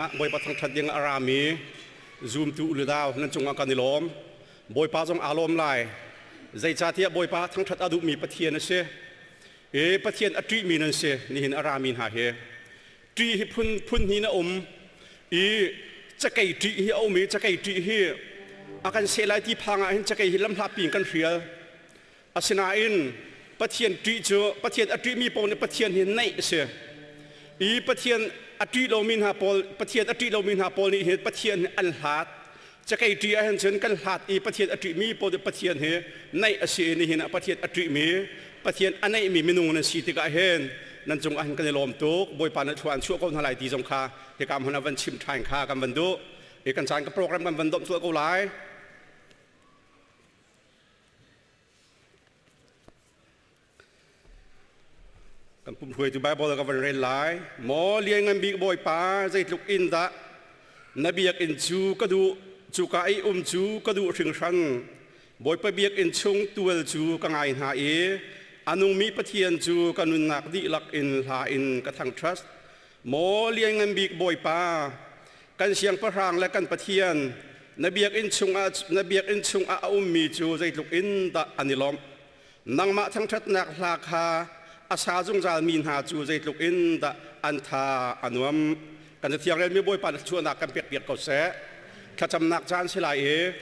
Bawipa thangṭhat ding a rami zumtu uludau nan cungah kan i lawm. Bawipa zong aa lawm lai. Zeicahtiah Bawipa thangṭhat a duhmi Pathian a si. I Pathian a ṭihmi nan si nihin a rami hna hi. Ṭih hi phun phun hnih a um. I cakei ṭih hi a um i cakei ṭih hi a kan seh lai ti phang ah hin cakei hi lamhlatpi in kan hrial. Asinain Pathian ṭih cu Pathian a ṭihmi paoh nih Pathian hi naih a si. I Pathian a ṭih lomi hna pawl Pathian a ṭih lomi hna pawl nih hin Pathian hi an hlat. Cakei ṭih ahhin cun kan hlat i Pathian a ṭihmi pawl nih Pathian hi naih a si i nihin ah Pathian a ṭihmi Pathian a naihmi minung nan si tikah hin nan cungah hin kan i lawm tuk. Bawipa nih thlua an chuah ko hna lai ti zong kha hika hmun ah van chim ṭhan kha kan van duh. I kan caan ka program kan van domh tuah ko lai. Kan pumhruaitu Bible ka van rel lai. Maw lianngan bik Bawipa, zeitluk in dah na biakinn cu ka duh, cuka i um cu ka duh hringhran. Bawipa biakinn chung tual cu ka ngai hna i a nungmi Pathian cu ka nunnak dihlak in hla in ka thangṭhat. Maw lianngan bik Bawipa, kan siangpahrang le kan Pathian, na biakinn chungah na biakinn chungah a ummi cu zeitluk in dah an i lawmh. Nangmah thangṭhatnak hla kha a sa zungzalmi hna cu zeitluk in dah an tha a nuam. Kan cathiang relmi Bawipa na thluachuahnak kan pekpiak ko seh. Thlacamnak caan si lai i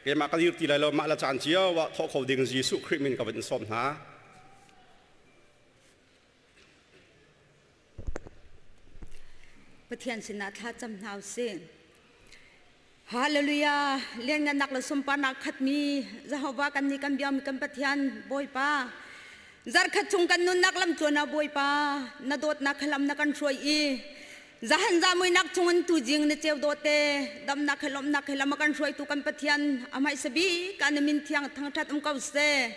keimah ka dir ti lai lo mah le caan cio ah thawh kho ding Jesuh Khrih min ka van in sawm hna. Pathian sinah thla cam hna usih. Hallelujah! Lianngannak le sunparnak khatmi Jehovah kan nih kan biakmi kan Pathian Bawipa. Zarkhat chung kan nunnak lam tluan ah Bawipa na dawtnak lam na kan hruai i zahan zamuinak chungin tujing na ceu dawte damnak he lawmhnak he lam a kan hruaitu kan Pathian amai sabi ka na min thiang thangthat um ko seh.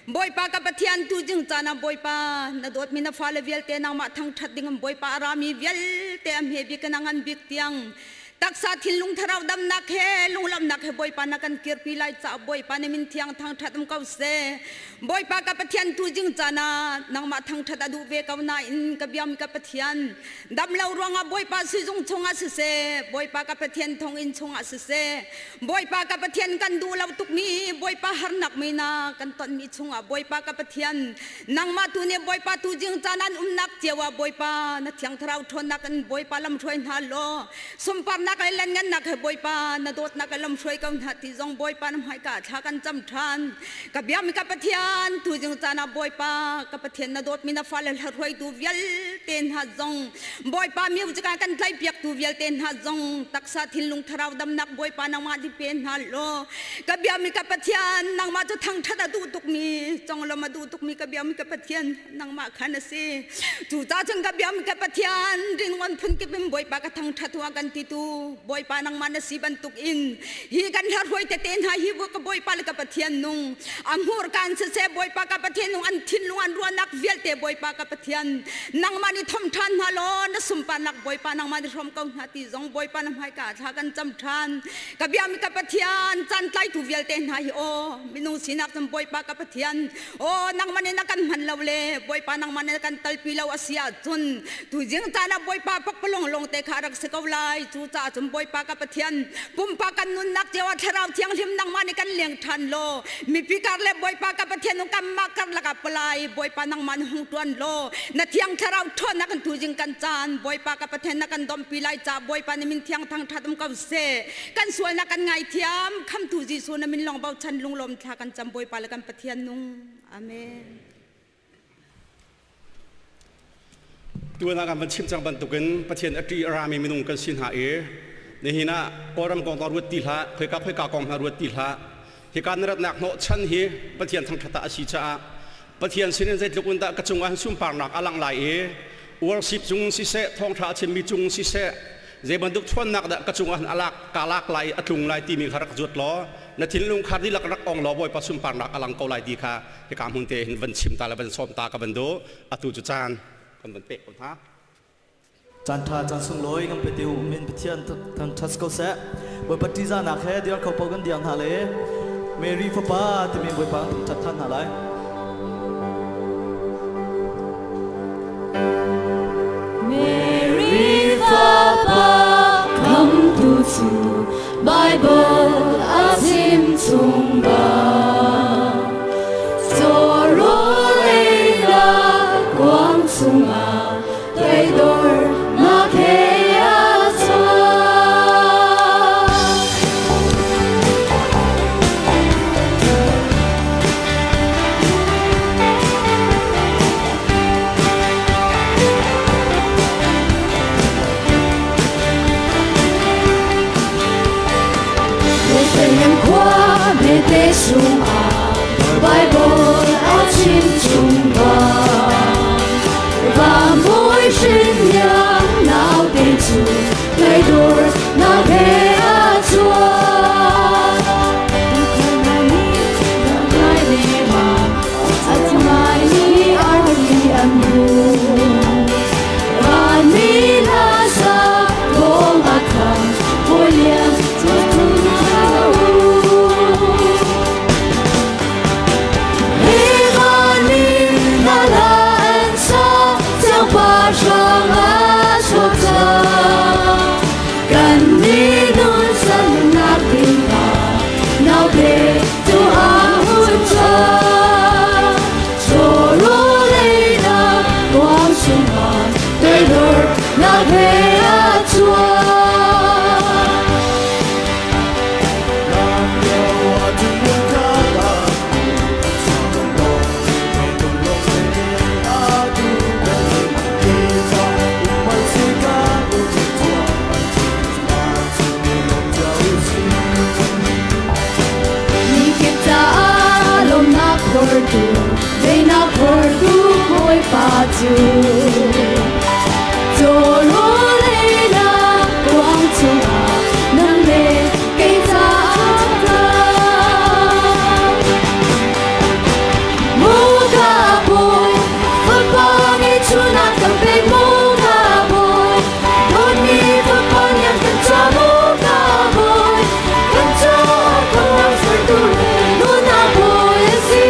Bawipa ka Pathian tu jing caan ah Bawipa na dawtmi na fale vialte nangmah thangṭhat ding Bawipa a rami vialte a hme bik in a ngan bik tiang taksa thinlung thlarau damnak he lunglawmhnak he Bawipa na kan kirpi lai caah Bawipa na min thiang thangṭhat um ko seh. Bawipa ka Pathian tu jing caan ah nangmah thangṭhat a duh ve ko nain ka biam ka Pathian dam lo ruangah Bawipa sizung chungah siseh Bawipa ka Pathian thonginn chungah siseh Bawipa ka Pathian kan duh lo tukmi Bawipa harnak mi na kan tonmi chungah Bawipa ka Pathian nangmah tu nih Bawipa tu jing caan an umnak cio ah Bawipa na thiang thlarau ṭhawnnak in Bawipa lamhruai hna law sunparnak le lianngannak he Bawipa na dawtnak le lamhruai ko hna ti zong Bawipa na hmaika thla kan cam ṭhan ka biami ka Pathian tu jing caan ah Bawipa ka Pathian na dawtmi na fale hruaitu vialte hna zong Bawipa music ah kan tlaihpiaktu vialte hna zong taksa thinlung thlarau damnak Bawipa nangmah di pe hna law ka biami ka Pathian nangmah cu thangṭhat a duh tukmi conglawm a duh tukmi ka biami ka Pathian nangmah khan a si cu ca cun ka biami ka Pathian ringon phun kip in Bawipa ka thangṭhat hua kan titu Bawipa nangmah na si bantuk in hi kan hla tete hna hi ka Bawipa le ka Pathian nung a hmurka in siseh Bawipa ka Pathian nung an thinlung an ruahnak vialte Bawipa ka Pathian nangmah nih thom ṭhan hna law na sunparnak Bawipa nangmah nih hrawm ko hna ti zong Bawipa na hmaika thla kan cam ṭhan ka biami ka Pathian caan tlaitu vialte hna hi aw minung sinak cun Bawipa ka Pathian aw nangmah nih na kan hman lo le Bawipa nangmah nih na kan talpi lo a si ahcun tuzing caan ah Bawipa pakpalawng lawng te kha rak si ko lai cu caah cun Bawipa ka Pathian pumpak kan nunnak cio ah thlarau thianghlim nangmah nih kan leng ṭhan law mipi kar le Bawipa ka Pathian kanmah karlak ah palai Bawipa nangmah na hung ṭuan law na thiang thlarau ṭhawnnak in tuzing kan caan Bawipa ka Pathian na kan dompi lai ca Bawipa na min thiang thangṭhat um ko seh kan sualnak kan ngaithiam khamtu Jesuh na min lawng bochan lunglawm thla kan cam Bawipa le kan Pathian nung amen Tuan ah kan van chim cang bantukin Pathian a ṭih a rami minung kan si hna i nihin ah Kawlram kong hna ruat ti hlah, khoika khoika kong hna ruat ti hlah. Hika na ratnak hnawhchan hi Pathian thangṭhat ah a si caah Pathian sinin zeitluk in dah ka cungah hin sunparnak a langh lai i worship cung siseh, thawngṭha a chimmi cung siseh, zei bantuk ṭhawnnak dah ka cungah hin a lak ka lak lai i a tlung lai timi kha rak zuat law na thinlung kha dihlak rak ong law Bawipa sunparnak a lang ko lai ti kha hika hmun te hin van chim ta le van sawm ta ka van duh atu cu caan kan van pek ko hna caan ṭha caan sunglawi kan pe tiu min Pathian thangṭhat ko seh Bawipa ṭihzahnak he diar kho po kan diar hna le Mary fapa timi Bawipa kan thangṭhat ṭhan hna lai Mary fapa. cu Bible a chim chung bang. Caw-rawl einak kuang chungah toidornak he a chuak. Bethlehem khua hmete chungah Bible a chim chung bang. Vangbawi hrinhniang naute cu toidornak he a chuak. Tuukhal hna nih lamhmai lengah a cungai arfi an hmuh. Vanmi hla sa thawng a thang, hawi lian cu hna u. Hi vanmi hna hla an sa, siangpahrang a chuak cang. Kannih nun sannak dingah naute cu a hun cang. Chawhrawl einak kuang chungah toidornak he a chuak. Mikip caah lawmhnak phortu, daihnak phortu Bawipa cu. Chawhrawl einak kuang chungah nang le kei caah tla. Muka bawi, fapa ngeihchunnak kan pek muka bawi, dawtmi fapa lian kan ca muka bawi, kan caah khamhnak sertu le nunnak bawi a si.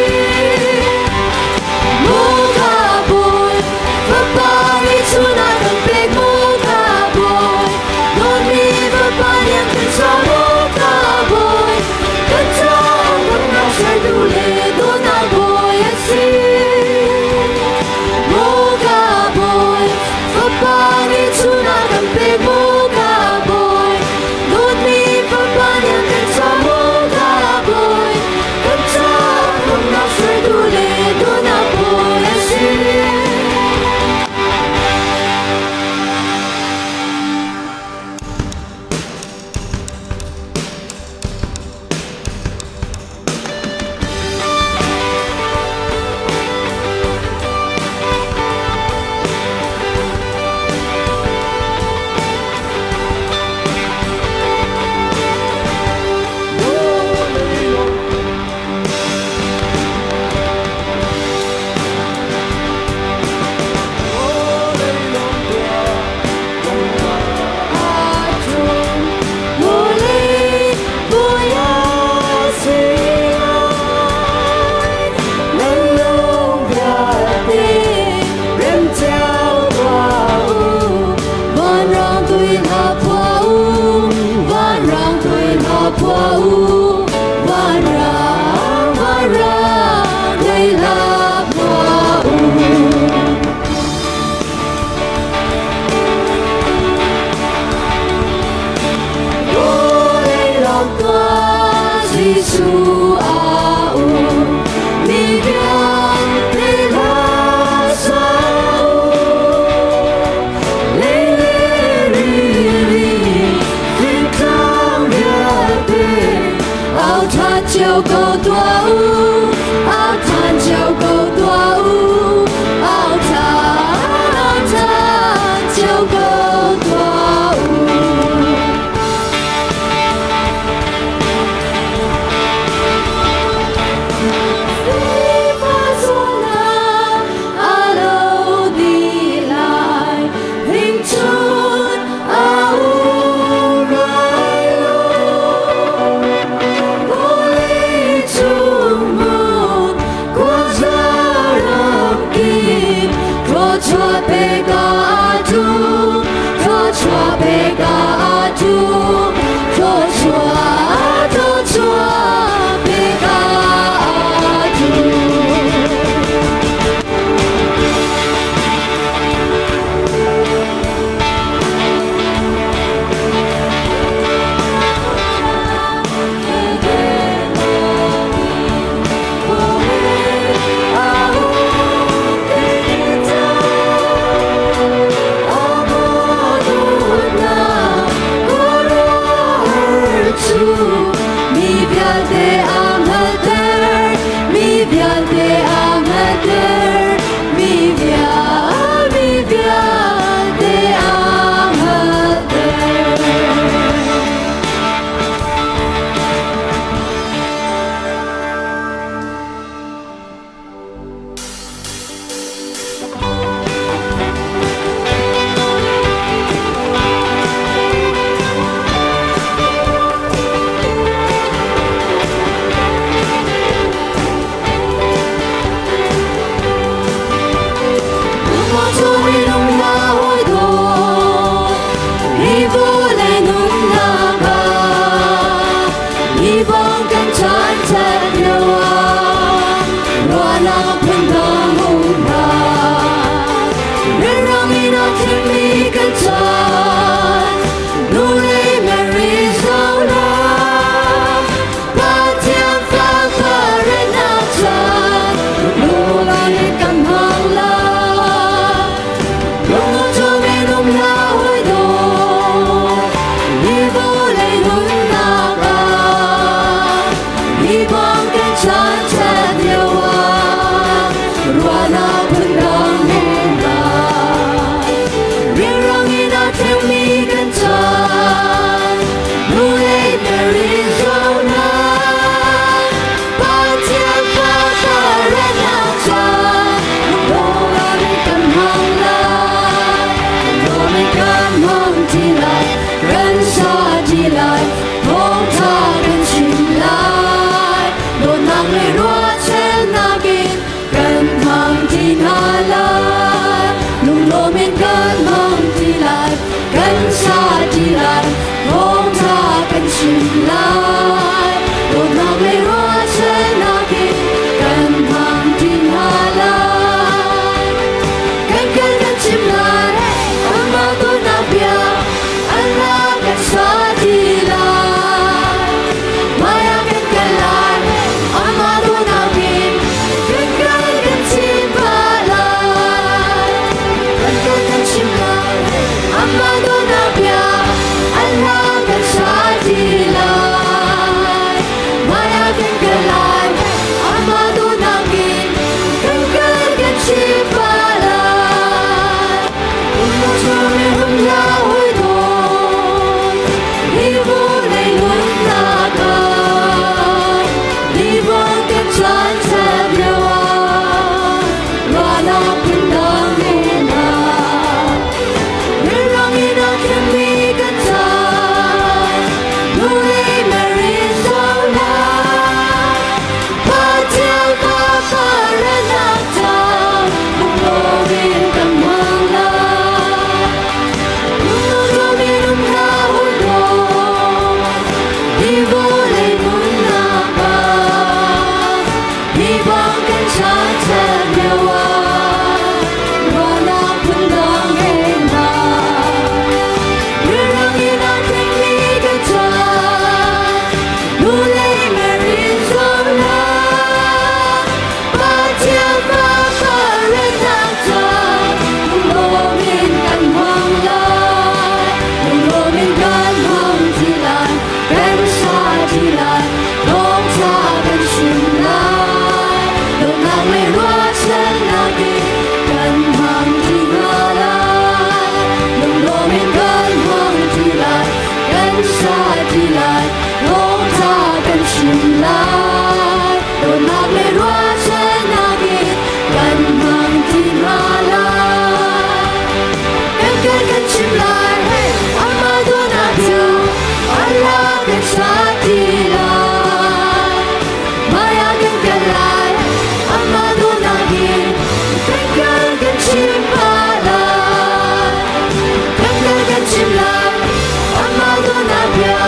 Muka bawi, fapa ngeihchunnak kan pek muka bawi, dawtmi fapa lian kan ca muka bawi, kan caah khamhnak sertu le dawtnak bawi a si. Muka bawi, fapa ngeihchunnak kan pek muka bawi, dawtmi fapa lian kan ca muka bawi, kan caah khamhnak sertu le dawtnak bawi a si. Jesuh a um, mi vialte hla sa u. Lei le rili, fingtlang vialte, au ṭha cio ko tuah u, au ṭhan cio ko tuah u, au ṭha, au ṭhan cio ko tuah u. A lo dih lai, hringchun a um lai lo. Vawlei cung kan sa ti lai, thawngtha kan chim lai. Dawtnak le ruahchannak in kan hmang ti hna lai. Kan kal kan chim lai, hey, amah dawtnak cu Allah kan sa ti lai. Maya kan kal lai, amah dawtnak in kan kal kan chim pa lai. Kan kal kan chim lai, amah dawtnak bia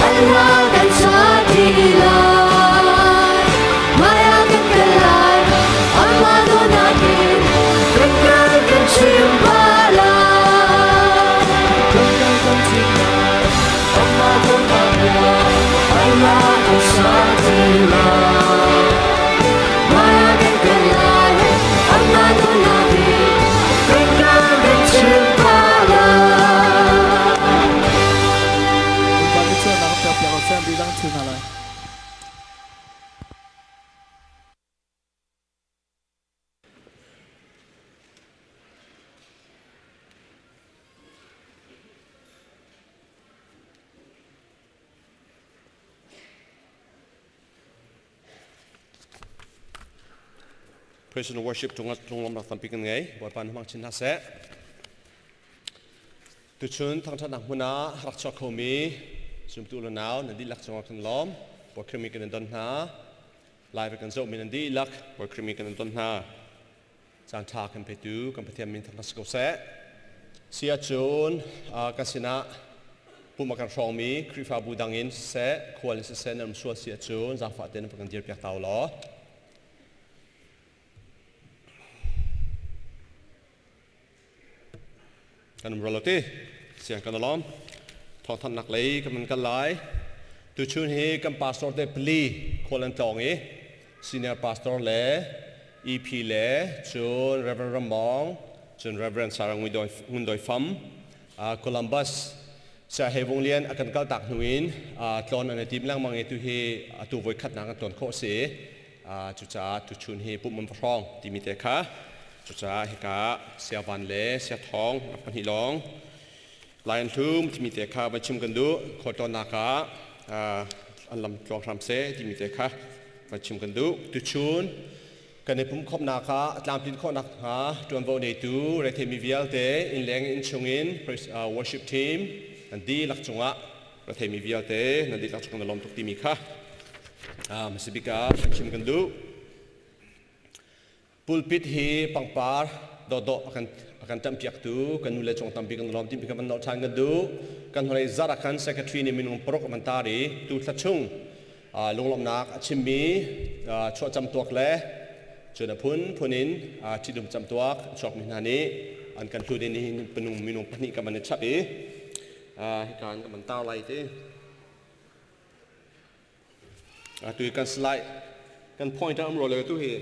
Allah kan sa ti lai. Maya kan kal lai, amah dawtnak in kan kal kan chim pa lai. Kan kal kan chim lai, amah dawtnak bia Allah kan sa ti lai. Maya kan kal lai, amah dawtnak in kan kal kan chim pa lai. Bawipa nih sualnak a pek piak lo seh, dihlak in chim hna lai. Praise and worship lunglawmnak tampi kan ngei. Bawipa nih hmang chin hna seh. Tuchun thangṭhatnak hmun ah rak chuak khomi zumtu le nau nan dihlak cungah kan lawm. Bawi Khrih mi kan in don hna. Live kan zohmi nan dihlak Bawi Khrih mi kan in don hna. Caan ṭha kan petu kan Pathian min thangṭhat si ko seh. Si ahcun kan sinah pum a kan hrawngmi Khrihfabu dang in siseh, khual in siseh nan um sual si ahcun zaangfah tein nan kan dirpiak ta u law. Kan um rua lo ti. Siang kan alawm. Thawngthanhnak lei kan man kal lai. Tuchun hi kan pastor te pali khual an tlawng i senior pastor le EP le cun Reverend Ramong cun Reverend Sarah Ngun Doi Fam Columbus Saya He Vung Lian a kan kal tak hnu in tlawn an i tim lengmang i tu hi atu voi khatnak an tlawn khawh si. Cucaah tuchun hi pumh an va hrawng timi te kha cucaah hika siavan le siathawng pahnih lawng Lion Hlum timi te kha van chim kan duh. Khualtlawnnak ah an lam tluang hram seh timi te kha van chim kan duh. Tuchun kan i pumkhawmhnak ah tlamtlin khawhnak hnga ṭuanvo neitu retheimi vialte innleng innchung in worship team nan dihlak cungah retheimi vialte nan dihlak cung na lawm tuk timi kha hmasabik ah kan chim kan duh. Pulpit hi pangpar dawhdawh a kan ṭamhpiaktu kan nu le cung tampi kan lawm timi kan van nolh ṭhan kan duh. Kan hnulei zarh ah khan secretary nih minung paruk a van tar i tu thla chung lunglawmhnak a chimmi chuahcam tuak le cun a phunphun in ṭhitum camtuak a chuakmi hna nih an kan hlut in nihin minung pahnih kan van i chap i hika in kan van tar lai ti. Atu hi kan slide kan pointer um ro le tu hi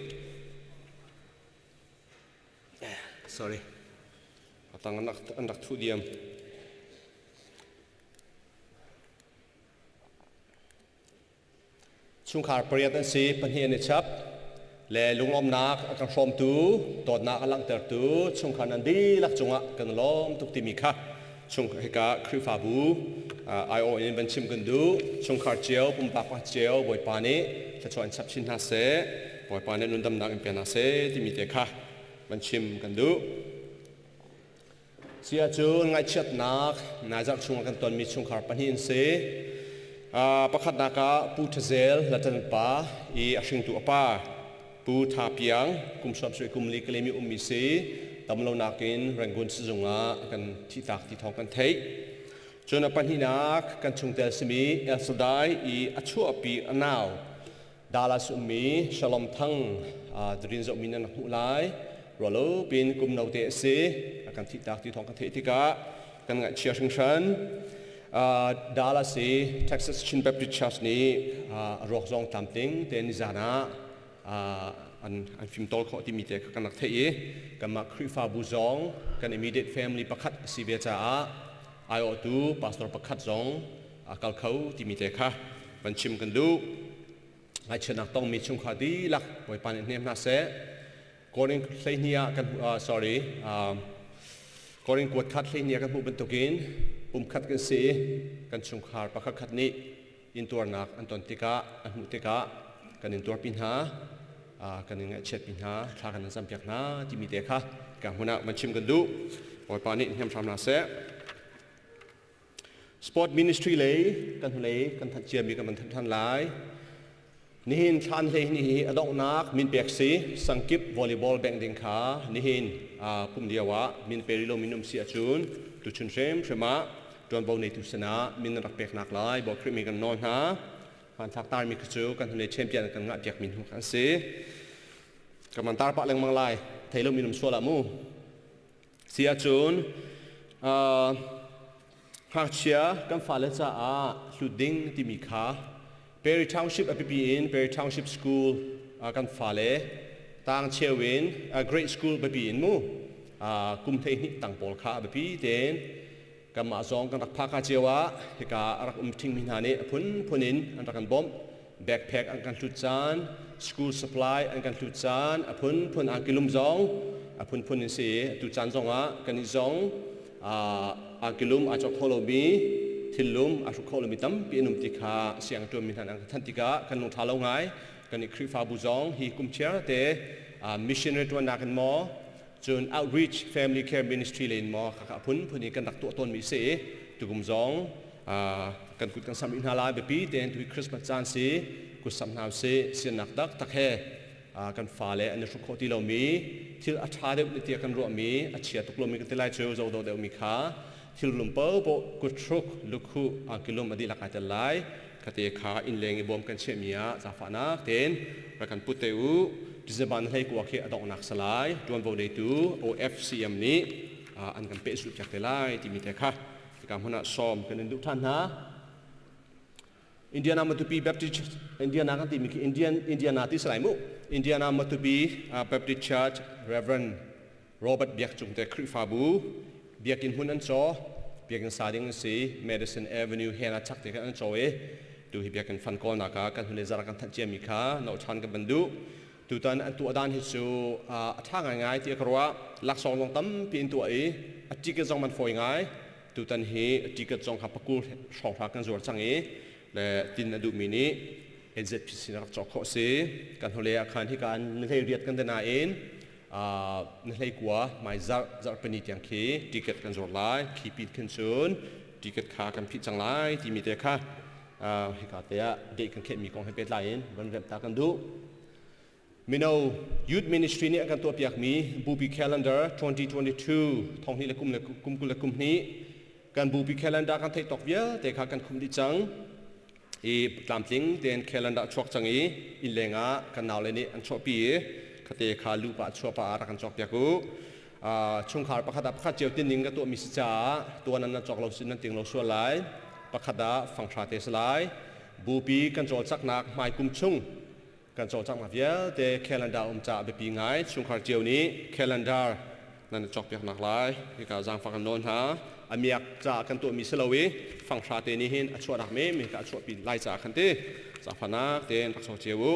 sorry atang an rak thu diam. Chungkhar pariat an si, pahnih an i chap. Le lunglawmnak a kan hrawmtu, dawtnak a langhtertu chungkhar nan dihlak cungah kan lawm tuk timi kha chung hika Khrihfabu aiawh in van chim kan duh. Chungkhar cio, pumpak pakhat cio Bawipa nih thluachuah in chap chin hna seh, Bawipa nih nundamnak in pe hna seh timi te kha van chim kan duh. Si ahcun ngaihchiatnak naizarh chungah kan tonmi chungkhar pahnih an si. Pakhatnak ah Pu Thazel Latan pa i a hringtu a pa Pu Tha Piang kum sawm kum li kalemi ummi si damlonak in Rangoon sizung ah kan thihtak ti thawng kan theih. Cun a pahnihnak kan chungtel simi El Shaddai i a chuahpi a nau Dallas ummi Shalom Thang drin zohmi nan hmuh lai. Rualo pin kum no te a si. A kan thihtak ti thawng kan theih tikah kan ngaihchia hringhran. Dallas i Texas Chin Baptist Church nih a ruak zong tlamtling te nizan ah an fimtawl khawh timi te kha kan rak theih i kanmah Khrihfabu zong kan immediate family pakhat a si ve caah aiawhtu pastor pakhat zong a kal kho timi te kha van chim kan duh. Ngaihchiatnak tongmi chungkhar dihlak Bawipa nih hnem hna seh. Korin 12 ah kan sorry Korin kuat khat 12 ah kan hmuh bantukin Pumkhat kan si i kan chungkhar pakhat khat nih intuarnak an ton tikah an hmuh tikah kan in tuarpi hna, kan in ngaihchiatpi hna, thla kan in campiak hna timi te kha ka hmun ah van chim kan duh. Bawipa nih hnem hram hna seh. Sport ministry lei kan hnulei kan thanh ciami kan van thanh than lai. Nihin thlan hlei ni hi a donghnak min pek si sangkip volleyball bengh ding kha nihin pum lio ah min pe rih lomi um si ahcun tuchun hrimhrim ah ṭuanvo neitu sinah min nan rak peknak lai Bawi Khrih mi kan nawl hna. Hmanthlak tarmi khi cu kan hnulei champion kan ngah piakmi hnu kha an si. Ka man tar pah lengmang lai. Thei lomi um sual ah mu. Si ahcun ngakchia kan fale caah hlut ding timi kha Perry Township a pipi in Perry Township School kan fale tang cheu in grade school biapi in mu kum 12 tang pawl kha a biapi tein kanmah zong kan rak phaka cio ah hika a rak um ṭhingmi hna nih a phunphun in an rak kan bawmh. Backpack an kan hlut caan, school supply an kan hlut caan, a phunphun angkilum zong a phunphun in si. Atu caan zongah kan i zong angkilum aa cawk kho lomi, thillum aa hruk kho lomi tampi an um ti kha siang ṭuanmi hna an kan thanh tikah kan lung ṭha lo ngai. Kan i Khrihfabu zong hi kum chiar te missionary ṭuannak in maw cun outreach family care ministry lei in maw khakha phunphun in kan rak tuah tawnmi si i tukum zong kan kut kan samh rih hna lai. Biapi tein tuhi Christmas caan si kut samh hna usih. Siannak taktak he kan fale an i hruk khawh ti lomi thil a ṭha deuh tiah kan ruahmi a chia tuk lomi kan ti lai cu zoh dawh deuhmi kha thil lum paohpaoh kuthruk lukhuh angkilum a dihlak ai tel lai. Khate kha innleng i bawm kan chiahmi ah zaangfahnak tein rak kan put te u. December ni 19 khi a donghnak si lai. Ṭuanvo neitu OFCM nih an kan pehzulh piak te lai timi te kha hika hmun ah sawm kan in duh ṭhan hna. Indiana Matupi Baptist Indiana kan timi khi Indian Indiana ti si lai mu. Indiana Matupi Baptist Church Reverend Robert Biak Cung te Khrihfabu biakinn hmun an caw. Biakinn sa ding an si. Madison Avenue he na chak te khan an caw i tu hi biakinn fan kawlnak ah kan hun i zara kan thanh ciami kha no ṭhan kan van duh. Tutan an tuah dan hi cu a ṭha ngaingai ti ka ruah. Laksawng zong tampi in tuah i a ticket zong man fawi ngai. Tutan hi ticket zong kha pakul hrawng hra kan zuar cang i le tin a duhmi nih NZPC na rak cawk khawh si. Kan hole ah khan hika an hlei riat kan te nain na hlei kua mai zarh zarhpini tiang khi ticket kan zuar lai. Khi pin khin cun ticket kha kan phih cang lai timi te kha hika te ah date kan khehmi kong he pehtlai in van remh ta kan duh. Mino Youth Ministry nih a kan tuahpiakmi Bupi Calendar 2022 thong hnih le kum le kum 20 le kum hnih kan Bupi Calendar kan theih tawk vialte kha kan khumh dih cang. I tlamtling tein calendar chuak cang i innleng ah kan naule nih an chuahpi i khate kha lu pah chuah pah ah rak kan cawkpiak u. Chungkhar pakhat ah pakhat cio tinning ka tuahmi si caah tuan an nan cawk lo sin nan ting lo sual lai. Pakhat ah fanghra te si lai. Bupi kan cawlcaknak hmai kum chung kan cawlcanghnak vialte calendar um caah biapi ngai. Chungkhar cio nih calendar nan i cawkpiaknak lai hika zaangfak kan nawl hna. A miak caah kan tuahmi si lo i fanghra te nih hin a chuahnak men ka a chuahpi lai caah khan ti zaangfahnak tein rak cawk cio u.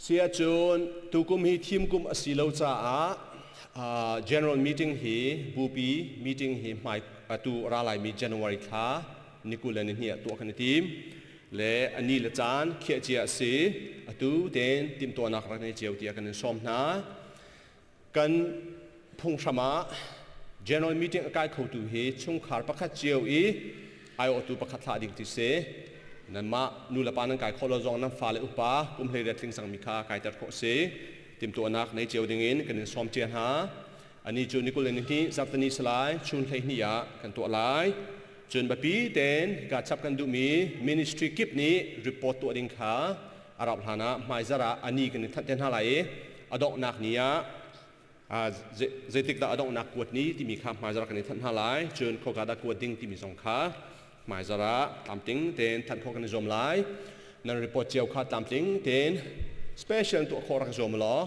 Si ahcun tukum hi thim kum a si lo caah general meeting hi bupi meeting hi hmai atu ra laimi January thla ni 22 ah tuah kan i tim le a ni le caan khiah cia a si. Atu tein timhtuahnak rak nei cio tiah kan in sawm hna. Kan phunghram ah general meeting a kai khotu hi chungkhar pakhat cio i aiawhtu pakhat thlah ding ti si. Nanmah nu le pa nan kai khawh lo zong nan fale upa kum 18 tling cangmi kha kaiter khawh si. Timhtuahnak nei cio ding in kan in sawm cia hna. Ani cu ni 22 zarhteni salai chun 12 ah kan tuah lai. Cun biapi tein hika chap kan duhmi ministry kip nih report tuah ding kha a rauh hlan ah hmaizarh ah a ni kan in thanh te hna lai i a donghnak ni ah zeitik dah a donghnak kuat ni timi kha hmaizarh kan in thanh hna lai. Cun khoka dah kuat ding timi zong kha hmaizarh ah tlamtling tein thanh khawh kan i zuam lai. Nan report cio kha tlamtling tein special tuah khawh rak i zuam law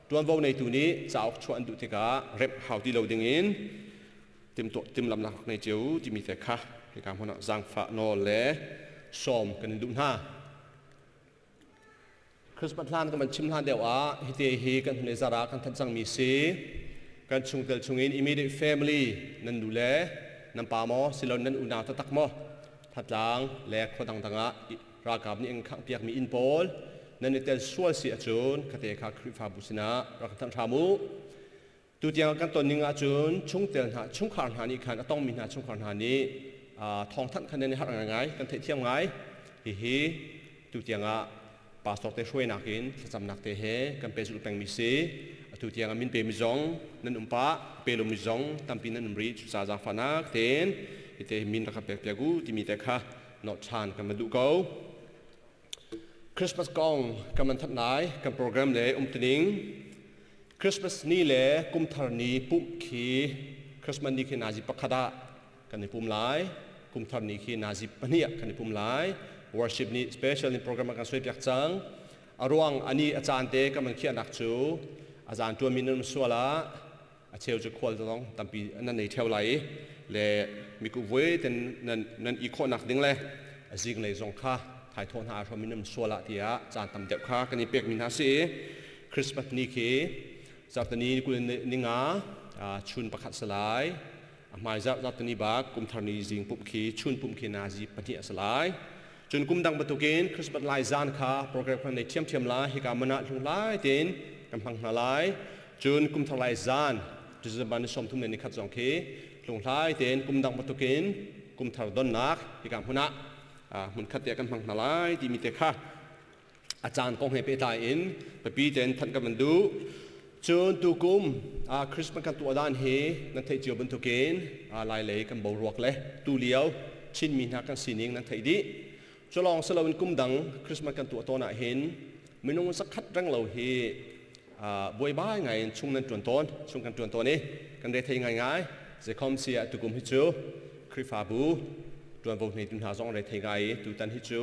tuanvo neitu nih cauk chuah an duh tikah remh hau ti lo ding in timhlamhnak rak nei cio timi te kha hika hmun ah zaangfah nawl le sawm kan in duh hna. Christmas hlan kan van chim hlan deuh ah hite hi kan hun i zara kan thanh cangmi si. Kan chungtel chungin immediate family nan nu le. Nan pa maw silo nan unau taktak maw Thantlang le khua dangdang ah ralkap nih an khanghpiakmi inn pawl nan i tel sual si ahcun khate kha Khrihfabu sinah rak thanh hram u. Tutiang kan ton ning ahcun chungtel hna chungkhar hna nih khan a tongmi hna chungkhar hna nih thawngthanh khan nan i harh ngaingai kan theihthiam ngai. Hihi tutiang ah pastor te hruainak in thlacamnak te he kan pehzulh pengmi si. Atu tiang ah min pemi zong nan um pah, pe lomi zong tampi nan um rih. Cucaah zaangfahnak tein hite min rak kan pek piak u timi te kha nawh ṭhan kan va duh ko. Christmas kong kan van thanh lai, kan program le umtuning. Christmas ni le kumthar ni pumh khi Christmas ni khi nazi pakhat ah kan i pum lai. Kumthar ni khi nazi pahnih ah kan i pum lai. Worship ni special in program kan suai piak cang. A ruang ani a caan te kan man khiahnak cu a zan tuan mi nan sual ah a cheu cu khual zong tampi nan nei theo lai i le miku vui ten nan nan i khawhnak ding le a zik lei zong kha thaithawh hna hrom in sual ah tiah caan tam deuh kha kan i pek mi hna si Christmas ni khi zartani kul ninga chun pakhat salai a hmai zartani bak kumthar ni zing pum khi chun pum khi nazi pahnih a salai Cun kum dang bantukin Christmas lai zan kha program kan nei ṭhiamṭhiam lai. Hika man ah hlung tein kan hmang hna lai. Cun kum thar lai zan December ni 30 le ni khat zong khi hlunghlai tein kum dang bantukin kum thar donnak hika hmun ah hmun khat te kan hmang hna lai timi te kha a caan kong he pehtlai in biapi tein thanh kan van duh. Cun tukum Christmas kan tuah dan hi nan theih cio bantukin Lailei kan boruak le tulio Chinmi hna kan sining nan theih dih. Culawng siloin kum dang Christmas kan tuah tawn ah hin minung zakhat reng lo hi buaibai ngai in chung nan tuan tawn, chung kan tuan tawn i kan rethei ngaingai. Zeikhom si ah tukum hi cu Khrihfabu tuanvo ngeitu hna zong rethei ngai i tutan hi cu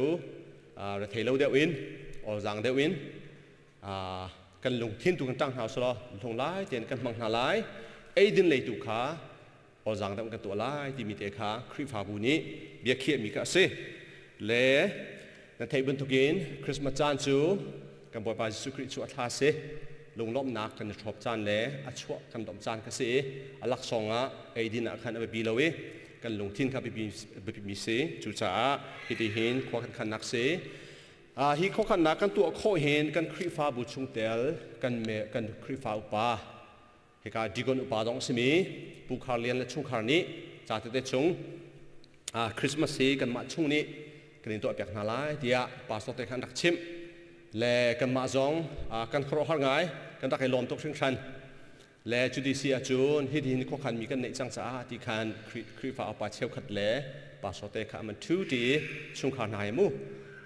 rethei lo deuh in awlzaang deuh in kan lungthin tu kan ṭang hna usulaw hlung lai tein kan hmang hna lai eidin lei tu kha awlzaang deuh kan tuah lai timi te kha Khrihfabu nih bia khiahmi kha a si le na theih bantukin Christmas caan cu kan Bawipa Jesuh Khrih cu a thla si lunglawmhnak kan i hrawp caan le a chuah kan lawmh caan kha si i a laksawng ah eidin ah khan a biapi lo i kan lungthin kha biapimi si cucaah hitihin khua kan khannak si hi khuakhannak kan tuah khawh hin kan Khrihfabu chungtel kan me kan Khrihfa upa hika deacon upa dong simi Pu Khar Lian le chungkhar nih ca tete chung Christmas hi kanmah chung nih kan in tuahpiak hna lai tiah pastor te khan rak chimh le kanmah zong kan khuaruahhar ngai kan rak i lawm tuk hringhran Le cuti si ahcun hitin khuakhanmi kan neih cang caah ti khan Khrihfa upa cheukhat le pastor te kha an ṭhu ṭi i chungkhar hna he mu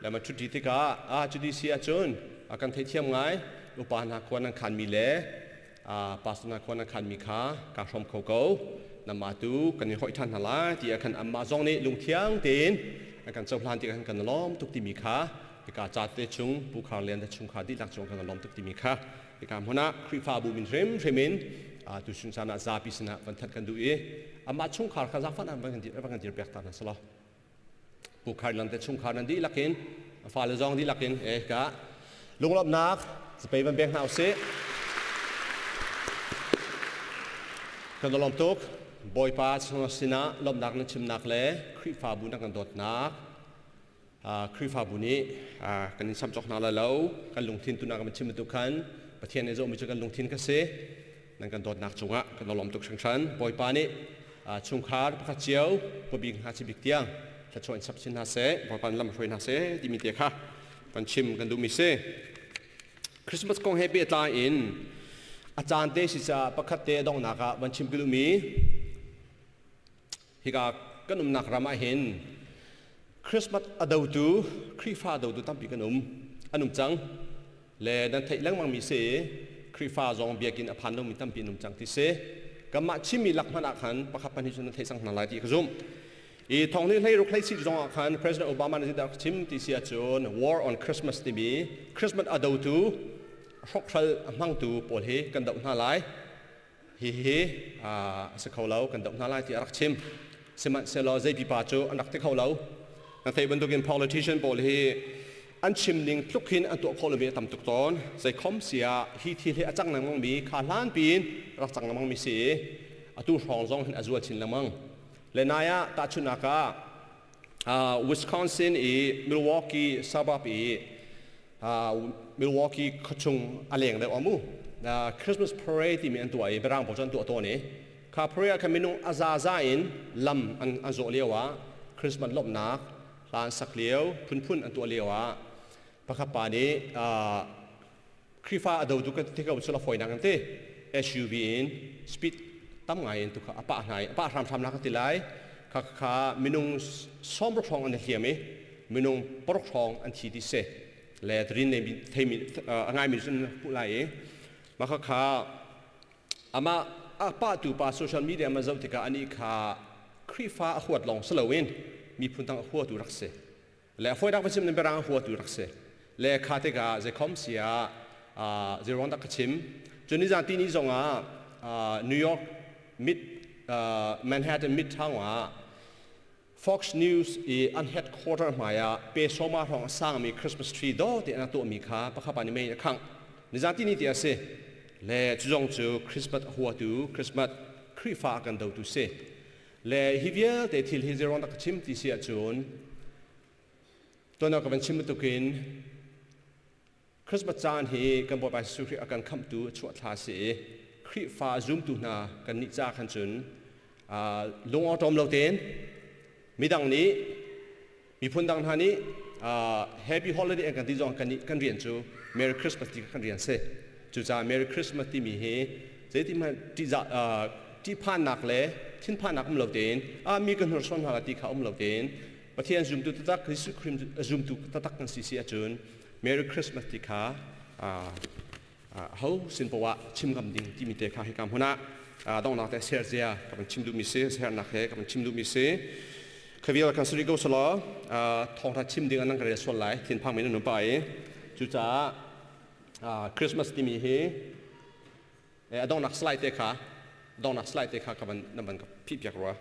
le man ṭhut ṭi tikah ah cuti si ahcun a kan theithiam ngai upa hna khua nan khanmi le pastor hna khua nan khanmi kha kaa hrawm kho ko namah tu kan i hoih ṭhan hna lai ti ah khan anmah zong nih lungthiang tein an kan cohlan ti khan kan lawm tuk timi kha hika ca te chung Pu Khar Lian te chungkhar dihlak cung kan lawm tuk timi kha Hika hmun ah Khrihfabu min hrimhrim in tu chung caan ah zapi sinah van thanh kan duh i amah chungkhar kha zaangfah van kan dir van kan dir piak ta hna selaw Pu Khar Lam te chungkhar nan dihlak in a fale zong dihlak in e ka lunglawmhnak zapei van pek hna usih kan lawm tuk Bawipa sinah lawmhnak nan chimnak le Khrihfabu nan kan dawtnak Khrihfabu nih kan in samcawk hna lai lo kan lungthin tu kan chim bantuk khan Pathian nih zohmi cu kan lungthin ka si nan kan dawtnak cungah kan lawm tuk hringhran Bawipa nih chungkhar pakhat cio pabik hna cibik tiang thluachuah in sap chin hna seh Bawipa lam hruai hna seh timi te kha kan chim kan duhmi si Christmas kong he pehtlai in a caan te si caah pakhat te donghnak ah van chim ka duhmi Hika kan umnak ram ah hin Christmas a dotu Khrihfa dotu tampi kan um an um cang le nan theih lengmang mi si Khrihfa zong biakinn a phan lomi tampi an um cang ti si kanmah Chinmi lak hmanh ah khan pakhat pahnih cu nan theih cang hna lai ti ka zumh i thong ni hlei ruk hlei si zong ah khan President Obama nih dah chim ti si ahcun war on Christmas timi Christmas a dotu hrokhral a hmangtu pawl hi kan doh hna lai Hihi a si kho lo, kan doh hna lai ti a rak chim. Sihmanhsehlaw zei pipa cu an rak ti kho lo. Na theih bantukin politician pawl hi an chim ning tluk hin an tuah khawh lomi a tam tuk tawn. Zeikhom si ah hi thil hi a cang lengmang mi kha hlan piin rak cang lengmang mi si i atu hrawng zong hin a zual chin lengmang. Le nai ah tahchunhnak ah Wisconsin i Milwaukee suburb i Milwaukee khuachung a leng deuh amu Christmas parade timi an tuah i Mirang pawl cu an tuah tawn i kha parade ah khan minung a zaza in lam an zawh lio ah Christmas lawmhnak hla an sak lio phunphun an tuah lio ah pakhat pa nih Khrihfa a dotu kan ti ko cu la fawinak an ti SUV in speed tam ngai in tu kha a pah hna i a pah hramhram nak an ti lai kha kha minung 60 hrawng an i hliam i minung paruk hrawng an thi ti si le rin nei theimi a ngaimi cun puh lai i mah kha kha amah a pahtu pa social media ma zoh tikah anih kha Khrihfa a huat lawng si loin miphun dang a huatu rak si le a fawinak va chim ning berang huatu rak si le kha tikah zeikhom si ah zeiruang dah ka chim cun nizan tini zongah New York mid Manhattan Midtown ah Fox News i an headquarter hmai ah pe sawma hrawng a sangmi Christmas tree dawh tein a tuahmi kha pakhat pa nih mei in a khangh nizan tini ti a si le cu zong cu Christmas a huatu Christmas Khrihfa a kan dotu si Le hi vialte thil hi zeiruang dah ka chim ti si ahcun tuan ah ka van chim bantukin Christmas caan hi kan Bawipa Jesuh Khrih a kan khamhtu a chuah thla a si i Khrihfa zumtu hna kan nih ca khan cun lung awṭawm lo tein midang nih miphun dang hna nih happy holiday an kan ti zong kan nih kan rian cu Merry Christmas ti kan rian si. Cucaah Merry Christmas timi hi zeitin hmanh ṭihzah ṭihphannak le thinphannak um lo tein ah mi ka hnursuan hna ti kha um lo tein Pathian zumtu taktak Jesuh Khrih zumtu taktak kan si si ahcun Merry Christmas ti kha ho sin poah chim ngam ding timi te kha hika hmun ah donghnak te share zia ka van chim duhmi si sharenak he ka van chim duhmi si khavial kan suri ko selaw thawngtha chim ding an kan rel sual lai thinphang men an pa i cucaah Christmas timi hi a donghnak slide te kha donghnak slide te kha ka van na van ka phih piak rua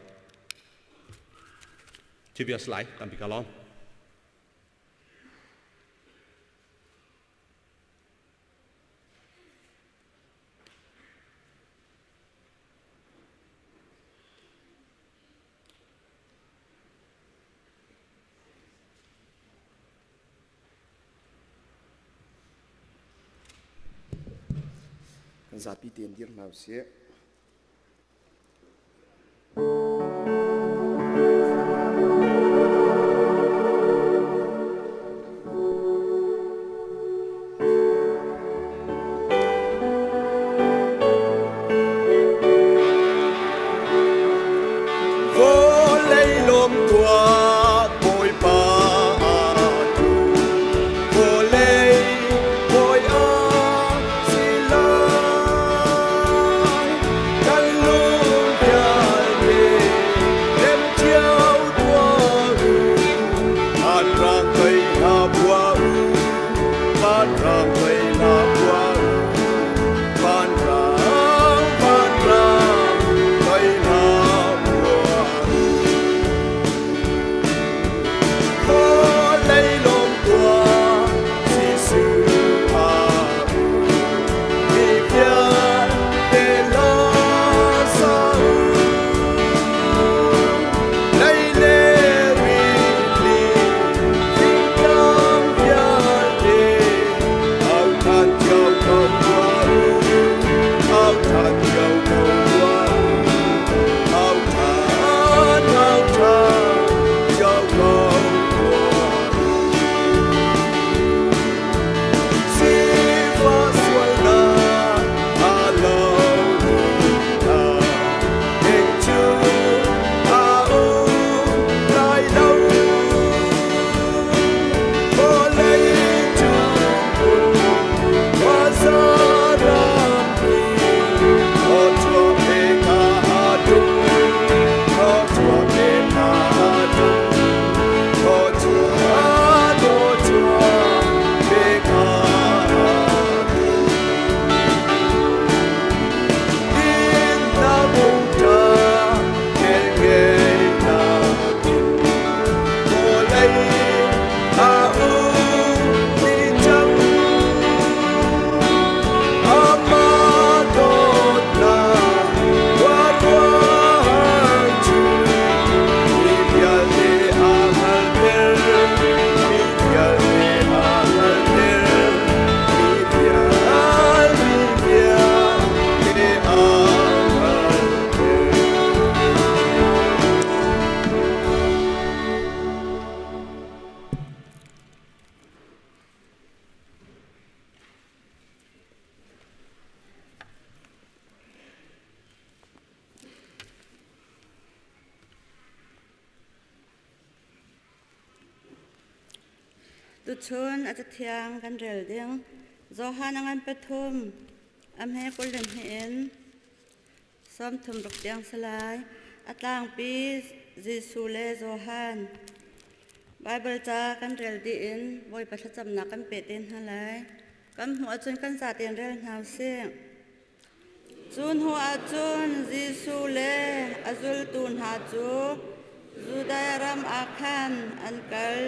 Tibia slide tampi ka lawm. Kan zapi tein dir hna usih. Vawlei lawm tuah Bawipa tu vawlei bawi a si lai. Tuchun a cathiang kan rel ding. Johan a ngan pathum a hme 22 in 36 tiang si lai. A tlangpi Jesuh le Johan. Baibal ca kan rel dih in Bawipa thlacamnak kan peh te hna lai. Kan hmuh ahcun kan zatein rel hna usih. Cu hnuah cun Jesuh le a zultu hna cu Judea ram ah khan an kal.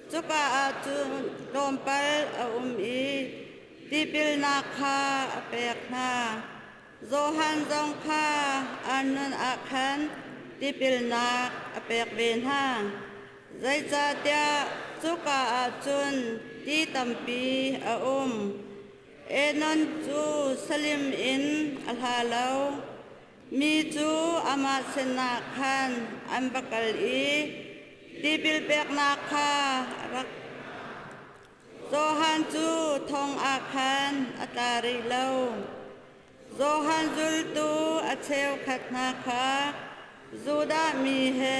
Cuka ah cun tlawmpal a um i tipilnak kha a pek hna. Johan zong kha Arnon ah khan tipilnak a pek ve hna. Zeicahtiah cuka ah cun ti tampi a um. Enon cu Salim in a hla lo. Mi cu amah sinah khan an va kal i tipil peknak kha a rak. Johan cu thong ah khan a tla rih lo. Johan zultu a cheukhat hna kha Judah mi he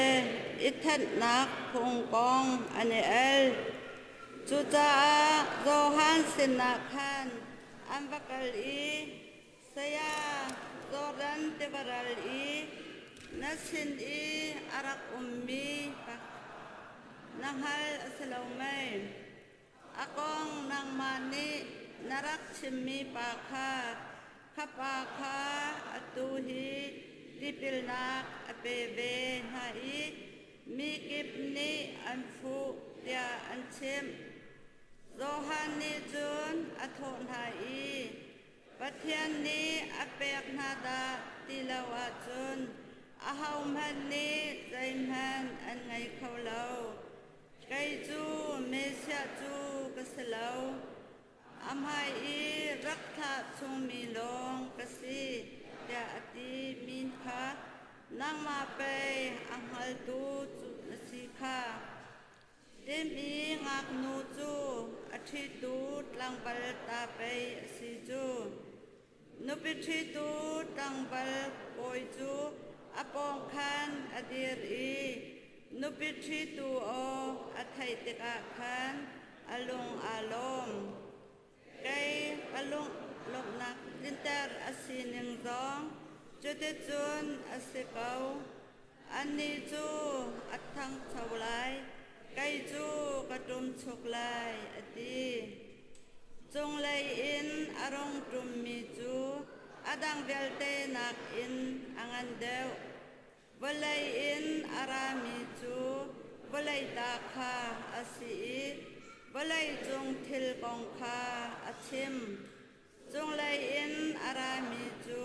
i thenhnak phung kong an i el. Cucaah Johan sinah khan an va kal i, Saya, Jordan tiva ral i na sin i a rak ummi na hngal a si lo mei? A kong nangmah nih na rak chimmi pa kha, kha pa kha atu hi tipilnak a pe ve hna i Mi kip nih an fuh tiah an chimh. Johan nih cun a thawh hna i, Pathian nih a pek hna dah ti lo ahcun ahohmanh nih zeihmanh an ngei kho lo. Kei cu Messiah cu ka si lo. A hmai i rak thlah chungmi lawng ka si tiah a ti mi kha nangmah pei a hngaltu cu na si kha. Tim i ngaknu cu a ṭhitu tlangval ta pei a si cu. Nupi ṭhitu tlangval kawi cu a pawng khan a dir i nupi ṭhitu aw a theih tikah khan a lung aa lawm. Kei ka lung lawmhnak tlinter a sining zong cuticun a si ko. Annih cu a ṭhangcho lai, kei cu ka ṭumchuk lai, a ti. Cunglei in a rung ṭummi cu a dang vialte nakin a ngan deuh. Vawlei in a rami cu vawlei ta kha a si i vawlei cung thil kong kha a chim. Cunglei in a rami cu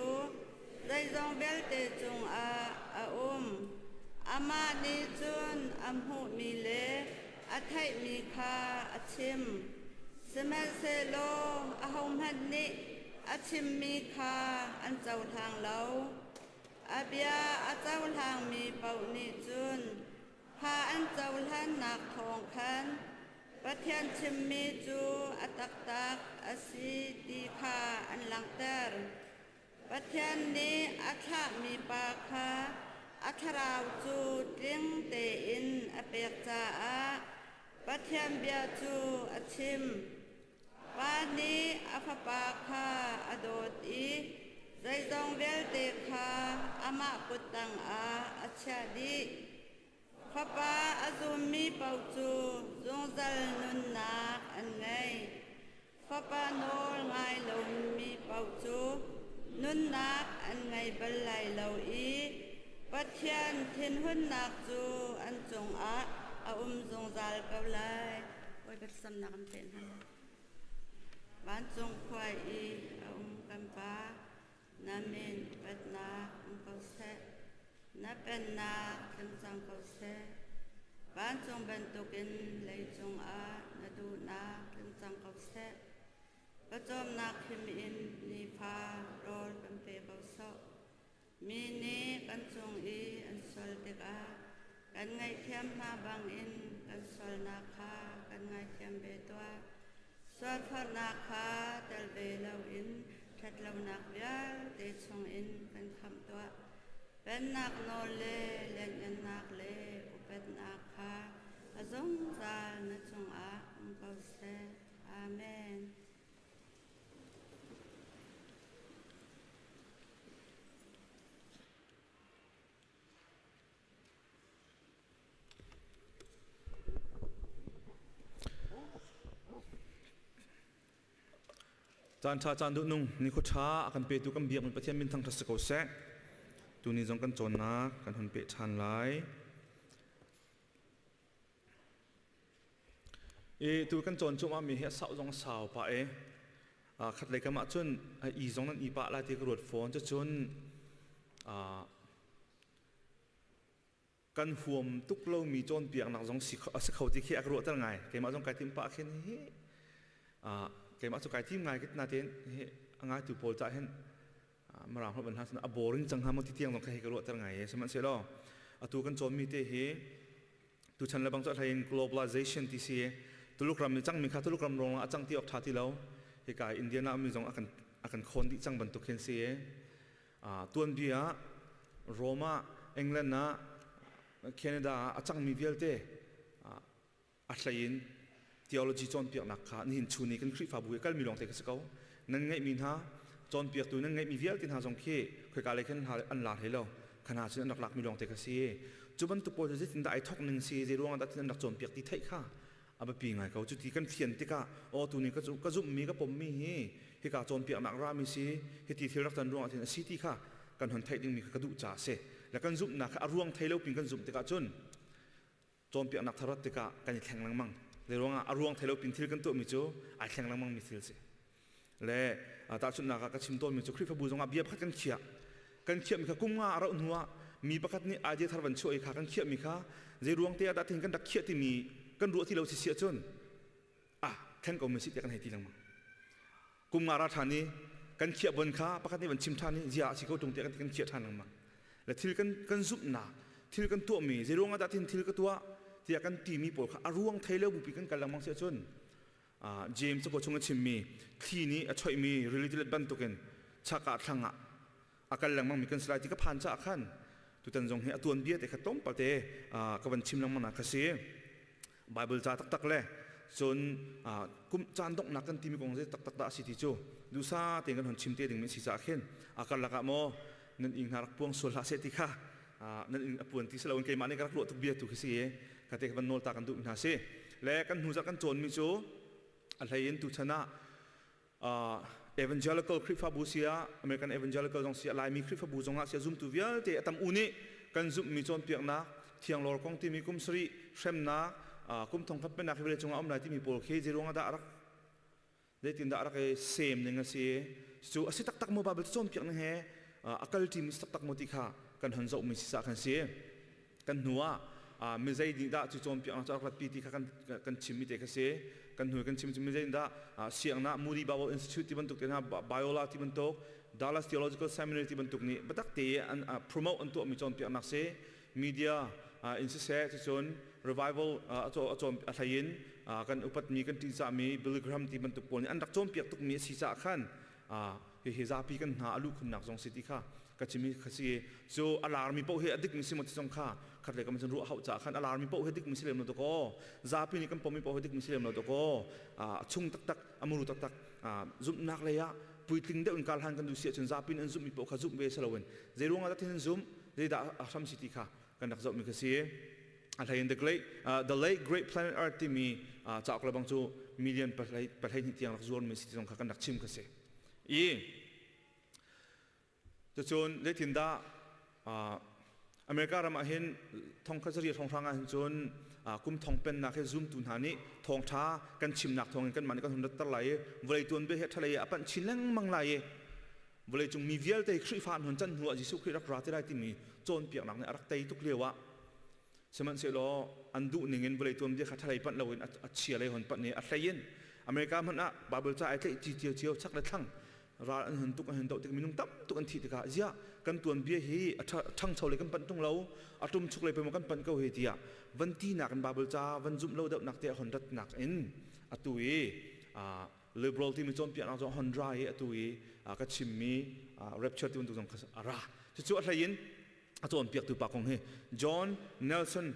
zeizong vialte cungah a um. Amah nih cun a hmuhmi le a theihmi kha a chim. Sihmanhsehlaw ahohmanh nih a chimmi kha an cohlang lo. A bia a cohlangmi paoh nih cun kha an cohlannak thawng khan Pathian chimmi cu a taktak a si ti kha an langhter. Pathian nih a thlahmi pa kha a thlarau cu tling tein a pek caah Pathian bia cu a chim. Pa nih a fapa kha a dawt i zeizong vialte kha amah kut tangah a chiah dih. Fapa a zummi paoh cu zungzal nunnak an ngei. Fapa nawl ngai lomi paoh cu nunnak an ngei bal lai lo i Pathian thinhunnak cu an cungah a um zungzal ko lai. Bawipa thlacamnak an peh hna. Vancung khua i a um kan Pa, Na min upatnak um ko seh. Na pennak tling cang ko seh. Vancung bantukin leicung ah na duhnak tling cang ko seh. Pawcawmnak him in nifa rawl kan pe ko sawh. Mi nih kan cung i an sual tikah kan ngaihthiam hna bangin kan sualnak kha kan ngaithiam ve tuah. Sualphorhnak kha tel ve loin ṭhatlonak vialte chungin kan khamh tuah. Pennak nawl le lianhngannak le upatnak kha a zungzal na cungah um. ko seh. Amen. Caan ṭha caan duh nung nikhua ṭha a kan petu kan biakmi Pathian min thangṭhat si ko seh. Tuni zong kan cawnnak kan hun peh ṭhan lai. I tu kan cawn cuahmah mi hi a sau zong a sau pah i khatlei kam ah cun i zong nan i pah lai ti ka ruat fawn. Cucun kan huam tuk lomi cawnpiaknak zong si a si kho ti khi a ka ruahter ngai. Keimah zong kai tim pah khin hi keimah cu kai tim ngai natein hi a ngaitu pawl cah hin Mirang holh ban hna a boring cang hnga maw ti tiang zong kha hi ka ruahter ngai e. Sihmanhsehlaw atu kan cawnmi te hi tuchan le bang cu a hlei in globalization ti si Tuluk ram i cangmi kha Tuluk ram ruang a cang ti awk ṭha ti lo. Hika Indiana ummi zong a kan khawn dih cang bantuk khin si. Tuanbia ah Rome ah England ah Canada ah a cangmi vialte a hlei in theology cawnpiaknak kha nihin chun i kan Khrihfabu i kalmi lawngte kha si ko. Nan ngeihmi hna cawnpiaktu nan ngeihmi vialte hna zong khi khoika lei khin an lar hlei lo. Kha hna cun an rak lakmi lawngte kha si. Cu bantuk pawl cu zeitindah ai thawk ning si, zei ruangah dah an rak cawnpiak ti theih kha a biapi ngai ko. Cuti kan fian tikah aw tu ni ka zumhmi ka pommi hi hika cawnpiaknak rami si, hiti thil rak can ruangah hin a si ti kha kan hon theih dingmi kha ka duh caah a si. Le kan zumhnak kha a ruang thei lo pin kan zumh tikah cun cawnpiaknak thar rat tikah kan i thleng lengmang. Zei ruangah a ruang thei lo pin thil kan tuahmi cu ai thleng lengmang mi thil si. Le tahchunhnak ah ka chim tawnmi cu Khrihfabu zongah bia pakhat kan khiah. Kan khiahmi kha kum nga a rauh hnuah mi pakhat nih idea thar van chuah i kha kan khiahmi kha zei ruang te ah dah tin kan rak khiah timi kan ruah ti lo si si ahcun ah thleng ko mi si tiah kan hei ti lengmang. Kum nga ra ṭhan i kan khiah bon kha pakhat nih van chim ṭhan i zia a si ko ṭung tiah kan kan khiah ṭhan lengmang. Le thil kan kan zumhnak, thil kan tuahmi, zei ruangah dah tin thil ka tuah tiah kan timi pawl kha a ruang thei lo bupi kan kal lengmang si ahcun James cakuat chung a chimmi thli nih a choihmi rili tilet bantukin chak ah thlang ah a kal lengmang mi kan si lai ti ka phan caah khan tutan zong hi a tuanbia te kha tlawmpal te ka van chim lengmang nak kha si. Bible ca taktak le cun kum caan donghnak kan timi kong zei taktak dah a si ti cu duhsa tein kan hon chim te dingmi si caah khin a karlak ah maw nan ing hna rak puang sual hlah seh ti kha nan ing a puan ti si loin keimah nih ka rak ruah tuk bia tu khi si i kha te van nawl ta kan duh hna si le kan hnu zarh kan cawnmi cu a hlei in tuchan ah Evangelical Khrihfabu si ah American Evangelical zong si ah Laimi Khrihfabu zong ah si ah zumtu vialte a tam u nih kan zumhmi cawnpiaknak thianglawr kong timi kum sarih hremnak kum thongkhat pennak hi vawlei cungah um lai timi pawl khi zeiruang ah dah rak zeitindah a rak i sem ning a si cu a si taktak maw Bible cawnpiak ning he a kal ṭimi si taktak maw ti kha kan hon zohmi si sa kan si kan hnu ah mi zei nih dah cu cawnpiaknak cu a rak ratpi ti kha kan kan chimmi te kha si kan hnu kan chim cu mi zei nih dah siangnak Moody Bible Institute ti bantuk te hna Biola ti bantuk Dallas Theological Seminary ti bantuk nih biatak te an promote an tuahmi cawnpiaknak si media in siseh cucun revival a cawn a hlei in kan upatmi kan ṭihzahmi Billy Graham ti bantuk pawl nih an rak cawnpiak tukmi a si caah khan hihi zapi kan hna a luh khunnak zong si ti kha ka chimi kha si cu a larmi paoh hi a dikmi si maw ti zong kha khat lei kam cun ruah hauh caah khan a larmi paoh hi dikmi si lem lo dakaw zapi nih kan pommi paoh hi dikmi si lem lo dakaw a chung taktak a muru taktak zumhnak lei ah puitling deuh in kal han kan duh si ahcun zapi nih an zumhmi paoh kha zumh ve si loin zei ruangah dah thin an zumh zeidah a hram si ti kha kan rak zohmi kha si a hlei in the great the late great planet earth timi cauk le bang cu million pahlei hnih tiang rak zuarmi si ti zong kha kan rak chim kha si i Cucun zeitindah America ram ah hin thongkhat zari hrawnghrang ah hin cun kum thong pennak he zumtu hna nih thawngṭha kan chimnak thawngin kanmah nih kan hun ratter lai i vawlei tuanbia hi a ṭhalei ah a panh chin lengmang lai i vawleicung mi vialte Khrihfa an hun can hnu ah Jesuh Khrih rak ra te lai timi cawnpiaknak nih a rak tei tuk lio ah sihmanhsehlaw an duh ning in vawlei tuanbia kha ṭhalei panh loin a chia lei hon panh i a hlei in America hmanh ah Bible ca ai tlaih ci cio cio chak le thlang ral an hun tuk an hun doh tik minung tam tuk an thih tikah ziah kan tuanbia hi a ṭhangcho lei kan panh tung lo a ṭum chuk lei pei kan panh ko hi tiah van tinak in Bible ca van zumh lo deuhnak te a hon ratnak in atu i liberal timi cawnpiaknak zong hon ra i atu i ka chimmi rapture ti bantuk zong a ra cucu a hlei in a cawnpiaktu pa kong hi John Nelson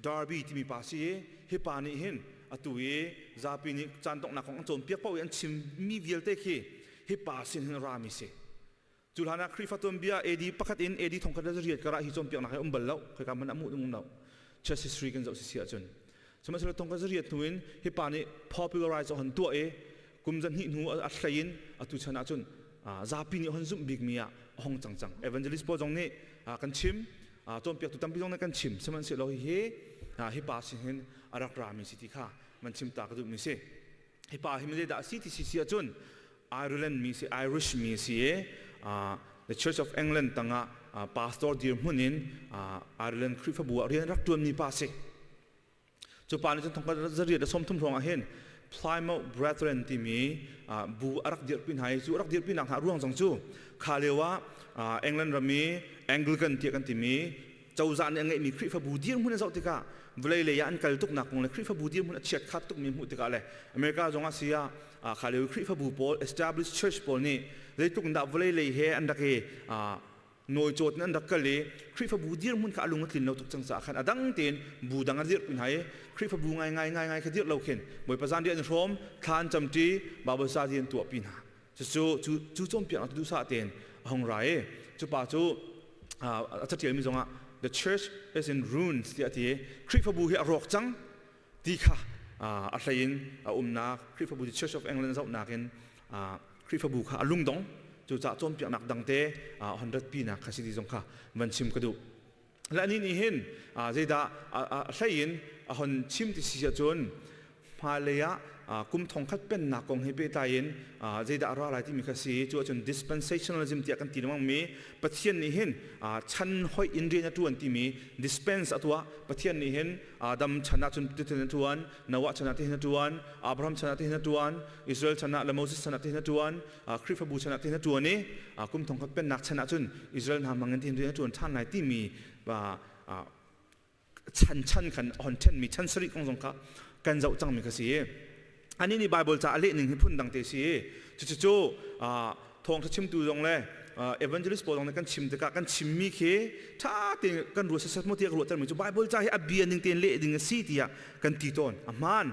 Darby timi pa si i hi pa nih hin atu i zapi nih caan donghnak kong an cawnpiak paoh i an chimmi vialte khi hi pa sin hin rami si. Cu hlan ah Khrihfa tuanbia AD pakhat in AD thongkhat le riat karah hi cawnpiaknak hi um bal lo. Khoika hmanh ah hmuh ding um lo. Church history kan zoh sisi ahcun. Sihmanhsehlaw thongkhat riat hnu in hi pa nih popularize a hon tuah i kum zahnih hnu a hlei in atu chan ahcun zapi nih hon zumh bikmi ah a hong cang cang. Evangelist pawl zong nih kan chim, cawnpiaktu tampi zong nih kan chim. Sihmanhsehlaw hihi hi pa sin hin a rak rami si ti kha van chim ta ka duhmi si. Hi pa hi zeidah a si ti si si ahcun Ireland mi si Irish mi si i the Church of England tangah pastor dirhmun in Ireland Khrihfabu ah rian rak ṭuanmi pa si. Cu pa nih cun thongkhat zariat le 30 hrawng ah hin Plymouth Brethren timi bu a rak dirhpi hna i cu a rak dirhpi nak hna ruang zong cu kha lio ah England ram i Anglican tiah kan timi cozah nih a ngeihmi Khrihfabu dirhmun a zoh tikah vawlei lei ah an kal tuknak kong le Khrihfabu dirhmun a chiat khat tukmi hmuh tikah le America zong ah si ah kha lio Khrihfabu pawl established church pawl nih zeitluk in dah vawlei lei he an rak i nawicawt in an rak kal i Khrihfabu dirhmun kha a lung a tlin lo tuk cang caah khan a dang tein bu dang a dirhpi hna i Khrihfabu ngai ngai ngai ngai kha dirh lo khin Bawipa zanriah an hrawm thla an camṭi Bible study an tuahpi hna cucu cu cu cawnpiaknak duhsah tein a hung ra i cu pa cu a caṭialmi zongah the church is in ruins tiah a ti i Khrihfabu hi a rawk cang ti kha a hlei in a umnak Khrihfabu the Church of England zohnak in Khrihfabu kha a lungdong cucaah cawnpiaknak dangte hon ratpinak kha si ti zong kha van chim ka duh. Le anih nih hin zeidah a hlei in a hon chim ti si ahcun hmailei ah kum thongkhat pennak kong he pehtlai in zeidah a ra lai timi kha si cu ahcun dispensationalism tiah kan ti lengmang mi Pathian nih hin chan hoih in rian a ṭuan timi dispense a tuah Pathian nih hin Adam chan ah cun tihin a ṭuan Noah chan ah tihin a ṭuan Abraham chan ah tihin a ṭuan Israel chan ah le Moses chan ah tihin a ṭuan Khrihfabu chan ah tihin a ṭuan i kum thongkhat pennak chan ah cun Israel hna hmang in tihin rian a ṭuan ṭhan lai timi chan chan khan hon ṭhenmi chan sarih kong zong kha kan zoh cangmi kha si anih nih Bible ca a leh ning hi phun dang te si cucu thawngṭha chimtu zong le evangelist pawl zong nih kan chim tikah kan chimmi khi ṭha tein kan ruah sasat maw tiah ka ruahtermi cu Bible ca hi a bia ning tein leh ding a si tiah kan ti tawn a hmaan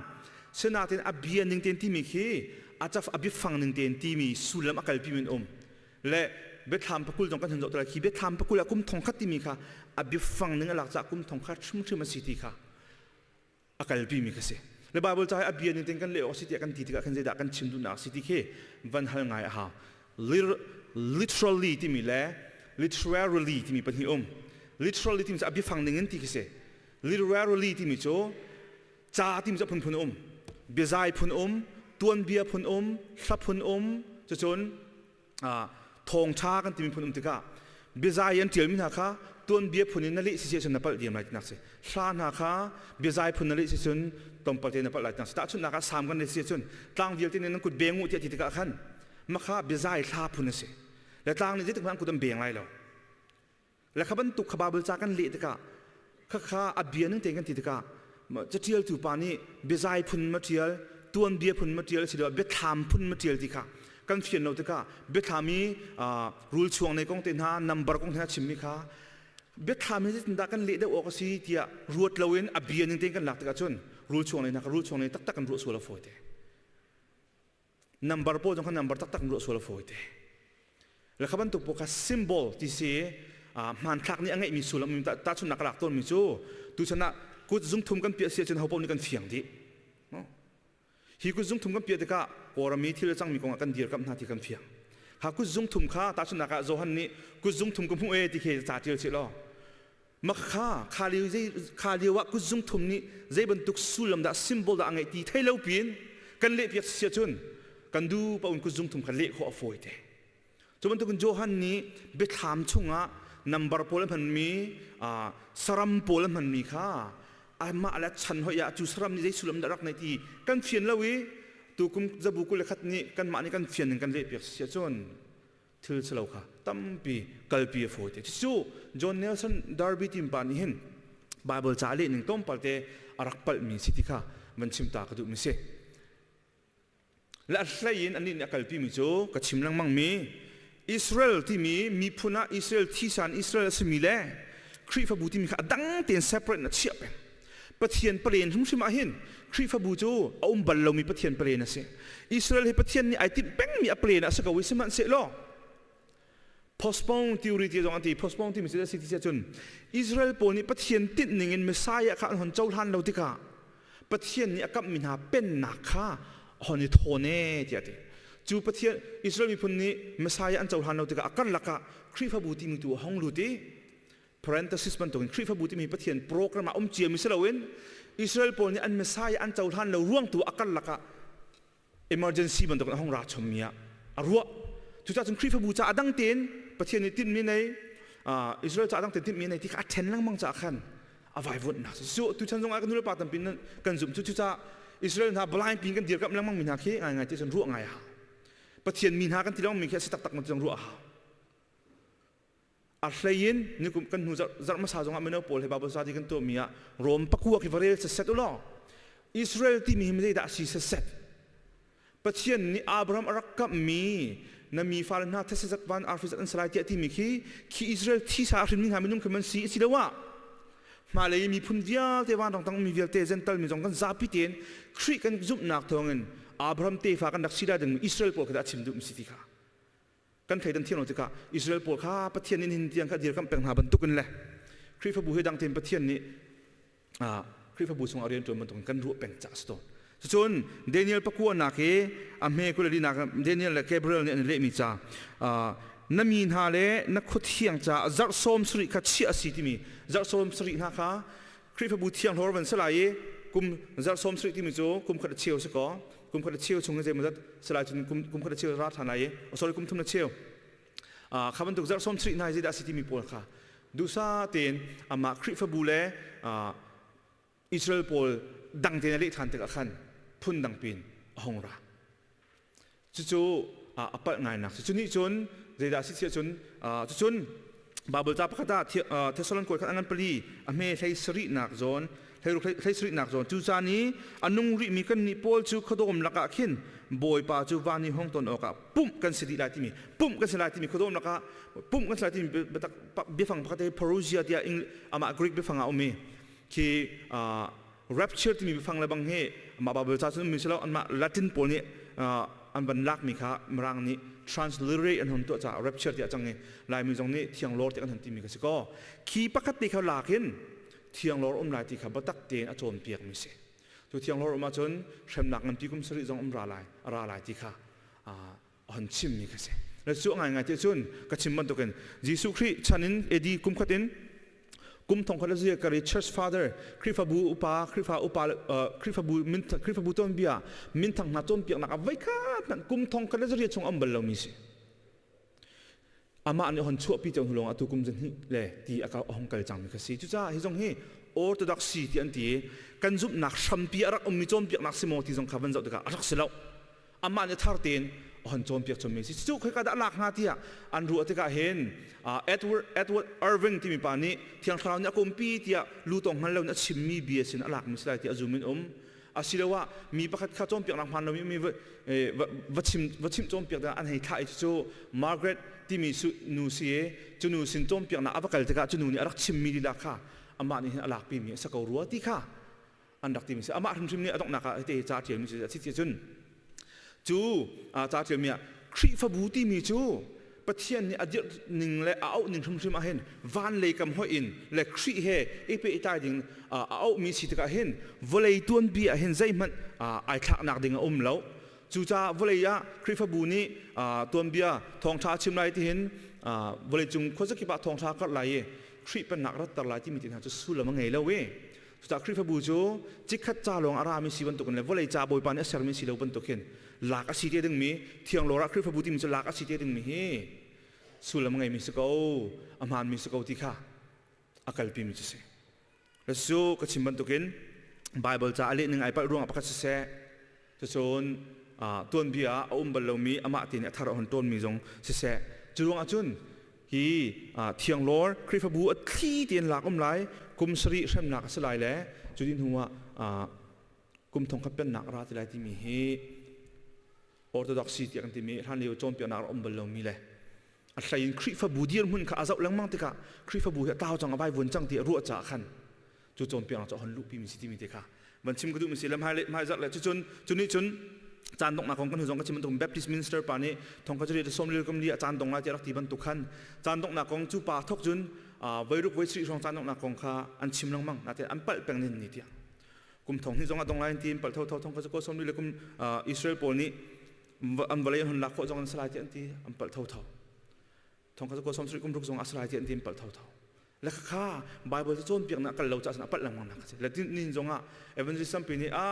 sinain a bia ning tein timi khi a caf a biafang ning tein timi sullam a kalpi min um le biathlam pakul zong kan hun zoh te lai khi biathlam pakul ah kum thongkhat timi kha a biafang ning a lak caah kum thongkhat hrimhrim a si ti kha a kalpi mi kha si le Bible ca hi a bia ning tein kan leh awk si tiah kan ti tikah khan zeidah kan chim duhnak si ti khi van hal ngai a hau literally timi le literarily timi pahnih um literally timi cu a biafang ning in ti khi si literarily timi cu ca timi cu a phunphun um biazai phun um tuanbia phun um hla phun um cucun thawngṭha kan timi phun um tikah biazai an ṭialmi hna kha tuanbia phun in na leh si cun na palh diam lai tinak si hla hna kha biazai phun na leh si cun tlawmpal te na palh lai tinak si tahchunhnak ah sam kan leh si cun tlang vialte nih nan kut beng u tiah ti tikah khan makha biazai hla phun a si le tlang nih zeitik hmanh an kut an beng lai lo Le kha bantuk kha Baibal ca kan leh tikah khakha a bia ning tein kan ti tikah caṭialtu pa nih biazai phun ma ṭial, tuanbia phun ma ṭial asiloah biathlam phun ma ṭial ti kha kan fian lo tikah biathlam i rul chuang nei kong te hna number kong te hna chimmi kha biathlam hi zeitindah kan leh deuh awk a si tiah ruat loin a bia ning tein kan lak tikah cun rul chuang nei hna kha rul chuang nei taktak kan ruah sual a fawi te. Number pawl zong kha number taktak in ruah sual a fawi te. Le kha bantuk pawl kha symbol ti si hmanthlak nih a ngeihmi sullam tahchunhnak ka lak tawnmi cu tuchan ah kut zungthum kan piah si ahcun ho paoh nih kan fiang dih. Hi kut zungthum kan piah tikah Kawlram i thil a cangmi kongah kan dirkamh hna ti kan fiang. Kha kut zungthum kha tahchunhnak ah Johan nih kut zungthum ka hmuh e ti khi ca tial chih law Makha kha lio zei kha lio ah kutzung thum nih zei bantuk sullam dah symbol dah a ngeih ti thei lo piin kan lehpiak si ahcun kan du paun kutzung thum kha leh khawh a fawi te. Cu bantukin Johan nih biathlam chungah number pawl a hmanmi saram pawl a hmanmi kha amah le chan hoi ah cu saram nih zei sullam dah rak neih ti kan fian lo i tukum zabu 21 nih kanmah nih kan fian ning kan lehpiak si ahcun thil silo kha tampi kalpi a fawi te cu John Nelson Darby tim pa nih hin Bible ca leh ning tlawmpal te a rak palhmi si ti kha van chim ta ka duhmi si le a hlei in anih nih a kalpi mi cu ka chim lengmang mi Israel timi miphun ah Israel thisan Israel a simi le Khrihfabu timi kha a dang tein separate in a chiah peng. Pathian palen hrimhrim ah hin Khrihfabu cu a um bal lomi Pathian palen a si. Israel hi Pathian nih ai timh pengmi a palen a si ko i sihmanhsehlaw postpone theory ti zong an ti postpone timi cu a si ti cun Israel pawl nih Pathian tinh ning in Messiah kha an hon cohlan lo tikah Pathian nih a kamhmi hna pennak kha hon i thawn e tiah a ti. Cu Pathian Israel miphun nih Messiah an cohlan lo tikah a karlak ah Khrihfabu timi tu a hong lut i parenthesis bantukin Khrihfabu timi Pathian program ah um ciami si loin Israel pawl nih an Messiah an cohlan lo ruang tu a karlak ah emergency bantukin a hong ra chommi ah a ruah. Cucaah cun Khrihfabu ca a dang tein Pathian nih tinhmi nei Israel ca a dang tein tinhmi nei ti kha a ṭhen lengmang caah khan a vaivuanhnak cu tuchan zong ah kan nulepa tampi kan zumh cu cucaah Israel hna blind pin kan dirkamh lengmang mi hna khi ngai ngai ti cun ruah ngai a hau Pathian mi hna kan ti lengmang mi khi a si taktak ma ti zong ruah a hau a hlei in nikum kan hnu zarh hmasa zong ah mino pawl he Bible study kan tuah mi ah Rom pakua khi va rel set u law Israel timi hi zeidah a si set Pathian nih Abraham a rak kamhmi na mi fale hna these zat van arfi zat an si lai tiah timi khi khi Israel thisa a hrinmi hna minung khi man si asiloah hmailei miphun vialte vanrang tang mi vialte Gentile mi zong kan zapi tein Khrih kan zumhnak thawngin Abraham tefa kan rak si lai dingmi Israel pawl kha dah a chim duhmi si ti kha kan thleidan thiam lo tikah Israel pawl kha Pathian nih hin tiang kha dirkamh peng hna bantukin le Khrihfabu hi dang tein Pathian nih Khrihfabu chungah rian ṭuan bantukin kan ruah peng caah a si tawn. Cucun Daniel pakua nak i a hme 22 nak Daniel le Gabriel nih an i lehmi ca na mi hna le na khuathiang caah zarh 70 kha chiah a si timi zarh 70 hna kha Khrihfabu thianghlawr van si lai i kum zarh 70 timi cu kum khat a cheu si kaw kum khat a cheu chung hi zeimawzat si lai cun kum khat a cheu ra ṭhan lai i oh, sorry kum thum na cheu kha bantuk zarh 70 hna hi zeidah a si timi pawl kha duhsa tein amah Khrihfabu le Israel pawl dang tein a leh ṭhan tikah khan phun dang pin a hung ra Cucu a palh ngainak cu. Cu nih cun zeidah a si tiah cun cucun Bible ca pakhat ah Thessalon kawi khat a ngan pali a hme hlei sarihnak zawn hlei sarihnak zawn cu caan i a nung rihmi kannih pawl cu khuadawm lakah khin Bawipa cu van i hong ton awkah pumh kan si dih lai timi pumh kan si lai timi khuadawm lakah pumh kan si lai timi biafang pakhat hi parousia tiah amah Greek biafang ah a um i khi rapture timi biafang le bang hi mah Bible ca cun ummi si lo anmah Latin pawl nih an van lakmi kha Mirang nih transliterate an hon tuah caah rapture tiah cang i Laimi zong nih thianglawr tiah kan hon timi kha si kaw khi pakhat te kha lak in thianglawr um lai ti kha biatak tein a cawnpiakmi si cu thianglawr um ahcun hremnak nganpi kum sarih zong um ra lai a ra lai ti kha a hon chimmi kha si le cu a ngaingai ti cun ka chim bantukin Jesuh Khrih chan in AD kum khat in kum thong khat le zia kari church father Khrihfabu upa Khrihfa upa Khrihfabu min Khrihfabu tuanbia minthang hna cawnpiaknak a voikhat hmanh kum thong khat le zaria chung am bal lomi si amah nih hon chuahpi cang hnu lawng atu kum zahnih le ti a hong kal cangmi kha si cucaah hi zong hi orthodoxy ti an ti i kan zumhnak hrampi a rak ummi cawnpiaknak si maw ti zong kha van zoh tikah a rak si lo amah nih thar tein a hon cawnpiak chommi si cu khoika dah lak hnga tiah an ruah tikah hin Edward Edward Irving timi pa nih Thiang Thlarau nih a kumpi tiah lutawng hngal lo in a chimmi bia sin a lakmi si lai tiah a zum in um asiloah mi pakhat kha cawnpiaknak hmaan lomi mi va chim va chimh cawnpiak ding an hei thlah i cucu Margaret timi nu si i cu nu sin cawnpiaknak a va kal tikah cu nu nih a rak chimmi lila kha amah nih hin a lakpimi a si ko rua ti kha an rak timi si amah hrimhrim nih a donghnak ah hiti ca ṭialmi cu a si cun cu ca ṭialmi ah Khrihfabu timi cu Pathian nih a dirh ning le a auh ning hrimhrim ah hin van lei kam hoih in le Khrih he i pehtlai ding a auhmi si tikah hin vawlei tuanbia ah hin zeihmanh ai thlaknak ding a um lo cucaah vawlei ah Khrihfabu nih tuanbia thawngṭha a chim lai ti hin vawleicung khuazakip ah thawngṭha karh lai i Khrih pennak ratter lai timi te hna cu sullam a ngei lo i Cucaah Khrihfabu cu chikkhat ca lawng a rami si bantukin le vawlei ca Bawipa nih a sermi si lo bantuk hin lak a si te dingmi thianglawr ah Khrihfabu timi cu lak a si te dingmi hi sullam a ngeimi si ko a hmaanmi si ko ti kha a kalpimi cu si. Cu ka chim bantukin Bible ca a leh ning ai palh ruangah pakhat siseh cucun tuanbia ah a um bal lomi amah te nih a thar a hon ṭawnmi zong siseh cu ruangah cun hi thianglawr Khrihfabu a thli tein lak um lai kum sarih hremnak a si lai le cu dih hnu ah kum thongkhat pennak a ra ti lai timi hi orthodoxy tiah kan timi hlan lio cawnpiaknak a um bal lomi le a hlei in Khrihfabu dirhmun kha a zoh lengmang tikah Khrihfabu hi a tlau cang a vaivuan cang ti a ruah caah khan. Cu cawnpiaknak cu a hon luhpi mi si timi te kha van chim ka duh mi si le hmai zarh le cucun cuni cun caan donghnak kong kan hu zong ka chim bantuk Baptist minister pa nih thong kha curi som lil kum li a caan dong lai ti rak ti bantuk khan caan donghnak kong cu pa thok cun voiruk voi sarih hrawng caan donghnak kong kha an chim lengmang natein an palh peng nin ni tiang kum thong hnih zong a dong lai ti palh tho tho thong kha cu ko som li le kum Israel pawl nih an vawlei an hun lak khawh zong an salai ti an ti an palh tho tho thong kha cu ko som sarih kum ruk zong a salai ti an ti an palh tho tho le kha Bible cu cawnpiaknak kal lo caah a palh lengmang nak a si le nin zong ah evangelist tampi nih a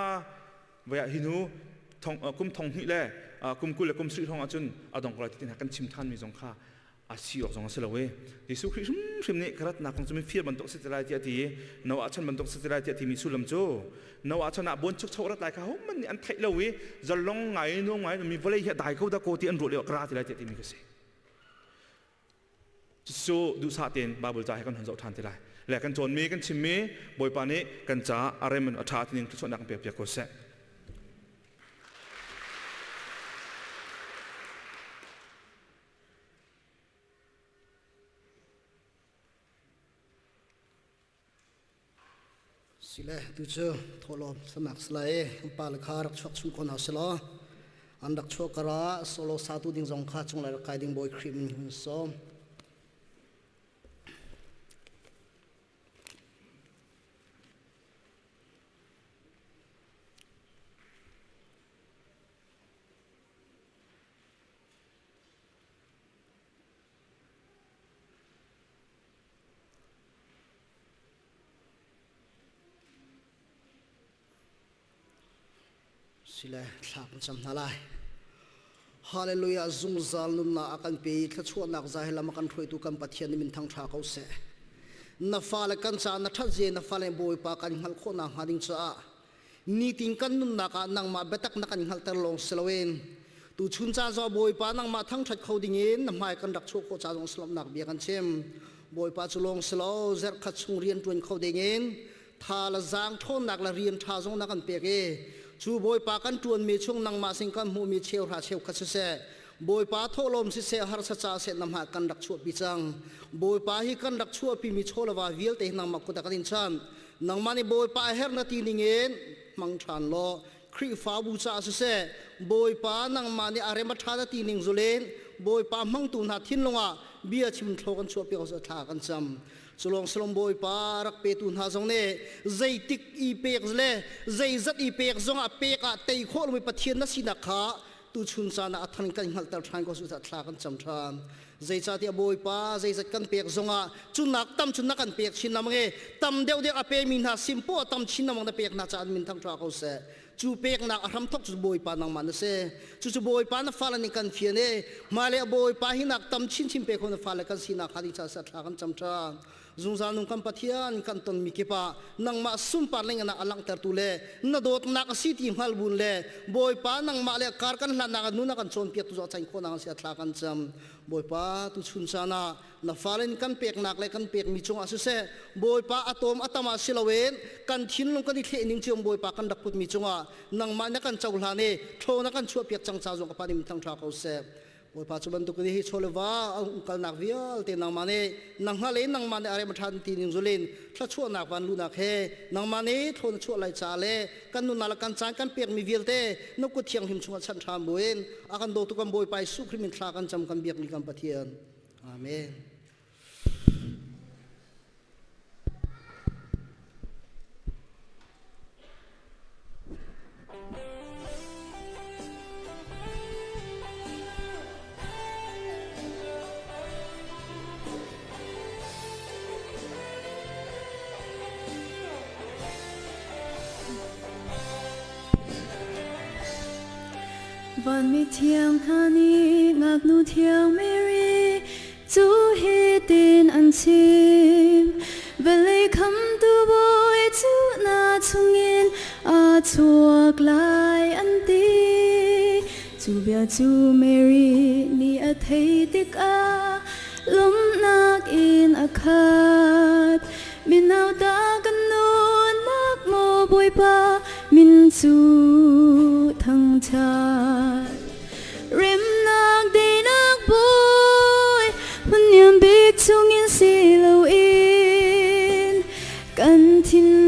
vaya hi nu thong kum thong hnih le kum 20 le kum sarih hrawng ahcun a dong ko lai ti hna kan chim than mi zong kha a si awk zong a si lo e Jesuh Khrih hrimhrim nih ka ratnak kong cu mi fir bantuk si te lai tiah ti Noah chan bantuk si te lai tiah timi sullam cu Noah chan ah buan chuk rat lai kha hohmanh nih an theih lo i zalong ngai nuam ngai mi vawlei hi a dai ko da ko ti an ruah lio ka ra ti lai tiah timi ka si Cucu duhsah tein Bible ca he kan hun zoh ṭhan te lai. Le kan cawnmi kan chimmi Bawipa nih kan caah a rem in a ṭha tining thluachuahnak kan pek piak ko seh. Sile tu cu thawhlawm sanak salai kan pa le kha rak chuak chung ko hna selaw an rak chuak kara solo satu ding zong kha cunglei rak kai ding Bawi Khrih min hun sawm. Sile thla kan cam hna lai. Hallelujah zungzal nunnak a kan pe i thluachuahnak za he lam a kan hruaitu kan Pathian nih min thang ṭha ko seh. Na fale kan caah na ṭhat zia na fale Bawipa kan hngalh khawh nakhnga ding caah nitin kan nunnak ah nangmah biatak na kan hngalhter lawng si loin tuchun ca zong Bawipa nangmah thangṭhat kho dingin na hmai kan rak chuah khawh ca zong salomnak bia kan chim. Bawipa cu lawng si lo zarhkhat chung rian ṭuan kho dingin tha le zaang ṭhawnnak le rian ṭha zong na kan pek i cu Bawipa kan ṭuanmi chung nangmah sin kan hmuhmi cheuhra cheukhat siseh Bawipa thawhlawm siseh harsa ca seh na hmai kan rak chuahpi cang Bawipa hi kan rak chuahpimi chawleva vialte hi nangmah kut ah kan in chan nangmah nih Bawipa a herh na ti ningin hmang ṭhan law Khrihfabu caah siseh Bawipa nangmah nih a rem a ṭha na ti ning zulin Bawipa hmangtu hna thinlung ah bia chim thlo kan chuahpi ko thla kan cam culawng salom Bawipa rak petu hna zong nih zeitik i pek le zeizat i pek zong ah pek ah tei khawh lomi Pathian na sinak kha tuchun caan ah a than kan hngalhter ṭhan ko su thla kan cam ṭhan zeicahtiah Bawipa zeizat kan pek zongah cunak tam cun na kan pek chin lamang i tam deuhdeuh a pemi hna sim poah tam chin lamang na pek hna caah min thang ṭha ko seh cu peknak a hramthok cu Bawipa nangmah na si cucu Bawipa na fale nih kan fian i hmailei Bawipa hi nak tam chinchin pe kho na fale kan sinak hnga ding caah thla kan cam ṭhan zungzal nung kan Pathian kan tonmi kip ah nangmah sunpar ning a langhtertu le na dawtnak a si ti hngal bun le Bawipa nangmah le kar kan hlannak ah nun a kan cawnpiaktu cu a can khawhnak si a thla kan cam Bawipa tu chun caan ah na fale in kan peknak le kan pekmi cungah siseh Bawipa a tawm a tam ah si loin kan thinlung kan i thleh ning cio Bawipa kan rak putmi cungah nangmah na kan cohlan i thaw na kan chuahpiak cang ca zong ka pa nih thang ṭha ko seh Bawipa cu bantuk in hi chawleva a umkalnak vialte nangmah nih nang hngal in nangmah nih a rem a ṭhan ti ning zulin thluachuahnak van luhnak he nangmah nih thlawn chuah lai ca le kan nunnak le kan caan kan pekmi vialte na kut thianghlim chungah chanh ṭhan buin a kan dawtu kan Bawipa Jesuh Khrih min thla kan cam kan biakmi kan Pathian. Amen. Vanmi thiang hna nih ngaknu thiang Mary Cu hitin an chim, vawlei khamtu Bawi cu na chungin a chuak lai an ti. Cu bia cu Mary nih a theih tikah lawmhnak in a khat. Minauta kan nunnak maw Bawipa min cu thangṭhat. Remnak deinak bawi hmun niam bik chungin si loin kan thinlung.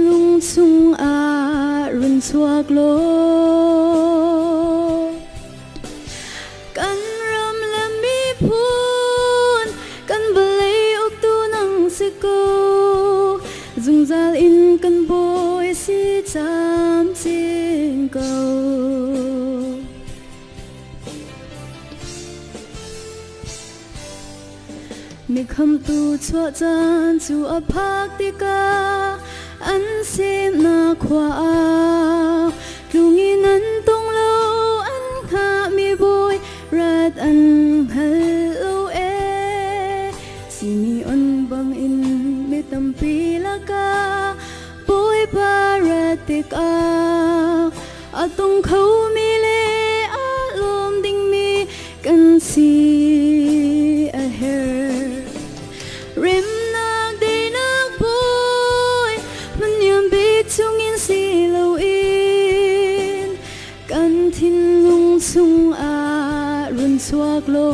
chuak law Kan ram le miphun kan vawlei uktu nang si ko zungzal in kan bawi si camcin ko. Mikhamtu chuah caan cu a phak tikah an semnak khua ah tlungin an tung lo an hngahmi bawi rat an hngal lo ee. Simeon bangin mi tampi lakah Bawipa rat tikah a tung khomi le a lawm dingmi kan si a herh. Remnak deinak bawi hmunniam bik chungin si loin kan thinlung chungah run chuak law.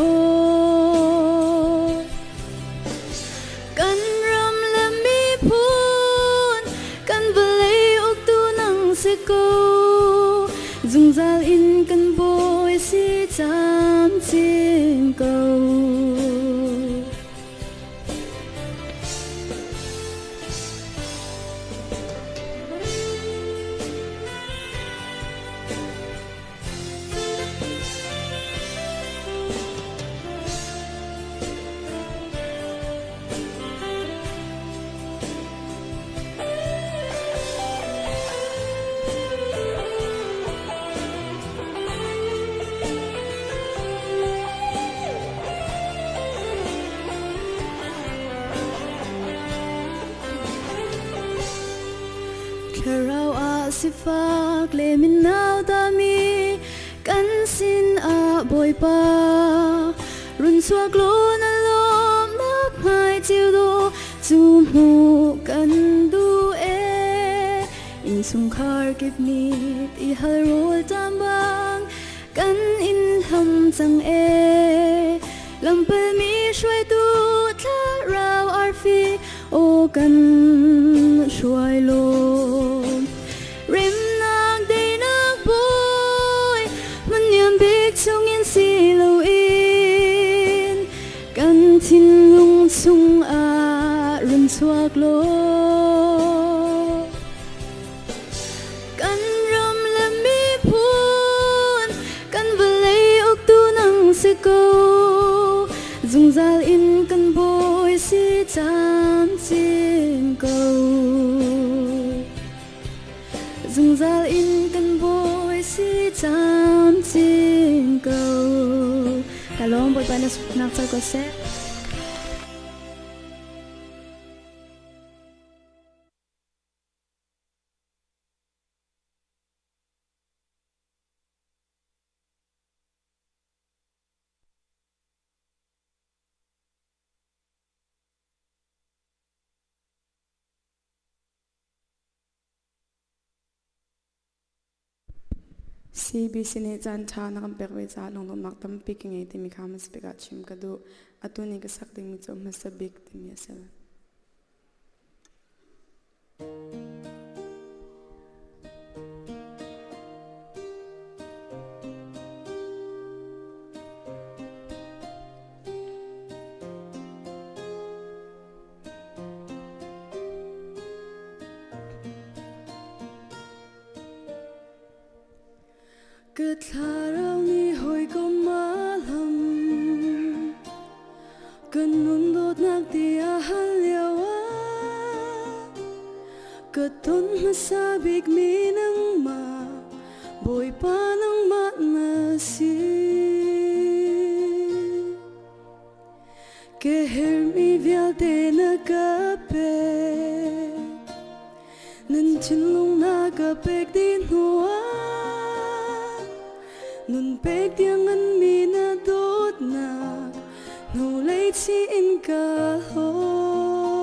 Kan ram le miphun, kan vawlei uktu nang si ko. Zungzal in kan bawi si camcin ko. Thlarau ah sifak le minau dami kan sin ah Bawipa run chuak law na lawmnak hmai cio do cu hmuh kan duh e innchungkhar kip nih ti hal rawl ṭam bang kan in hlam cang e lampal mi hruaitu thlarau arfi aw kan hruai law Remnak deinak bawi hmunniam bik chungin si loin kan thinlung chungah run chuak law. Kan ram le miphun, kan vawlei uktu nang si ko. Zungzal in kan bawi si camcin ko. Zungzal in kan bawi si camcin ko. Ka lawm Bawipa na nak cal ko seh. CBC nih caanṭha na kan pek ve caah lunglawmhnak tampi ka ngei timi kha hmasa bik ah chim ka duh. Atu ni ka sak dingmi cu hmasa bik timi a si. Ka thlarau nih hawikom a hlam Kan nun dawtnak ti a hal lio ah Ka ton hmasa bik mi nangmah Bawipa nangmah na si Ka herhmi vialte na ka pek Nan thinlung na ka pek dih hnuah Nun pek tiang nganmi na dawtnak Hnulei chih in ka hlawt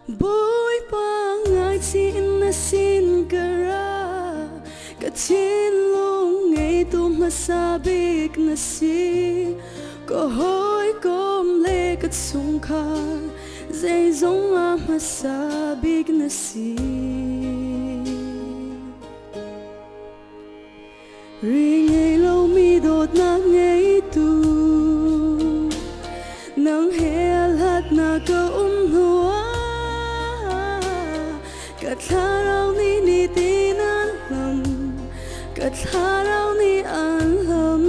Bawipa ngaichih in na sin ka ra Ka thinlung ngeitu hmasa bik na si Ka hawikom le ka chungkhar zeizong ah hmasa bik na si. Ri ngei lomi dawtnak ngeitu Nang he a hlatnak ka um hnuah Ka thlarau nih nitin an hlam Ka thlarau nih an hlam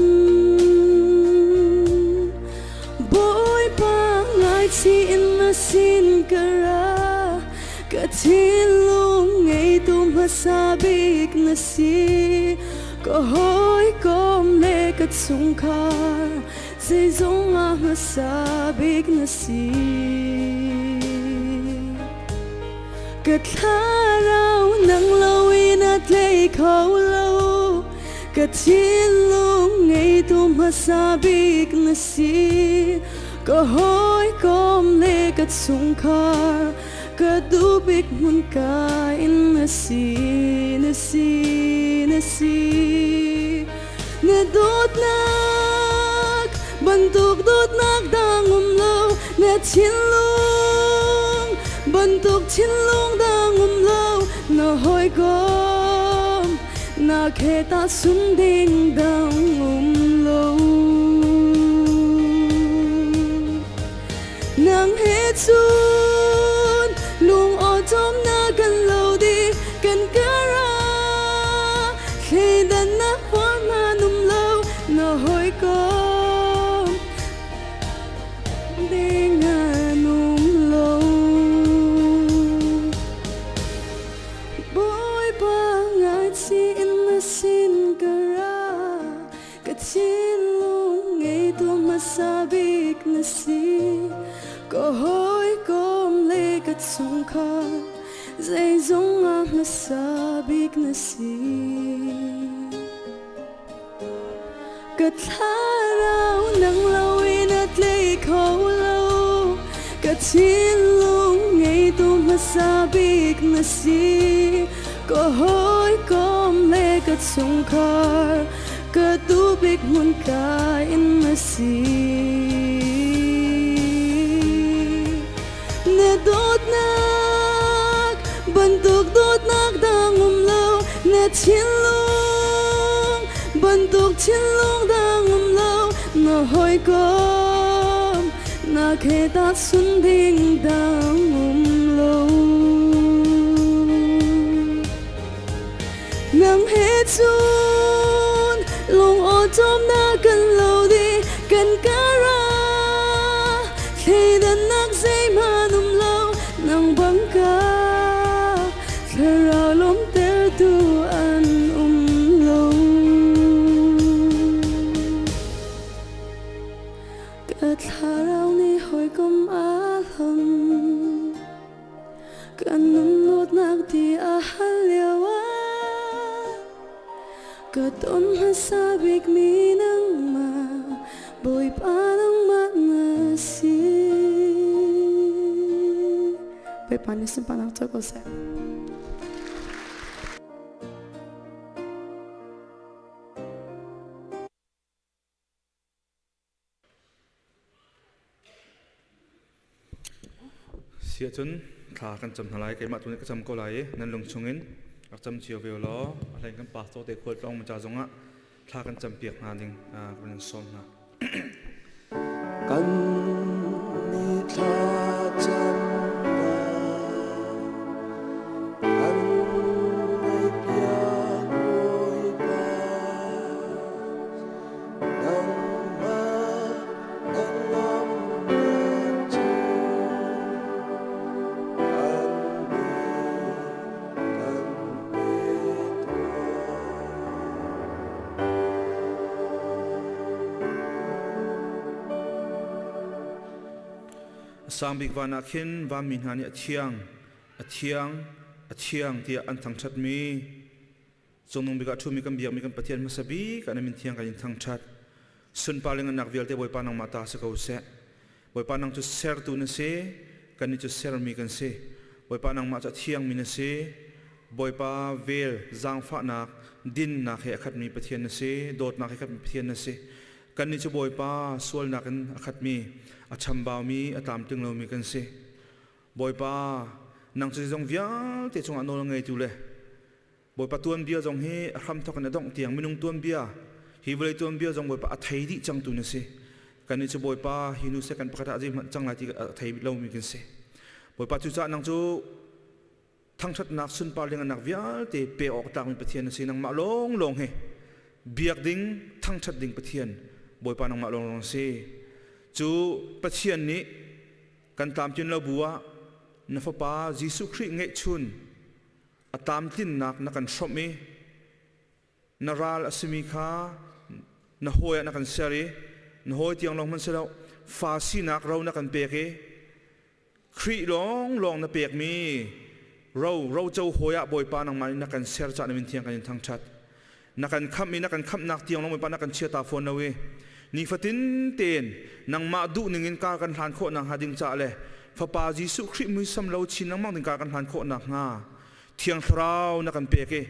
Bawipa ngaichih in na sin ka ra Ka thinlung ngeitu hmasa bik na si Ka hawikom le ka chungkhar zeizong ah hmasa bik na si Ka thlarau nang loin a tlei kho lo Ka thinlung ngeitu hmasa bik na si Ka hawikom le ka chungkhar ka duh bik hmun ka in na si na si na si Na dawtnak bantuk dawtnak dang um lo na thinlung bantuk thinlung dang um lo na hawikom na kheta sung ding dang um lo Nang he cun lung awṭawmnak kan lo dih kan kara thleidannak huam um lo na hawikom ding an um lo Bawipa ngaichih in na sin ka ra Ka thinlung ngeitu hmasa bik na si Ka hawikom le ka chungkhar zeizong ah hmasa bik na si Ka thlarau nang loin a tlei kho lo Ka thinlung ngeitu hmasa bik na si Ka hawikom le ka chungkhar ka tubik hmun ka in na si Na dawtnak bantuk dawtnak dang um lo na thinlung bantuk thinlung dang um lo na hawikom na kheta sun ding dang um lo Nang he cun lung awṭawmnak kan lo dih kan kara thleidannak zeihmanh um lo nang bang ka thlarau lawmhtertu an um lo. Ka thlarau nih hawikom aa hlam. Kan nunnak ti a hal lio ah ka ton hmasa bikmi nangmah Bawipa nangmah na si. Bawipa nih sunparnak co ko seh. Siahcun thla kan cam hna lai. Keimah tu nih ka cam ko lai i nan lung chungin rak cam cio ve law a hlei kan pastor te khual tlawng ca zongah thla kan cam piak hna ding kan in sawm hna. Kan ni thla camnak kan ngaihpiak Bawipa. Nangmah hnangamnak cu kan nih kan pe tuah. A sang bik van ah khin vanmi hna nih a thiang, a thiang, a thiang tiah an thangṭhatmi Cungnung bik ah ṭhumi kan biakmi kan Pathian hmasa bik ah na min thiang kan in thangṭhat. Sunpar le ngannak vialte Bawipa nangmah ta si ko seh. Bawipa nang cu sertu na si, kannih cu sermi kan si. Bawipa nangmah cu a thiangmi na si. Bawipa vel, zaangfahnak, dinnak he a khatmi Pathian na si, dawtnak he a khatmi Pathian na si. Kannih cu Bawipa sualnak in a khatmi, a chambaumi, a tlamtling lomi kan si. Bawipa, nang cu zeizong vialte cungah nawl a ngeitu le Bawipa tuanbia zong hi a hramthawk in a dongh tiang minung tuanbia hi vawlei tuanbia zong Bawipa a thei dih cangtu na si. Kannih cu Bawipa hi nu second pakhat ah zeihmanh cang lai ti a thei lomi kan si. Bawipa cucaah nang cu thangṭhatnak sunpar lenganak vialte pe awk tlakmi Pathian na si. Nangmah lawnglawng hi biak ding thangṭhat ding Pathian Bawipa nangmah lawnglawng si. Cu Pathian nih kan tlamtlin lo bu ah na fapa Jesuh Khrih ngeihchun a tlamtlinnak na kan hrawmh i na ral a simi kha na hawi ah na kan ser i na hawi tiang lawng hmanh si lo fa sinak ro na kan pek i Khrih lawnglawng na pekmi ro roco hawi ah Bawipa nangmah nih na kan ser caah na min thiang kan in thangṭhat na kan khamh i na kan khamhnak tiang lawng Bawipa na kan chia ta fawn lo i nifatin tein nangmah duh ning in kar kan hlan khawh nakhnga ding caah le Fapa Jesuh Khrih muisam lo chin lengmang ding kar kan hlan khawh nakhnga Thiang Thlarau na kan pek i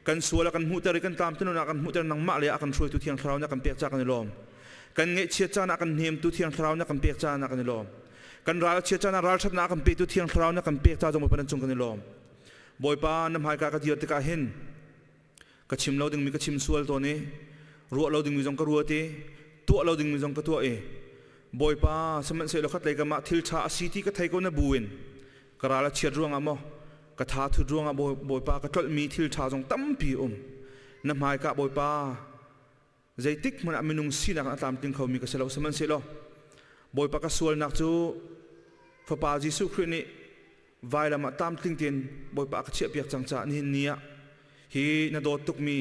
kan sual a kan hmuhter i kan tlamtlin a kan hmuhter nangmah le a kan hruaitu Thiang Thlarau na kan pek ca kan i lawm. Kan ngaihchiat caan ah kan hnemtu Thiang Thlarau na kan pek caan ah kan i lawm. Kan ral chiat caan ah ralṭhatnak a kan petu Thiang Thlarau na kan pek ca zong Bawipa nan cung kan i lawm. Bawipa na hmaika ka dir tikah hin ka chim lo dingmi ka chim sual tawn i ruah lo dingmi zong ka ruat i tuah lo dingmi zong ka tuah i Bawipa sihmanhsehlaw khatlei kam ah thil ṭha a si ti ka thei ko na buin ka ral a chiat ruangah maw ka tha thut ruangah Bawipa ka tlolhmi thil ṭha zong tampi um na hmaika Bawipa zeitik hmanh ah minung sinak a tlamtling khomi ka si lo sihmanhsehlaw Bawipa ka sualnak cu Fapa Jesuh Khrih nih vailam ah tlamtling tein Bawipa ka chiahpiak cang caah nihin ni ah hi na dawt tukmi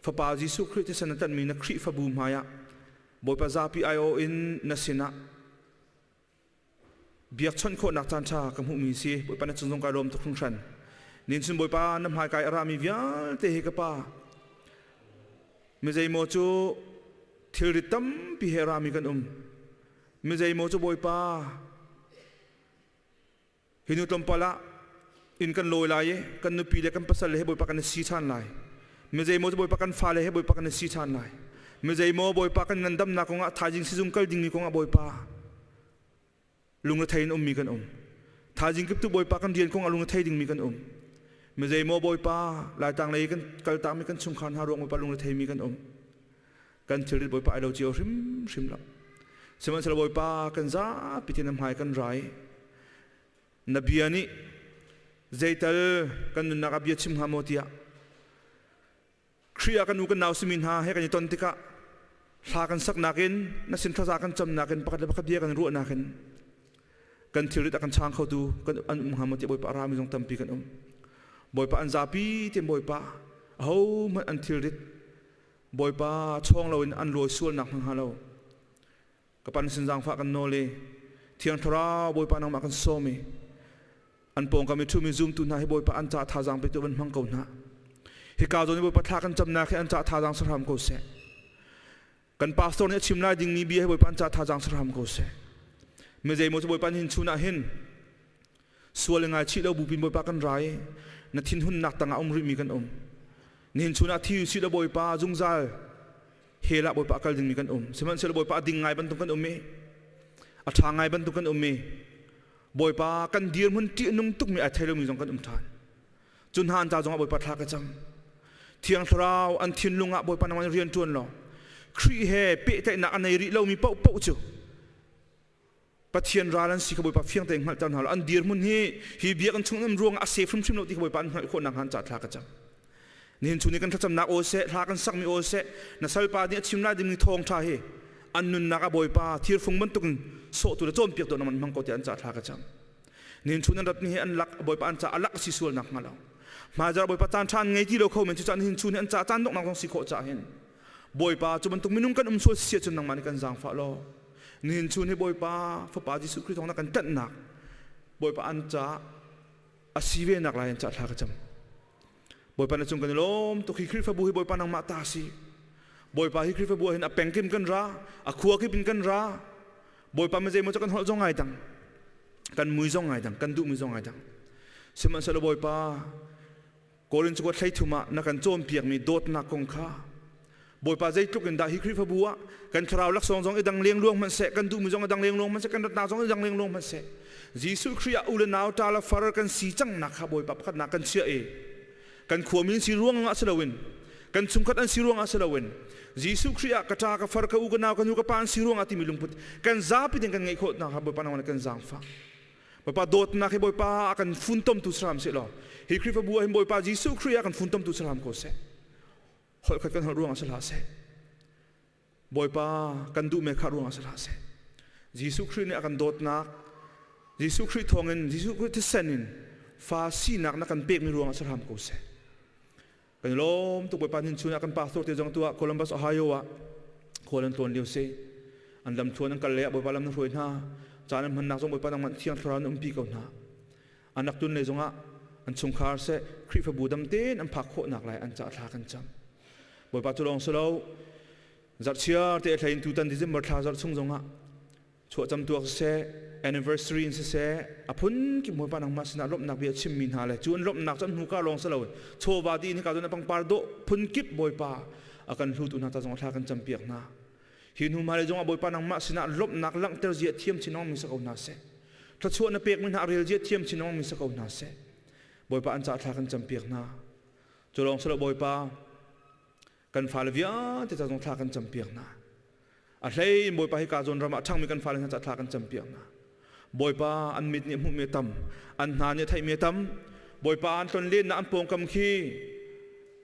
Fapa Jesuh Khrih thisen na tlanhmi na Khrihfabu hmaiah Bawipa zapi aiawh in na sinah Biakchawnh khawhnak caanṭha ka hmuhmi si. Bawipa na cung zong kai lawm tuk hringhran. Nin cun Bawipa na hmaikai a rami vialte hi ka pa mi zeimaw cu thilrit tampi he a rami kan um. Mi zeimaw cu Bawipa hi nu tlawmpal ah inn kan lawi lai i kan nupi le kan pasal le he Bawipa kan i si ṭhan lai. Mi zeimaw cu Bawipa kan fale he Bawipa kan i si ṭhan lai. Mi zeimaw Bawipa kan ngandamnak kongah thaizing sizung kal dingmi kongah Bawipa lungrethei in ummi kan um. Thaizing kip tu Bawipa kan rian kongah lungrethei dingmi kan um. Mi zeimaw Bawipa Laitlang lei kan kaltakmi kan chungkhar hna ruang Bawipa lungrethei mi kan um. Kan thilrit Bawipa ai lo cio hrimhrim lo. Sihmanhsehlaw Bawipa kan zapi te na hmai kan rai. Na bia nih zeital kan nunnak ah bia chim hnga maw tiah Khrih ah kan u kan nau simi hna he kan i ton tikah hla kan saknak in na sin thlaza kan camnak in pakhat le pakhat bia kan ruahnak in kan thilrit a kan chang khotu kan an um hnga maw tiah Bawipa a rami zong tampi kan um. Bawipa an zapi te Bawipa ahohmanh an thilrit Bawipa chawng loin an lawi sualnak hnga lo. Ka pan sin zaangfah kan nawl i Thiang Thlarau Bawipa nangmah kan sawm i an pawngkam i ṭhumi zumtu hna hi Bawipa an ca thazaang petu van hmang ko hna. Hika zawn i Bawipa thla kan camnak hi an ca thazaang si hram ko seh. Kan pastor nih a chim lai dingmi bia hi Bawipa an ca thazaang si hram ko seh. Mi zeimaw cu Bawipa hin chun ah hin sual i ngaichih lo bupin Bawipa kan ra i na thinhunnak tangah um rihmi kan um. Nihin chun ah thi usih law Bawipa zungzal hell ah Bawipa a kal dingmi kan um. Sihmanhsehlaw Bawipa a ding ngai bantuk kan um i a ṭha ngai bantuk kan um i Bawipa kan dirhmun ṭihnung tukmi ai thei lomi zong kan um ṭhan. Cu hna an ca zongah Bawipa thla ka cam. Thiang Thlarau an thinlung ah Bawipa nangmah rian ṭuan law Khrih he pehtlaihnak a nei rih lomi paohpaoh cu Pathian ral an si kha Bawipa fiang tein hngalhter hna law an dirhmun hi hi biakinn chung um ruangah a sef hrimhrim lo ti kha Bawipa an hngalh khawh nakhnga an ca thla ka cam. Nihin chung ni kan thlacamnak aw seh, hla kan sakmi aw seh, na salpa nih a chim lai dingmi thawngṭha hi an nunnak ah Bawipa thirfung bantukin sawhtu le cawnpiaktu nang man hmang ko tiah an ca thla ka cam. Nihin chung nan ratmi hi an lak Bawipa an ca a lak si sual nak hnga lo. Hmaizarh Bawipa caan ṭha an ngei ti lo kho men cu caan nihin chung ni an ca caan donghnak zong si khawh cah hin Bawipa cu bantuk minung kan um sual si ahcun nangmah nih kan zaangfah law nihin chun hi Bawipa Fapa Jesuh Khrih thawng na kan tlanhnak Bawipa an ca a si ve nak lai an ca thla ka cam. Bawipa na cung kan i lawm tuk hi Khrihfabu hi Bawipa nangmah ta si. Bawipa hi Khrihfabu ah hin a pengkim kan ra, a khua kip in kan ra. Bawipa mi zeimaw cu kan holh zong ai dang, kan mui zong ai dang, kan duhmi zong ai dang. Sihmanhsehlaw Bawipa Korin cakuat 13 ah na kan cawnpiakmi dawtnak kong kha Bawipa zeitluk in dah hi Khrihfabu ah kan thlarau laksawng zong i dang lengluang hmanh seh, kan duhmi zong i dang lengluang hmanh seh, kan ratnak zong i dang lengluang hmanh seh, Jesuh Khrih ah u le nau ṭa le far kan si cangnak kha Bawipa pakhatnak kan chiah i. Kan khuami an si ruang ah si loin kan chungkhat an si ruang ah si loin Jesuh Khrih ah ka ṭa ka far ka u ka nau ka nu ka pa an si ruang ah timi lungput kan zapi tein kan ngeih khawh nakhnga Bawipa nangmah kan zaangfah. Bawipa dawtnak hi Bawipa a kan funtomtu si hram seh law hi Khrihfabu ah hin Bawipa Jesuh Khrih a kan funtomtu si hram ko seh. Holh khat kan holh ruang ah si hlah seh. Bawipa kan duh me kha ruang ah si hlah seh. Jesuh Khrih nih a kan dawtnak Jesuh Khrih thawngin Jesuh Khrih thisen in fa sinak na kan pekmi ruang ah si hram ko seh. Kan i lawm tuk Bawipa nin chun ah kan pastor te zong tu ah Columbus Ohio ah khual an tlawn lio si. An lam thluan an kal le ah Bawipa lam na hruai hna. Caan an hmannak zong Bawipa nangmah thiang thlarau na umpi ko hna. An rak tun le zongah an chungkhar seh Khrihfabu dam tein an phak khawhnak lai an cah thla kan cam. Bawipa cu lawng si lo zarhchiar te hlein tutan December thla zarh chung zongah chuahcam tuak siseh anniversary in siseh a phun kip Bawipa nangmah sinah lawmhnak bia chimmi hna le cu an lawmhnak cu an hmuka lawng si lo chawva di in hika cun a pangpar dawh phun kip Bawipa a kan hlutu hna ta zong thla kan campiak hna hi hnu hmailei zongah Bawipa nangmah sinah lawmhnak langhter zia thiam chin mi sa ko hna seh thluachuah na pekmi hna rel zia thiam chin mi sa ko hna seh Bawipa an ca thla kan campiak hna cu lawng silo Bawipa kan fale vialte ca zong thla kan campiak hna a hlei in Bawipa hika zawn ram ah ṭhangmi kan fale hna ca thla kan campiak hna Bawipa an mit nih hmuhmi a tam an hna nih theihmi a tam Bawipa an tlon lennak an pawngkam khi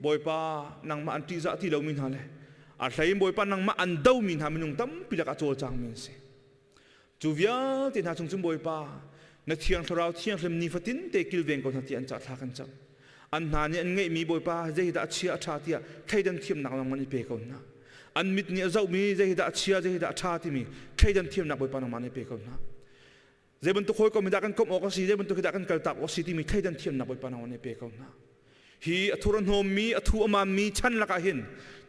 Bawipa nangmah an ṭihzah ti lomi hna le a hlei in Bawipa nangmah an domi hna minung tampi lakah cawlcangmi an si cu vialte hna chung cun Bawipa na thiang thlarau thianghlim nifatin te kilveng ko hna ti an cah thla kan cam an hna nih an ngeihmi Bawipa zei dah a chia a ṭha tiah thleidan thiamnak nangmah nih pe ko hna an mit nih a zohmi zei dah a chia zei dah a ṭha timi thleidan thiamnak Bawipa nangmah nih pe ko hna zei bantuk hawikom hi dah kan komh awk a si zei bantuk hi dah kan kaltak awk a si timi thleidan thiamnak Bawipa nangmah nih pe ko hna hi a thur a hnawmmi a thu a mammi chan lakah hin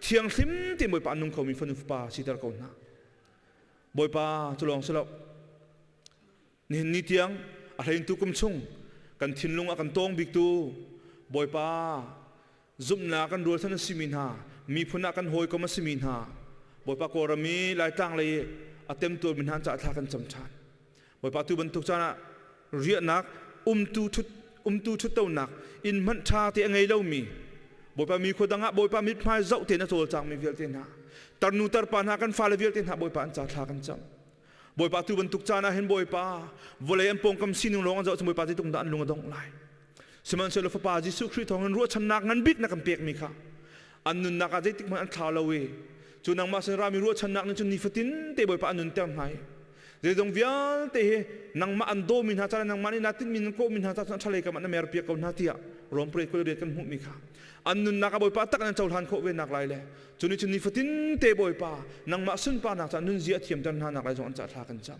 thianghlim tein Bawipa a nung khomi fanu fapa siter ko hna Bawipa cu lawng si lo nihin ni tiang a hleintu kum chung kan thinlung a kan tawng biktu Bawipa zumhnak kan rualchan a simi hna miphun ah kan hawikom a simi hna Bawipa Kawlram i Laitlang lei a temtuarmi hna caah thla kan cam ṭhan Bawipa tu bantuk caan ah riahnak umtu ṭhut umtu ṭhuttonak inn hmanh ṭha te a ngei lomi Bawipa mi khua dang ah Bawipa mithmai zoh tein a cawlcangmi vialte hna tarnu tarpa hna kan fale vialte hna Bawipa an ca thla kan cam Bawipa tu bantuk caan ah hin Bawipa vawlei an pawngkam sining lawng an zoh cun Bawipa zeitluk dah an lung a dongh lai sihmanhsehlaw Fapa Jesuh Khrih thawng in ruahchannak ngan bik na kan pekmi kha an nunnak ah zeitik hmanh an thlau lo i cu nangmah sin rami ruahchannak nih cun nifatin te Bawipa an nunter hna i zeizong vialte hi nangmah an dawmi hna ca nangmah nih naa tinhmi nan kawhmi hna ca cun a ṭhalei kam ah na merpiak ko hna tiah Rom pariat 28 kan hmuhmi kha an nunnak ah Bawipa tak in an cohlan khawh ve nak lai le cu nih cun nifatin te Bawipa nangmah sunparnak ca nunzia a thiamter hna nak lai zong an ca thla kan cam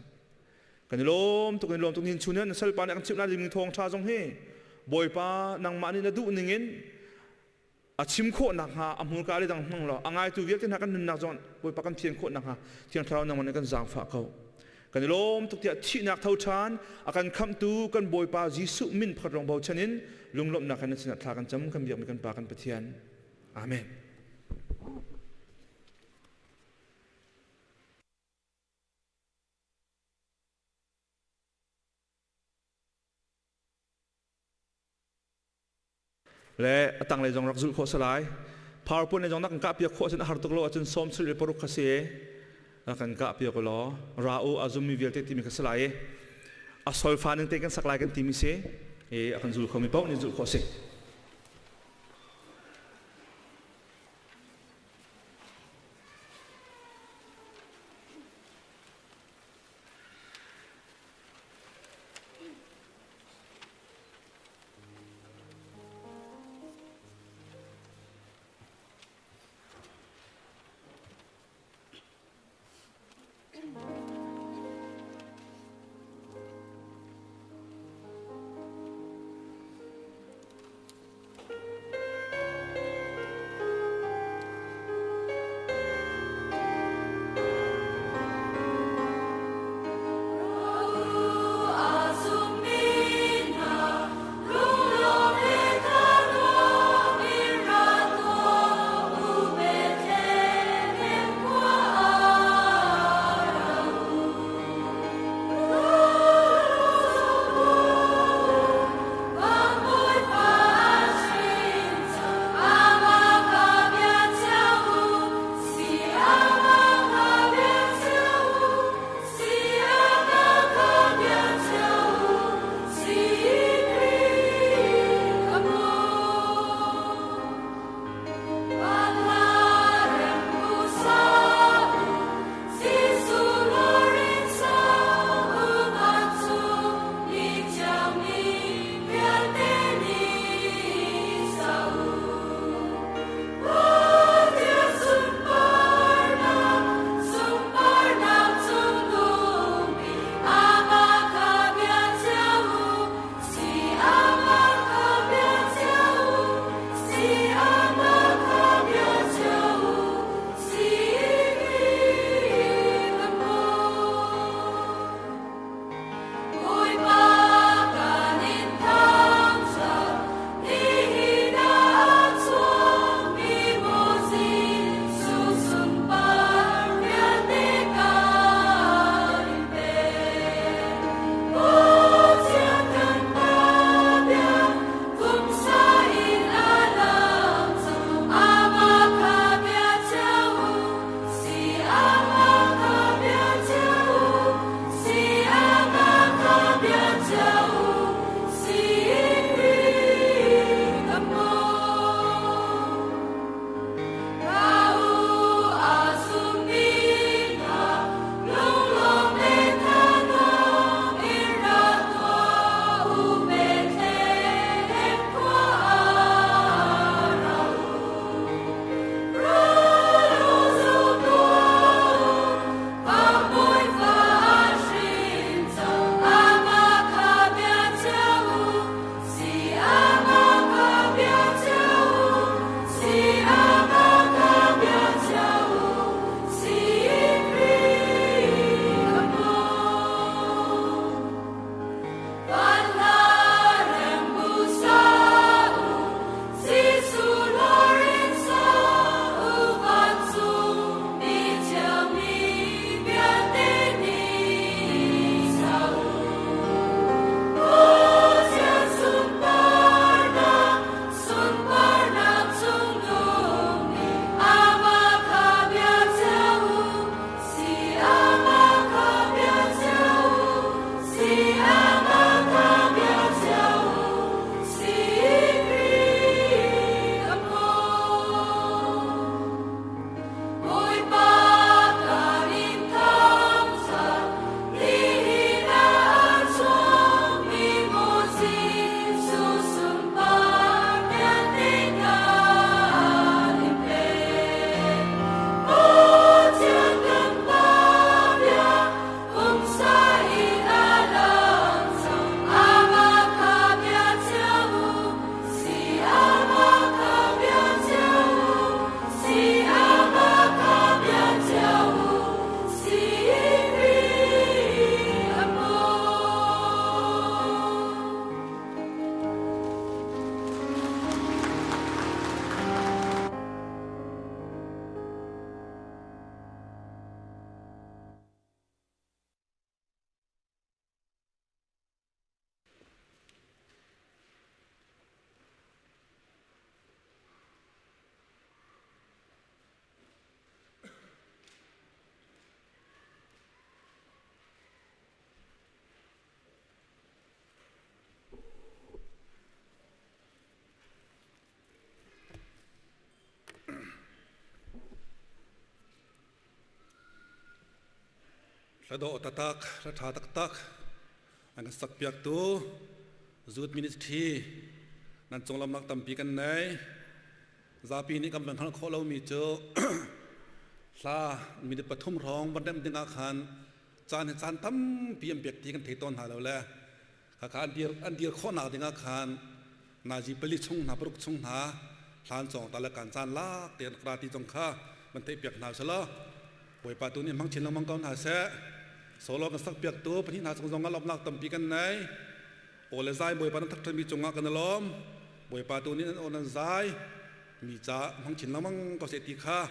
kan i lawm tuk in lawm tuk hin chun na salpa nih kan chimh lai ding thawng ṭha zong hi Bawipa nangmah nih na duh ning in a chim khawh nakhnga a hmurka le dang hmang law a ngaitu vialte hna kan nunnak zong Bawipa kan thian khawh nakhnga Thiang Thlarau nangmah nih kan zaangfah ko kan i lawm tuk tiah thihnak tho ṭhan a kan khamhtu kan Bawipa Jesuh min pakhat lawng bochan in lunglawmhnak he na sinah thla kan cam kan biakmi kan Pa kan Pathian Amen. Le a tanglei zong rak zulh khawh si lai. PowerPoint lei zong na kan kah piak khawh ahcun a har tuk lo ahcun sawm sul le paruk kha si na kan kah piak law ra u a zummi vialte timi kha si lai i a solfa ning te kan sak lai kan timi si i a kan zul khomi paoh nih zulh khawh si. Hla dawh taktak, hla ṭha taktak an kan sakpiaktu Youth Ministry nan cunglamnak tampi kan nei. Zapi nih kan van hngalh khawh lomi cu hla minute pathum hrawng van remh dingah khan caan hi caan tampi an pek ti kan thei tawn hna lo le khakha an dir an dir khawhnak dingah khan nazi pali chung hna paruk chung hna hlan cawng ta le kan caan lak te ra ti zong kha van theih piak hna selaw Bawipa tu nih hmang chin lengmang ko hna seh. Solo kan sak piak tu pahnih hna cung zong ah lawmhnak tampi kan nei. Aw le zai Bawipa nan thakṭhanmi cungah kan i lawm. Bawipa tu nih nan aw nan zai mi ca hmang chin lengmang ko seh ti kha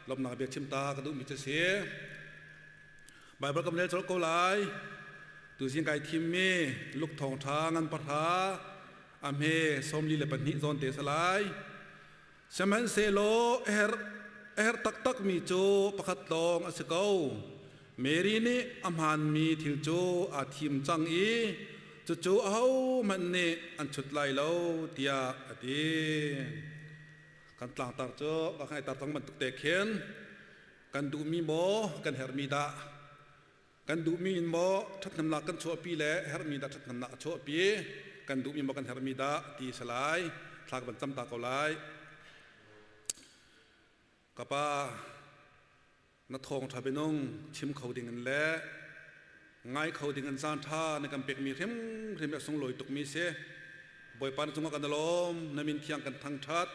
lawmhnak bia chim ta ka duhmi cu si. Baibal kan rel colh ko lai. Tuzing kai thimmi Luke thawngṭha ngan pahra a hme 42 zawn te sa lai. Sihmanhsehlaw a herh, a herh taktakmi cu pakhat lawng a si ko. Mary nih a hmaanmi thil cu aa thim cang i cucu ahohmanh nih an chut lai lo tiah a ti. Kan tlangtar cu ka kan i tar cang bantuk te khin kan duhmi maw kan herhmi dah kan duhmi in maw ṭhathnemnak kan chuahpi le herhmi dah ṭhathnemnak a chuahpi kan duhmi maw kan herhmi dah ti a si lai thla ka van cam ta ko lai ka pa na thawngṭha bianung chim kho ding in le ngai kho ding in caan ṭha na kan pekmi hrimhrim a sunglawi tukmi si Bawipa na cungah kan i lawm na min thiang kan thangṭhat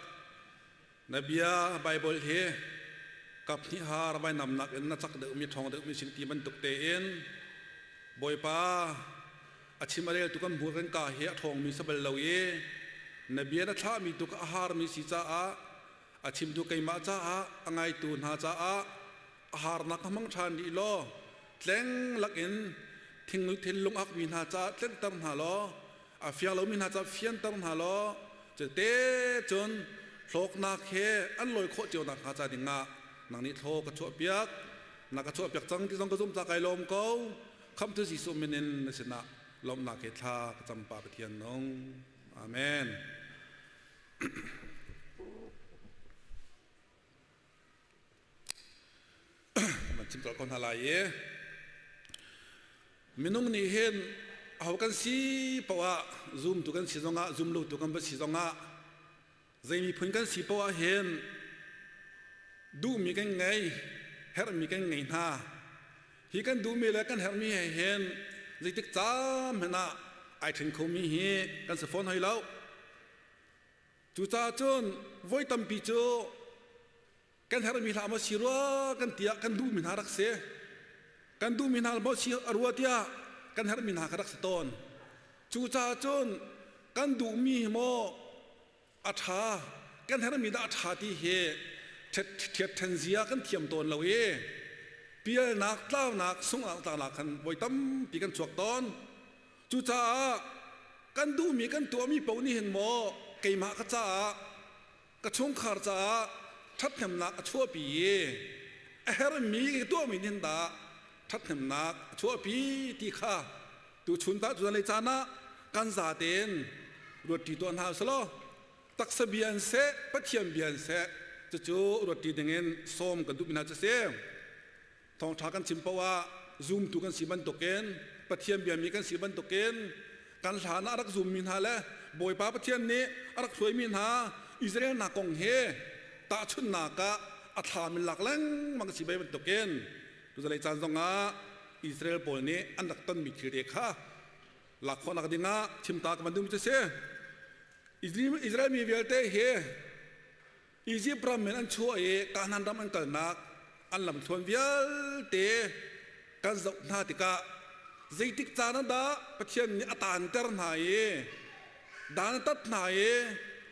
Na bia Baibal hi kaphnih har vainamnak in na cak deuhmi ṭhawng deuhmi sin ti bantuk tein Bawipa a chim a reltu kan hmur kan ka hi a ṭhawngmi si bal lo i na bia na thlahmi tu kha a harmi si caah a chimtu keimah caah a ngaitu hna caah a harnak ka hmang ṭhan rih law tleng lakin thinlung akmi hna caah tlenhter hna law a fiang lomi hna caah fianter hna law cute cun hlawknak he an lawi khawh cio nak hnga ca dingah nang nih thlaw ka chuahpiak na ka chuahpiak cang ti zong ka zumh ca kai lawm ko khamtu Jesuh min in na sinah lawmhnak he thla ka cam pa Pathian nung amen Man chim ko hna lai i minung nih hin aho kan si poah zumtu kan si zongah zumlotu kan va si zongah zei miphun kan si poah hin duhmi kan ngei herhmi kan ngei hna hi kan duhmi le kan herhmi he hin zeitik caan hmanh ah ai ṭhen khomi hi kan si fawn hoi lo Cucaah cun voi tampi cu kan herhmi hlah maw si rua kan tiah kan duhmi hna rak si. Kan duhmi hna maw si rua tiah kan herhmi hna kha rak si tawn. Cucaah cun kan duhmi hi maw a ṭha, kan herhmi dah a ṭha ti hi ṭhiat zia kan thiam tawn lo i pialnak, tlaunak, sunghnak, tlaunak khan voi tampi kan chuak tawn. Cucaah kan duhmi kan tuahmi paoh nih hin maw keimah ka caah ka chungkhar caah ṭhathnemnak a chuahpi i a hermi ka tuahmi nih hin dah ṭhathnemnak a chuahpi ti kha tuchun ta cu lei caan ah kan zatein ruatṭi tuah hna usih taksa bia in seh Pathian bia in seh cucu ruatṭi dingin sawm kan duhmi hna cu a si. Thawngṭha kan chim paoh ah zumtu kan si bantukin Pathian biami kan si bantukin kan hlan ah a rak zummi hna le Bawipa Pathian nih a rak hruaimi hna Israel hna kong hi tahchunhnak ah a thlam in lak lengmang si ve bantukin tuzalei caan zongah Israel pawl nih an rak tonmi thil te kha lak khawhnak dingah chimta ka van duhmi cu si. Israel mi vialte hi Izipt ram in an chuah i Kanaan ram an kalnak an lamthluan vialte kan zoh hna tikah zeitik caan ah dah Pathian nih a taanter hna i dan a tat hna i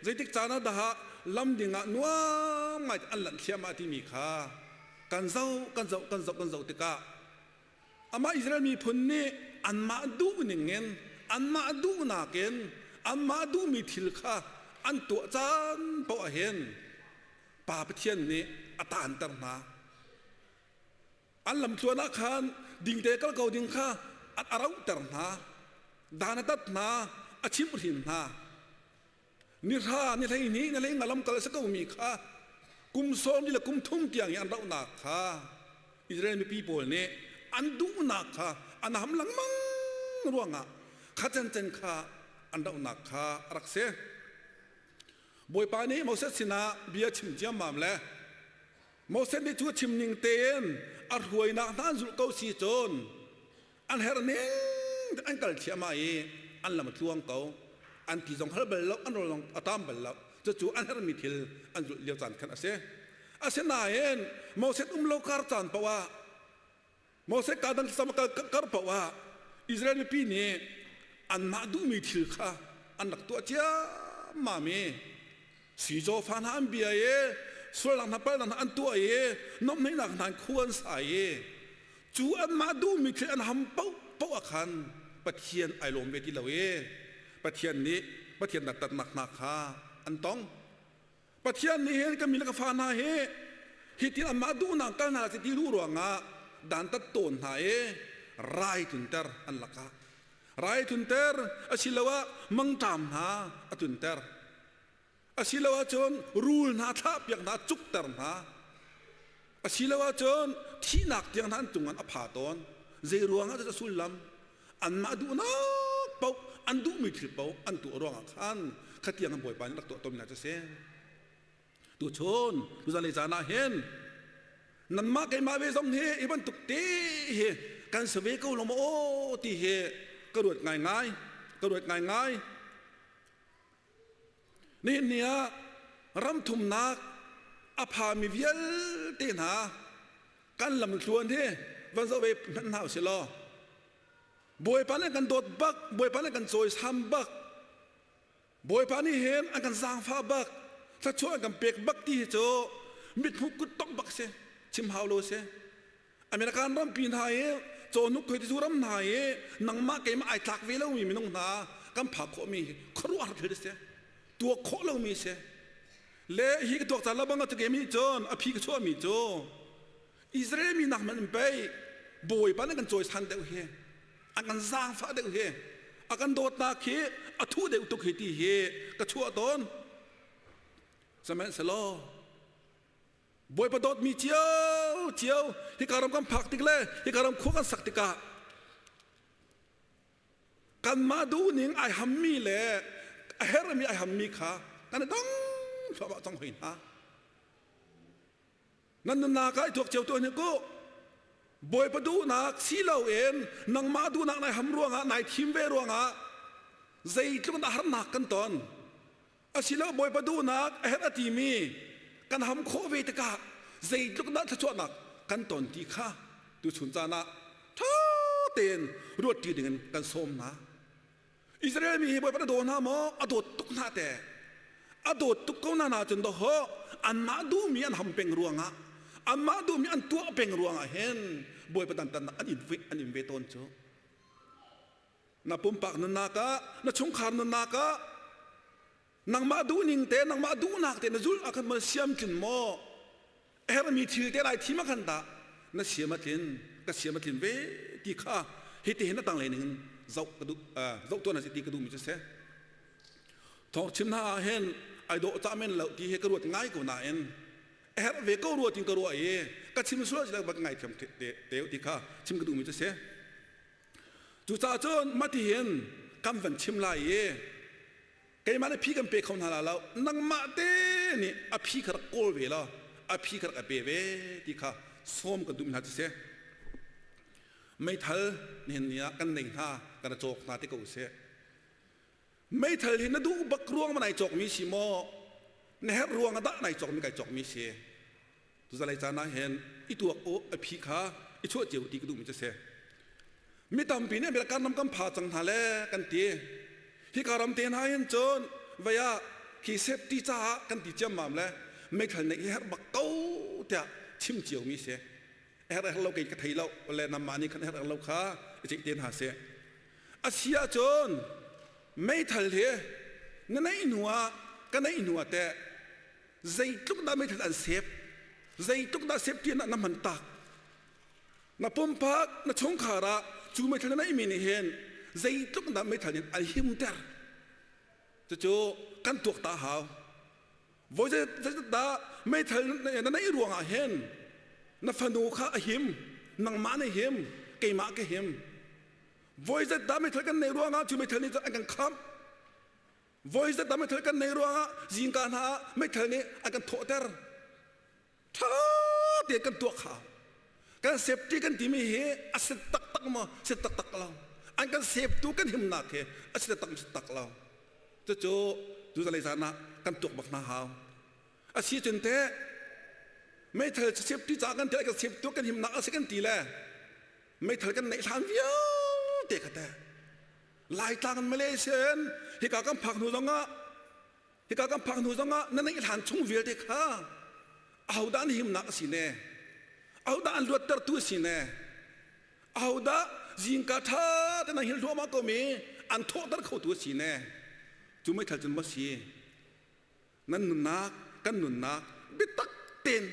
zeitik caan ah dah lam ding ah nuam ngai an lanh thliahmah timi kha kan zoh kan zoh kan zoh kan zoh tikah Amah Israel miphun nih anmah duh ningin anmah duhnak in anmah duhmi thil kha an tuah caan paoh ah hin Pa Pathian nih a taanter hna. An lamtluan ah khan dingte kal ko ding kha a rauhter hna, dan a tat hna, a chimhhrin hna. Ni hra, ni 12, ni 15 lamkal a si komi kha kum sawm li le kum thum tiang i an rauhnak kha Israel mipi pawl nih an duhnak kha an ham lengmang ruangah kha cancan kha an dohnak kha a rak si. Bawipa nih Moses sinah bia chim ciammam le Moses nih cu chim ning tein a hruainak hna an zulh ko si cun an herh ning an kal thiamah i an lam a tluang ko. An ti zong hal bal lo, an rawl zong a tam bal lo. Cucu an herhmi thil an zulh lio caan khan a si. Asinain Moses um lo kar caan paoh ah Moses kaa dang thlacam kar paoh ah Israel mipi nih anmah duhmi thil kha an rak tuah ciammam i sicaw fa hna an bia i sualnak hna palhnak hna an tuah i nuamhnak hna in khua an sa i cu anmah duhmi thil an ham paohpaoh ah khan Pathian ai lawm ve ti lo i Pathian nih Pathian dantatnak hna kha an tong. Pathian nih hin ka mi le ka fa hna hi hi tin anmah duhnak kal hna si ti duh ruangah dantat tawn hna i rai tlunter an lakah rai tlunter asiloah mangṭam hna a tlunter asiloah cun rul hna thlahpiak hna cukter hna asiloah cun thihnak tiang hna an cungah a pha tawn zei ruangah a sullam anmah duhnak paoh an duhmi thil paoh an tuah ruangah khan khatiang an bawipa nih rak tuah tawnmi hna cu a si tuchun tuzan caan ah hin nanmah keimah ve zong hi i bantuk te hi kan si ve ko lo maw aw ti hi ka ruat ngaingai ka ruat ngaingai Nihin ni ah ramthumnak a phami vialte hna kan lamthluan hi van zoh ve hmanh hna usih law Bawipa nih kan dawt bak, Bawipa nih kan cawisam bak, Bawipa nih hin an kan zaangfah bak, thluachuah an kan pek bak ti hi cu mithmuh kut tongh bak si, chim hau lo si. American rampi hna i cawhnuk khuaitizu ram hna i nangmah keimah ai tlak ve lomi minung hna kan phak khawhmi hi khuaruahhar thil a si tuak khawh lomi a si le hi ka tuak caan labang a mi cun a phi ka chuahmi cu Israel mi nak hmanh in pei Bawipa nih kan cawisan deuh hi an kan zaangfah deuh hi a kan dawtnak hi a thuh deuh tuk hi ti hi ka chuah tawn sihmanhsehlaw Bawipa dawtmi cio cio hika ram kan phak tik le hika ram khua kan sak tikah kanmah duhning ai hammi le a hermi ai hammi kha kan i dang thluahmah cang hoi hna. Nan nunnak ah i tuak cio tuah hnik u. Bawipa duhnak si loin nangmah duhnak nai ham ruangah nai thim ve ruangah zeitluk in harnak kan ton. Asilo Bawipa duhnak a herh a timi kan ham khawh ve tikah zeitluk dah thluachuahnak kan ton ti kha tuchun caan ah ṭha tein ruatṭi dingin kan sawm hna. Israel mi hi Bawipa na daw hna maw? A dawt tuk hna te. A dawt tuk ko hna na cun dawhawh anmah duhmi an ham peng ruangah anmah duhmi an tuah peng ruangah hin Bawipa dantatnak an in ve, an in ve tawn cu. Na pumpak nunnak ah, na chungkhar nunnak ah, nangmah duhning te, nangmah duhnak te na zulh ah khan maw siam tlin maw? A herhmi thil te lai thim ah khan dah na siam a tlin, ka siam a tlin ve ti kha hitihin a tanglei ning in zoh ka duh, zoh tuan a si ti ka duhmi cu si. Thawng chim hna ah hin ai dawh cah men lo ti hi ka ruat ngai ko nain a herh ve ko rua tin ka ruah i ka chim sual si bak ngai thiam te te ti kha chim ka duhmi cu si. Cucaah cun matihin kan van chim lai i keimah nih phi kan pe kho hna la lo nangmah te nih a phi kha rak kawl ve law a phi kha rak i pe ve ti kha sawm kan duh hna cu si. Meithal nihin ni ah kan nei hna kan i cawk hna ti ko usih. Meithal hi na duh bak ruang ma nai cawkmi si maw na herh ruang ah dah nai cawkmi kai cawkmi si. Tuzalei caan ah hin i tuak u a phi kha i chuah cio ti ka duhmi cu si. Mi tampi nih American ram kan pha cang hna le kan ti. Hika ram te hna hin cun vei ah khi safety caah kan ti ciammam le meithal neih hi herh bak ko tiah chim cio mi si. Herh herh lo kei ka thei lo le namah nih khan herh herh lo kha i ceih te hna seh. A si ahcun meithal hi na neih hnu ah ka neih hnu ah teh zeitluk dah meithal an sep zeitluk dah safety na na hman tak na pumpak na chungkhar ah cu meithal na neihmi nih hin zeitluk dah meithal in an himter cucu kan tuak ta hau voi zeitluk dah meithal na neih ruangah hin na fanu kha a him nangmah na him. Keimah ka him. Voi zat dah meithal kan nei ruangah cu meithal nih an kan khamh. Voi zat dah meithal kan nei ruangah zingka hna ah meithal nih an kan thawhter. Ṭha tein kan tuah kha. Kan safety kan timi hi a si taktak maw? Si taktak lo. An kan safety kan himnak hi a si taktak si tak lo. Cucu tuzalei zan ah kan tuak bak hna hau. A si cun teh meithal safety ca kan ti kan safety kan himnak a si kan ti le meithal kan neih hlan vialte kha teh Laitlang in Malaysia in hika kan phak hnu zongah hika kan phak hnu zongah na neih hlan chung vialte kha ahodah an himnak a si ne ahodah an luattertu a si ne ahodah zingka ṭha te na hil hluahmah ko mi an thawhter khotu a si ne cu meithal cun maw si nan nunnak kan nunnak biatak tein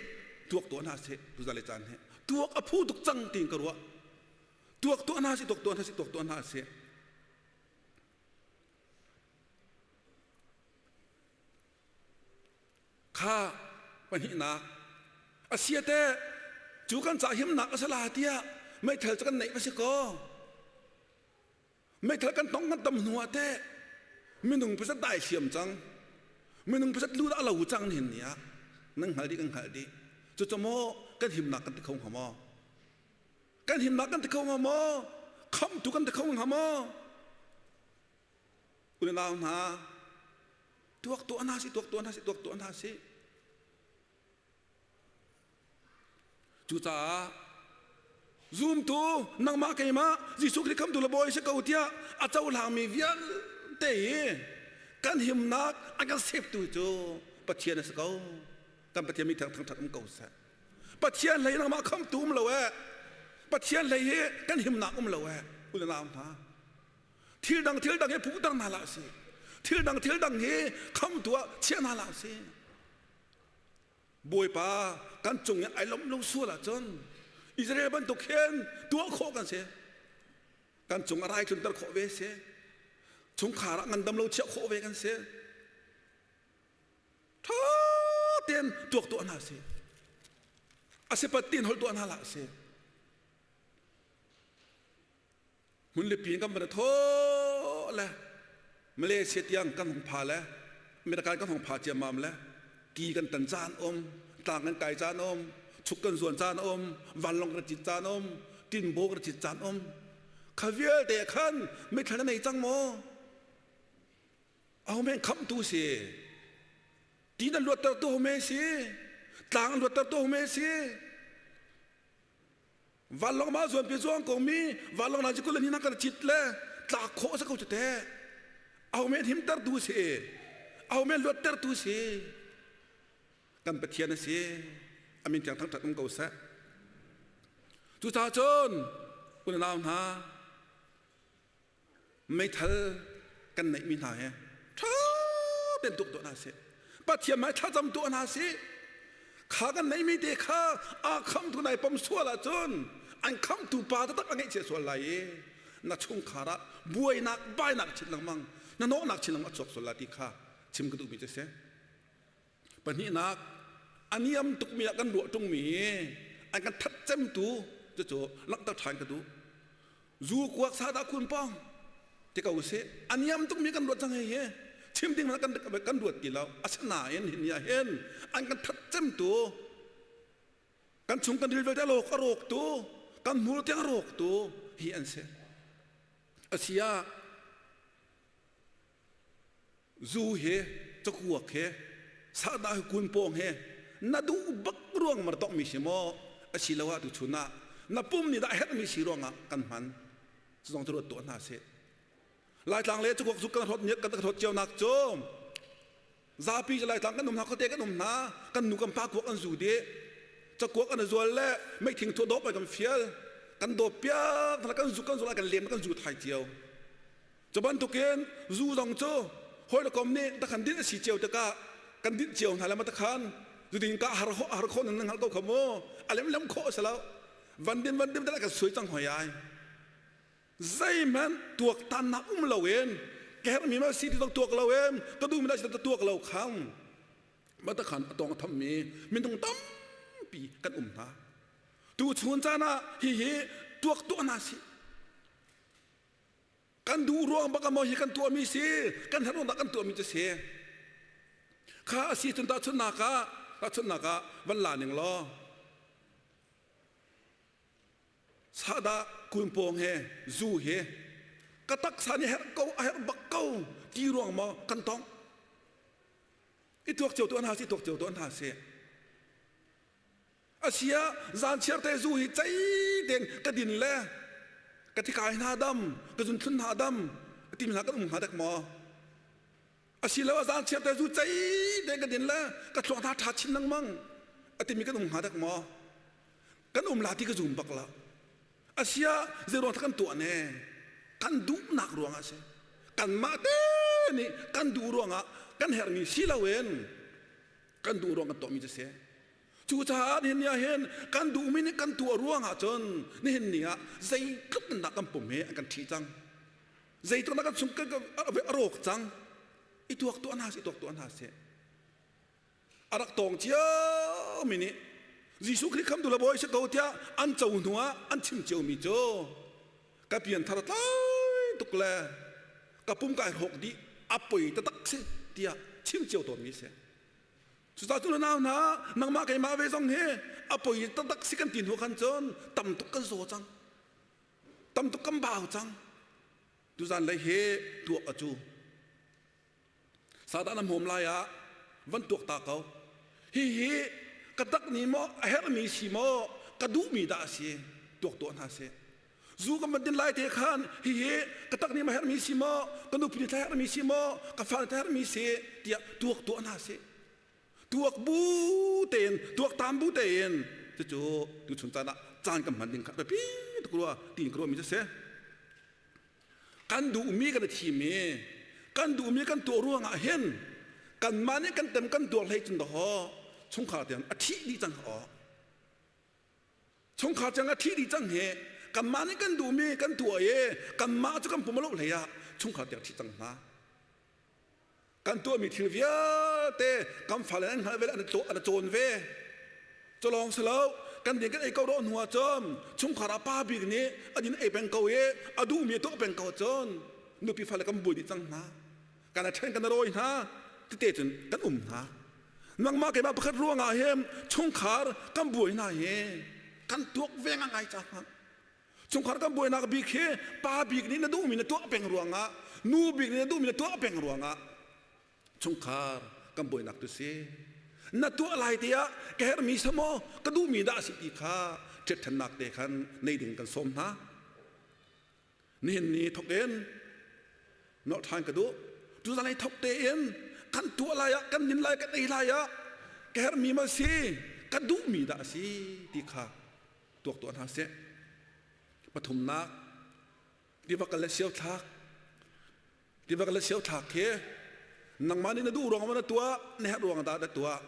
tuak tuah hna sih tuzan le caan hi tuak a phu tuk cang tiin ka ruah tuak tuah hna sih tuak tuah hna sih tuak tuah hna sih kha pahnihnak a siate cu kan ca himnak a si la tiah meithal cu kan neih va si kaw Meithal kan tong kan tam hnu ah teh minung pasat dai hliam cang. Minung pasat lu dah lo cang nihin ni ah nan hngal dih kan hngalh dih. Cucu maw kan himnak kan ti kho hnga maw? Kan himnak kan ti kho hnga maw? Khamtu kan ti kho hnga maw? Unau hna tuak tuah hna si tuak tuah hna si tuak tuah hna si. Cucaah zumtu nangmah keimah Jesuh Khrih khamtu le bawi si ko tiah a cohlangmi vialte hi kan himnak a kan septu cu Pathian a si ko. Kan Pathian mi thang thangṭhat um ko seh. Pathian hlei nangmah khamtu um lo eh. Pathian hlei hi kan himnak um lo eh. U le nau hna. Thil dang thil dang hi phuhter hna hlah sih. Thil dang thil dang hi khamtu ah chia hna hlah sih. Bawipa kan cung i ai lawmh lo sual ahcun Israel bantuk hin tuah khawh kan si. Kan cung a rai tlunter khawh ve si. Chungkhar ah ngandam lo chiah khawh ve kan si. Ṭha tein tuak tuah hna si. A si pat tin holh tuah hna hlah si. Hmunlipi in kan van i thawh le Malaysia tiang kan hung pha le American kan hung pha ciammam le ti kan tan caan um, tlang kan kai caan um, chuk kan zuan caan um, vanlawng kan cit caan um, tinbo kan cit caan um. Kha vialte khan mithla na nei cang maw? Aho men khamtu si? Ti na luattertu ho men si? Tlang luattertu ho men si? Vanlawng ma zuan pi zuang ko mi vanlawng na kul ni na kan cit le tlak khawh sa ko cu te aho men himter tu si aho men luatter tu si kan pathian a si amin tiang thangthat um ko seh cucaah cun unau hna Meithal kan neihmi hna he ṭha tein tuk tuah hna sih. Pathian hmai thlacam tuah hna sih. Kha kan neihmi te kha aa khamtu nai pom sual ahcun an khamtu pa taktak a ngeihchia sual lai i na chungkhar ah buainak bainak chin lengmang na nawhnak chin lengmang a chuak sual lai ti kha chim ka duhmi cu a si. Pahnihnak, a niam tukmi ah kan ruah ṭungmi hi an kan that cemtu cucu langhter ṭhan ka duh. Zu kuak sahdah kun pawng ti ko usih. A niam tukmi kan ruat cang hei hi. Chim ding kan, kan ruat ti lo. Asinain hi ni ah hin an kan that cemtu kan chung kan ril vialte a rawk a rawktu kan hmur tiang a rawktu hi an si. Asia Zu he cakuak he sahdah he kunpawng he na duh bak ruang mar tongmi si maw asiloah tuchun ah na pum nih dah herhmi si ruangah kan hman zong cu ruat tuah hna sih Laitlang le cakuak zuk kan hlawt kan hlawt cio nak cu zapi cu Laitlang kan um hna khuate kan um hna kan nu kan pa kuak an zu dih cakuak an zual le meithing thuah dawp ai kan fial kan dawp piak kan zuk kan zul kan lem kan zu thai cio Cu bantukin zu zong cu hawi le kom nih takhan din a si cio tikah kan dinh cio hna le ma takhan zudin ka har har khawh nan hngal ko kha mu a lem lem khawh a si lo van din van din kan suai cang hoi ai zeihmanh tuaktannak um loin ka herhmi ma si ti zong tuak lo in ka duhmi la si ti tuak lo khang ma takhan a tong a thammi minung tampi kan um hna Tu chun caan ah hihi Tuak tuah hna sih. Kan duh ruang bak maw hi kan tuahmi si, kan herh ruang dah kan tuahmi cu si. Kha a si cun tahchunhnak ah, tahchunhnak ah van la ning law, sahdah kunpawng he zu he ka taksa nih herh ko a herh bak ko ti ruang maw kan tong i tuak cio tuah hna sih tuak cio tuah hna sih Asia zan chiar te zu hi cei tein ka din le ka thikai hna dam ka zunthlun hna dam timi hna kan um hnga dek maw asilo a zan chiar te zu cei tein ka din le ka thluak hna ṭha chin lengmang a timi kan um hnga dek maw kan um la ti ka zum bak la asia zeiruang kan tuah ne kan duhnak ruangah si kanmah te nih kan duh ruangah kan herhmi si loin kan duh ruang kan tuahmi cu si Cucaah nihin ni ah hin kan duhmi nih kan tuah ruangah cun nihin ni ah zeitluk in dah kan pum hi an kan ṭhi cang. Zeitluk dah kan chung kan a rawk cang. I tuak tuah hna sih, i tuak tuah hna sih. A rak tawng ciomi nih Jesuh Khrih khamtu le Bawi si ko tiah an co hnu ah an chim ciomi cu ka pianthar tlai tuk le ka pum kai hrawk dih a poi taktak si tiah chim cio tawnmi si. Cucaah cu na nau hna nangmah keimah ve zong hi a poi taktak si kan ti hnu khan cun tam tuk kan zaw cang. Tam tuk kan bau cang. Tuzan lei hi tuak a cu. Satan a hmawm lai ah van tuak ta ko. Hihi ka tak ni maw a herhmi si maw ka duhmi dah a si tuak tuah hna sih. Zu kan van din lai te khan hihi ka tak nih ma herhmi si maw ka nupi nih herhmi si maw ka fa nih herhmi si tiah tuak tuah hna sih. Tuak bu tein tuak tam bu tein cucu tuchun caan ah caan kan hman ding kha biapi tuk rua tiin ka ruahmi cu si. Kan duhmi kan i thim i kan duhmi kan tuah ruangah hin kanmah nih kan tem kan tuar hlei cun dawh chungkhar tiang a thih dih cang aw. Chungkhar cang a thih dih cang hi kanmah nih kan duhmi kan tuah i kanmah cu kan pum a loh hlei ah chungkhar tiang thih cang hna. Kan tuahmi thil vialte kan fale an hngalh ve le an cawn ve. Culawng si lo kan din kan ei ko rawh hnu ah cun chungkhar ah pa bik nih a din ei peng ko i a duhmi a tuah peng ko cun nupi fale kan buai dih cang hna. Kan a ṭhen kan a rawi hna tete cun kan um hna. Nangmah keimah pakhat ruangah hin chungkhar kan buai hna hi kan tuak ve ngai ca hna. Chungkhar kan buainak bik hi pa bik nih na duhmi na tuah peng ruangah nu bik nih na duhmi na tuah peng ruangah chungkhar kan buainak tu si. Na tuah lai tiah ka herhmi sa maw ka duhmi dah a si ti kha ṭhiatṭhannak te khan nei ding kan sawm hna. Nihin ni thok in nolh ṭhan ka duh. Tuzan ei thok tein kan tuah lai ah kan nin lai kan ei lai ah ka herhmi ma si ka duhmi dah a si ti kha tuak tuah hna seh. Pathumnak tiva kal le sio thlak tiva kal le sio thlak khi nangmah nih na duh ruang ma na tuah na herh ruang dah na tuah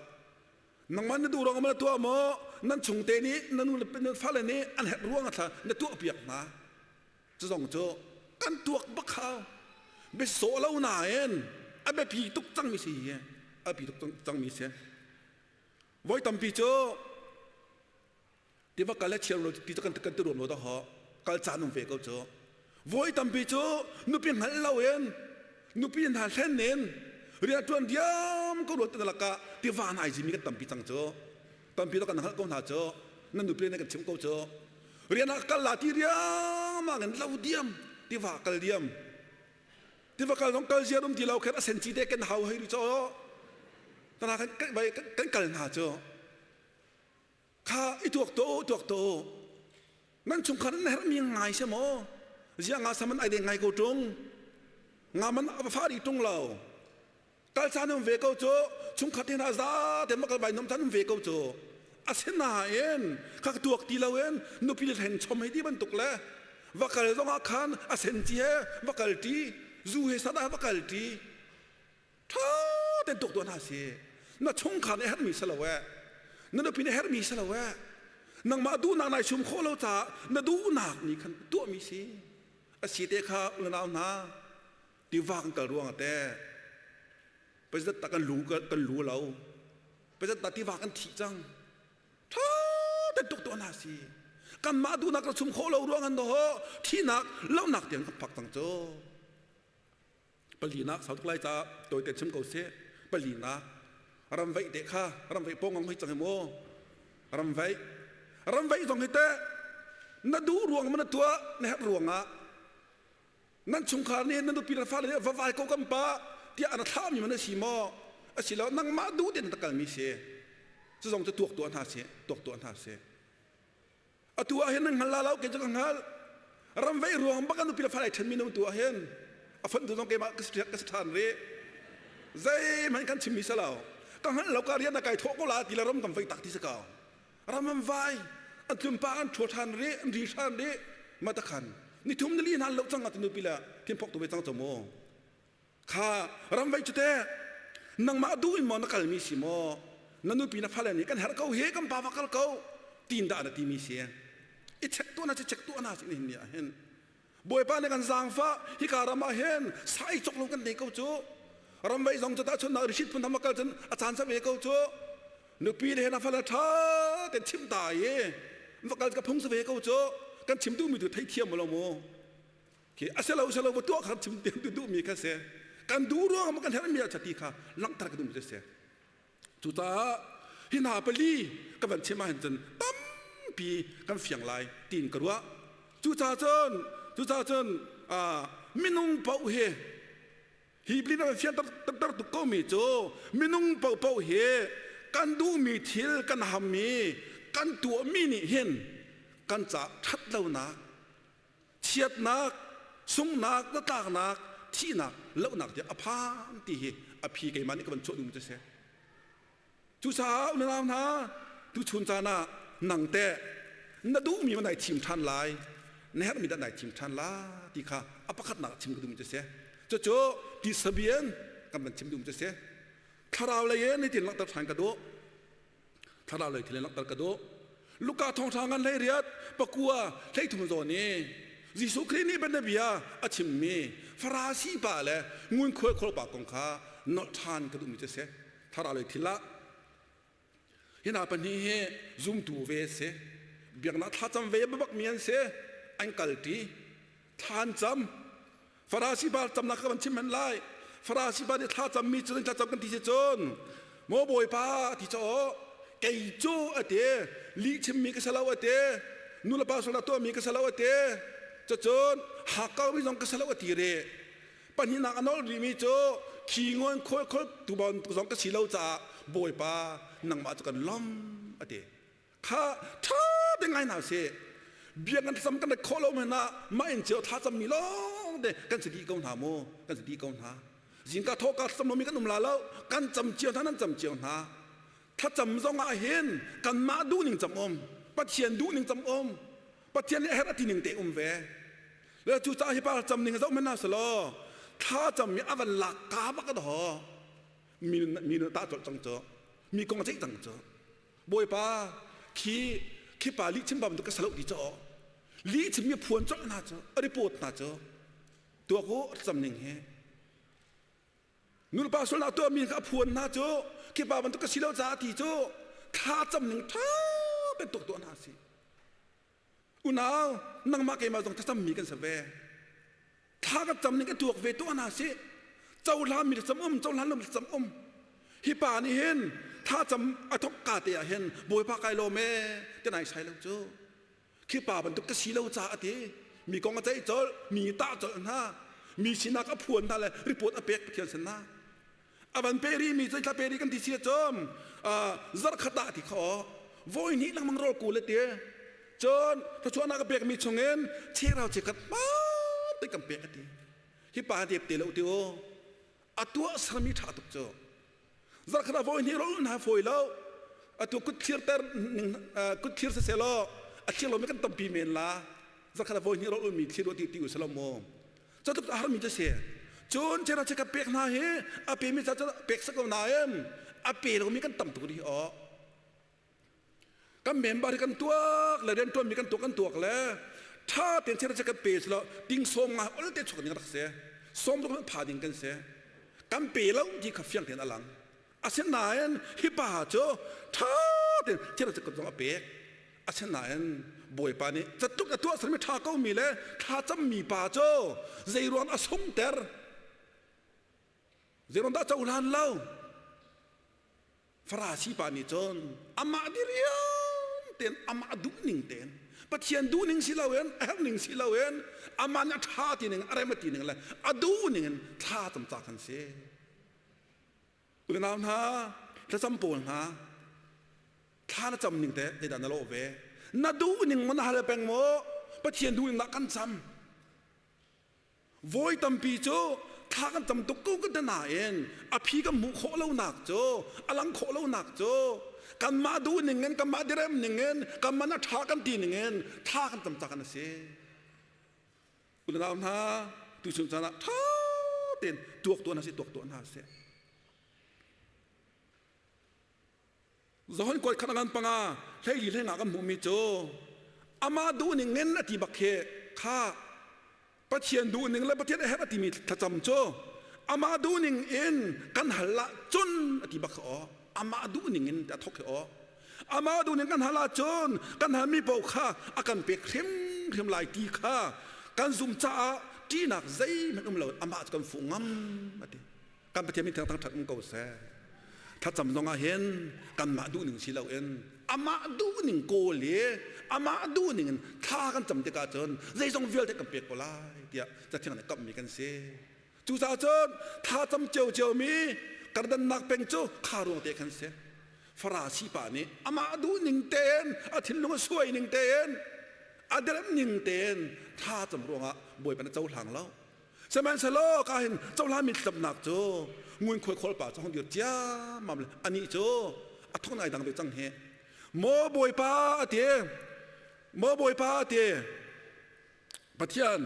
nangmah na duh ruang ma na tuah maw nan chungte nih na nu le nan fale nih an herh ruang thla na tuah piak hna cu zong cu kan tuak bak hau biasawh lo nain a biapi tuk cangmi si hi a biapi tuk cangmi si voi tampi cu tiva kal le chiar lo ti cu kan kan ti ruam lo dah kal caan um ve ko cu voi tampi cu nupi hngalh lo in nupi hna hlen in rian ṭuan diam ko ruat te lakah tiva nai zimi kan tampi cang cu tampi lo kan hngalh ko hna cu nan nupi ne kan chim ko cu rian ah kal la ti riangmang in lo diam tiva kal diam tiva kal zong kal ziar um ti lo kher a sen ci te kan hau hei ri cho tana kan kan kal hna cu kha i tuak to tuak to nan chungkhar nan herhmi ngai se maw zia nga saman ai de ngai ko tung nga man a fa ri tung lo kal caan um ve ko cu chungkhat te hna za te ma kal vai nom caan um ve ko cu asinain kha tuak ti lo in nupi le hlen chom hei ti bantuk le va kal zong ah khan a sen ci he va kal ṭi zu he sada va kal ṭi ṭha ten tuk tuah hna si na chungkhar nih herhmi si lo eh na nupi nih herhmi si lo eh nangmah duhnak nai sum khawh lo caah na duhnak nih khan tuahmi si a si te kha unau hna tiva kan kal ruang te pazat ta kan lu kan lu lo pazat ta tiva kan thih cang ṭha ten tuk tuah hna si. Kanmah duhnak ka chum khawh lo ruang an ho thihnak lohnak tiang kan phak cang cu. Palinak sau tuk lai ca tawite chim ko seh. Palinak ramvaih te kha ramvaih pawng ang hoi cang mu. Ramvaih ramvaih zong hi teh na duh ruang ma na tuah na herh ruangah nan chungkhar nih nan nupi le fale nih va vai ko kan pa tiah an thlahmi man a si maw asilo nangmah duh tein na kalmi si cu zong cu tuak tuah hna sih tuak tuah hna sih atu ah hin nan hngal la lo kei cu ka hngal ram vei ruang bak an nupi le fale ṭhenmi na tu ah hin a fonh tu zong keimah ka si ka si ṭhan rih zeihmanh kan chimmi si lo ka hngalh lo ka rian na kai thawh ko la ti le ram kan vei tak ti si ko ram an vai an tlumpa an ṭhua ṭhan rih an ri ṭhan rih ma takhan nithum nili hna lo cang atu nupi le thinphok tu ve cang cho mu kha ram vei cu te nangmah duh in maw na kalmi si maw na nupi na fale nih kan herh ko he kan pa va kal ko tin dah na timi si i check tuah na si check tuah na si ni ni ah hin Bawipa nih kan zaangfah hika ram ah hin sai cok lo kan nei ko cu ram vei zong cu tahchunhnak rishit phun tham a kal cun a caan sa ve ko cu nupi le hen a fale ṭha ten chim ta i va kal ka phung sa ve ko cu kan chim duhmi tu theithiam lo mu khi a selo selo va tuah kha chim tu duhmi kha si kan duh ruang kan herhmi a ti kha langhter ka duhmi cu si Cucaah hi hna pali ka van chim ahhin cun tampi kan fiang lai tiin ka ruah. Cucaah cun cucaah cun minung paoh hi hi pli na fian ter tuk komi cu minung paohpaoh hi kan duhmi thil kan hammi kan tuahmi nih hin kan ca ṭhat lonak chiatnak sunghnak zatlaknak thihnak lohnak tiah a phan ti hi a phi keimah nih ka van chuah duhmi cu a si cucaah unau hna tuchun caan ah nang teh na duhmi ma nai thim ṭhan lai na herhmi dah nai thim ṭhan la ti kha a pakhatnak chim ka duhmi cu a si cucu tisabian kan van chim duhmi cu a si thlarau lei in hitin langhter ṭhan ka duh thlarau lei thil in langhter ka duh Luka thawngṭha ngan 18 pakua 13 zawn i Jesuh Khrih nih bianabia a chimmi Farasi pa le ngunkhuai khawl pa kong kha nolh ṭhan ka duhmi cu a si thlarau lei thil ah hi hna pahnih hi zumtu ve a si biaknak thlacam ve bakmi an si an kalṭi thla an cam Farasi pa camnak ka van chim hen lai. Farasi pa nih thla cammi cu thlacam kan ti si cun maw Bawipa ti caw kei cu a ti lih chimmi ka si lo a ti nu le pa sualnak tuahmi ka si lo a ti cucun hakkaumi zong ka si lo a ti rih pahnihnak a nolh rihmi cu khi ngawn khawl khawl tu zong ka si lo caah Bawipa nangmah cu kan lawm a ti kha ṭha te ngai hna sih bia kan thlacam kan rat khawh lo hmanh ah mah in cio thlacam mi lawng te kan si dih ko hna mu kan si dih ko hna zingka thawhka thlacam lomi kan um la lo kan cam cio hna nan cam cio hna thlacam zong ah hin kanmah duh ning cam um Pathian duh ning cam um Pathian nih a herh a ti ning te um ve le cu caah hi pa cam ning zoh hmanh hna selaw thla cam mi a van lak ka bak a daw mi mi nu ta colh cang cu mi kong a ceih cang cu Bawipa khi khi pa lih chim bantuk ka salo ti caw lih chim mi phuan colh hna cu a report hna cu tuak u cam ning hi nulepa sualnak tuah mi kha a phuan hna cu khi pa bantuk ka si lo caah ti cu thla cam ning ṭha bantuk tuah hna si Unau, nangmah keimah zong thlacammi kan si ve. Thla kan cam ning ka tuak ve tuah hna sih. Cohlan mi thlacam um, cohlan lo mi thlacam um. Hi pa nih hin thlacam a thok ka te ah hin Bawipa kai lawm e ti nai sai lo cu. Khi pa bantuk ka si lo ca a ti. Mi kong a ceih colh, mi tah colh hna. Mi sinak a phuan hna le report a pek Pathian sin ah. A van pe rih mi cu thla pe rih kan ti si cun zarkhat ah ti kho voi hnih lengmang rawl kul ti cun thluachuahnak a pekmi chungin cherau chikhat te kan pek ati hi pa dep te lo ti u a tuah sermi ṭha tuk cu zarkhat ah voi hnih rawl hna fawi lo atu kut thlir ter kut thlir siselaw a thlir lomi kan tampi men la zarkhat ah voi hnih rawl mi thlir ti ti u selaw mu Catluk a harmi cu si. Cun chera che ka pek hna hi a pemi ca cu pek sak ko nain a pe lomi kan tam tuk rih aw. Kan member hi kan tuak le riantuanmi kan tuak kan tuak le tha tein chera che kan pe silo ting sawm nga ol te chuak ding rak si. Sawm ruk pha ding kan si. Kan pe lo ti kha fiang tein a lang. Asinain hi pa cu tha tein chera che zong a pek. Asinain Bawipa nih catluk a tuah sermi ṭha komi le thlacammi pa cu zeiruang a sungter zeiruang dah cohlan lo Farasi pa nih cun amah diriam tein amah duhning tein Pathian duhning si loin a herhning si loin amah nih a ṭha ti ning a rem a ti ning le a duhning in thla cam ca kan si. Unau hna, thlacam pawl hna, thla na cam ning teh zeidah na lawh ve? Na duhning maw na hal peng maw? Pathian duhning dah kan cam. Voi tampi cu thla kan cam tuk ko kan ti nain a phi kan hmuh khawh lonak cu a lang khawh lonak cu kanmah duh ning in kanmah direm ning in kanmah na ṭha kan ti ning in thla kan cam cak an si. Unau hna tuchun caan ah ṭha tein tuak tuah hna sih tuak tuah hna sih. Johan kuat khat ngan panga hleili hleinga kan hmuhmi cu amah duhning in a ti bak khi kha Pathian duhning le Pathian a herh a timi thlacam cu amah duhning in kan hal ah cun a ti bak khi aw amah duhning in a thok khi aw amah duhning kan hal ahcun kan halmi paoh kha a kan pek hrimhrim lai ti kha kan zum caah ṭihnak zeihmanh um lo amah cu kan fuh ngam a ti kan Pathian min thangthat um ko seh thlacam zong ah hin kanmah duhning si loin amah duhning kawl i amah duhning in thla kan cam tikah cun zeizong vialte kan pek ko lai tiah cathiang nih kamhmi kan si cucaah cun thla cam ciocio mi kardannak peng cu kha ruang te khan si Farasi pa nih amah duhning tein a thinlung a suai ning tein a derem ning tein thla cam ruangah Bawipa na cohlang lo Sihmanhsehlaw ka hin cohlanmi thlacamnak cu ngunkhuai khawlpa cu hong dir ciammam le anih cu a thong ai dang ve cang hi. Maw Bawipa a ti, maw Bawipa a ti, Pathian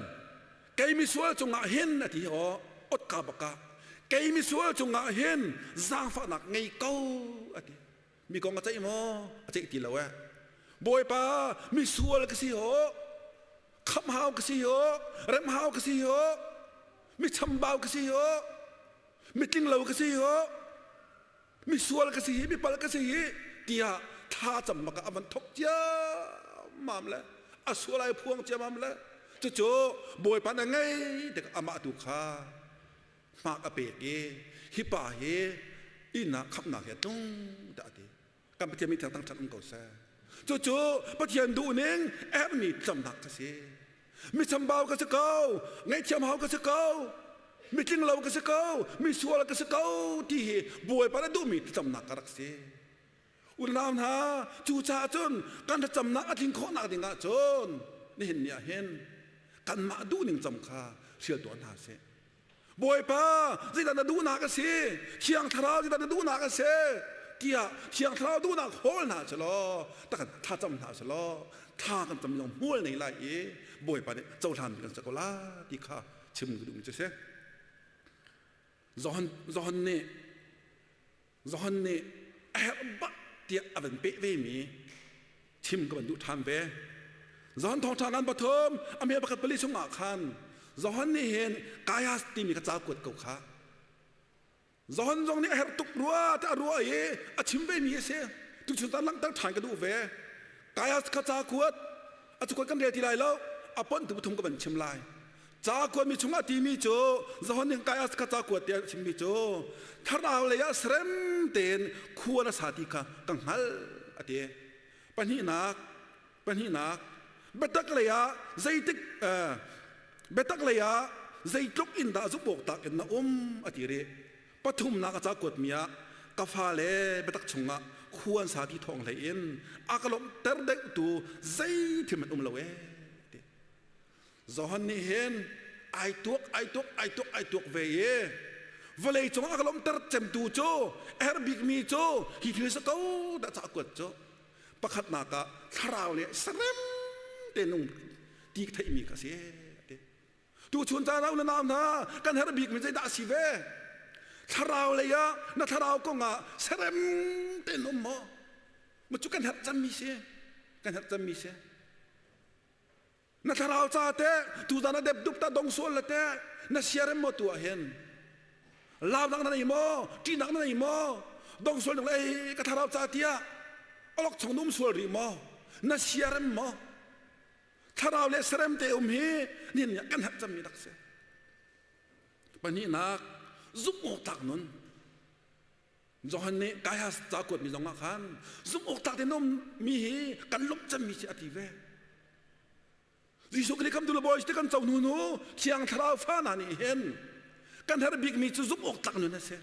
kei misual cungah hin a ti aw otka baka kei misual cungah hin zaangfahnak ngei ko a ti. Mi kong a ceih maw? A ceih ti lo eh. Bawipa misual ka si ho, khamh hau ka si ho, rem hau ka si ho, mi chambau ka si ho, mi tlinglo ka si ho, misual ka si hi, mi pal ka si hi tiah thla cam bak ah a van thok ciammam le a sual ai phuang ciammam le cucu Bawipa na ngei tik amah tu kha hmak a pek i hi pa hi inn ah khamhnak hi a tlung tiah a ti kan Pathian min thiang thangṭhat um ko seh cucu Pathian duhning herhmi tlamnak ka si mi chambau ka si ko ngaihthiam hau ka si ko mitling lo ka si ko misual ka si ko ti hi Bawipa na duhmi thlacamnak ka rak si unau hna cucaah cun kan thlacamnak a tlin khawhnak ding ah cun nihin ni ah hin kanmah duhning cam kha hrial tuah hna sih Bawipa zeidah na duhnak a si Thiang Thlarau zeidah na duhnak a si tiah Thiang Thlarau duhnak hawl hna selaw takan thlacam hna selaw thla kan cam zong hmual nei lai i Bawipa nih cohlan kan si ko la ti kha chim ka duhmi cu si Johan Johan nih Johan nih a herh bak tiah a van peh ve mi chim ka van duh ṭhan ve. Johan thawngṭha ngan pathum a hme pakhat pali chungah khan Johan nih hin Gaius timi kha ca kuat ko kha. Johan zong nih a herh tuk rua tiah a ruah i a chim ve mi a si. Tuchun caan langhter ṭhan ka duh ve. Gaius kha ca kuat a cukuat kan rel ti lai lo a pon tu pathum ka van chim lai. Ca kuatmi chungah timi cu Johan nih Gaius kha ca kuat tiah a chimmi cu thlarau lei ah serem tein khua na sa ti kha ka hngalh a ti. Pahnihnak pahnihnak biatak lei ah zeitik biatak lei ah zeitluk in dah zumh awk tak in na um a ti rih. Pathumnak a ca kuatmi ah ka fale biatak chungah khua an sa ti thawng hlei in a ka lawmhter deuhtu zei thil hmanh um lo ee ti. Johan nih hin ai tuak ai tuak ai tuak ai tuak ve i vawlei cung a ka lawmhter cemtu cu a herh bikmi cu hi thil si ko dah ca kuat cu pakhatnak ah thlarau le sarem te nung ti theihmi ka si tu chun caan ah unau hna kan herh bikmi zeidah a si ve thlarau lei ah na thlarau kong ah serem tein um maw ma cu kan herh cemmi si kan herh cemmi si Na thlarau ca te tuzan a dep dup ta dong sual le te na siarem maw tu ah hin launak na nei maw ṭihnak na nei maw dong sual ding le ei ka thlarau ca tiah alok chung num sual rih maw? Na siarem maw? Thlarau le serem te um hi nihin ni ah kan herh cemmi rak si. Pahnihnak, zumh awk tlak nun. Johan nih Gaius ca kuatmi zong ah khan zumh awk tlak tein um mi hi kan lawmh cemmi si a ti ve. Jesuh Khrih khamtu le Bawi te kan co hnu nu Thiang Thlarau fa hna nih hin kan herh bikmi cu zumh awk tlak nun a si.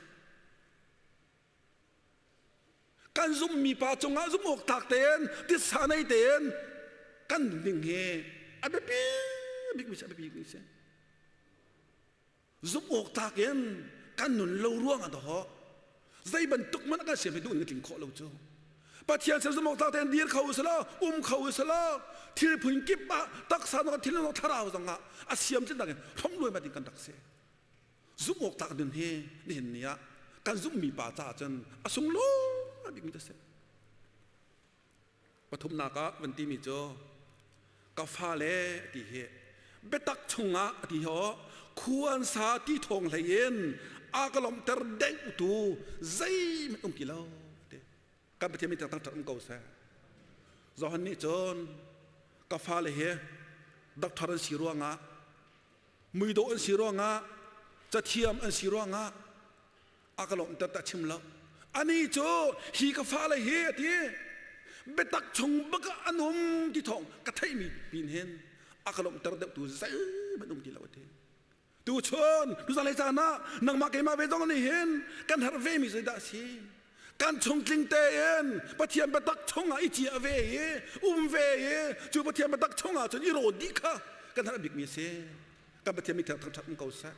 Kan zumhmi pa cungah zumh awk tlak tein titsa nei tein kan nun ding hi a biapi bikmi si a biapi bikmi si. Zumh awk tlak in kan nun lo ruangah dawh zei bantuk hmanh kan siam hi duh in ka tling khawh lo cu. Pathian sin zumh awk tlak tein dir kho usih um kho usih thil phun kip ah taksa zong thil zong thlarau zong ah a siam cin in hrom luai ma ding kan rak si. Zumh awk tlak nun hi nihin ni ah kan zumhmi pa caah cun a sunglawi bikmi cu a si. Pathumnak ah van timi cu ka fale ti hi biatak chungah a ti hi khuansa ti thawng hlei in a ka lawmhter deuhtu zeihmanh um ti lo ti. Kan Pathian min thangthat um ko seh. Johan nih cun ka fale hi doctor an si ruangah muidawh an si ruangah cathiam an si ruangah a ka lawmhter ta chim lo ani cu hi ka fale hi a ti biatak chung bak ah an um ti thawng ka theihmi pin hin a ka lawmhter deuh tu zeihmanh um ti lo a ti tuchun tuzan caan ah nangmah keimah ve zong nih hin kan herh ve mi zeidah a si kan chungtling tein Pathian biatak chungah i cia ve i um ve i cu Pathian biatak chungah cun i rawn dih kha kan herh bikmi a si kan Pathian mi thangṭhat um ko seh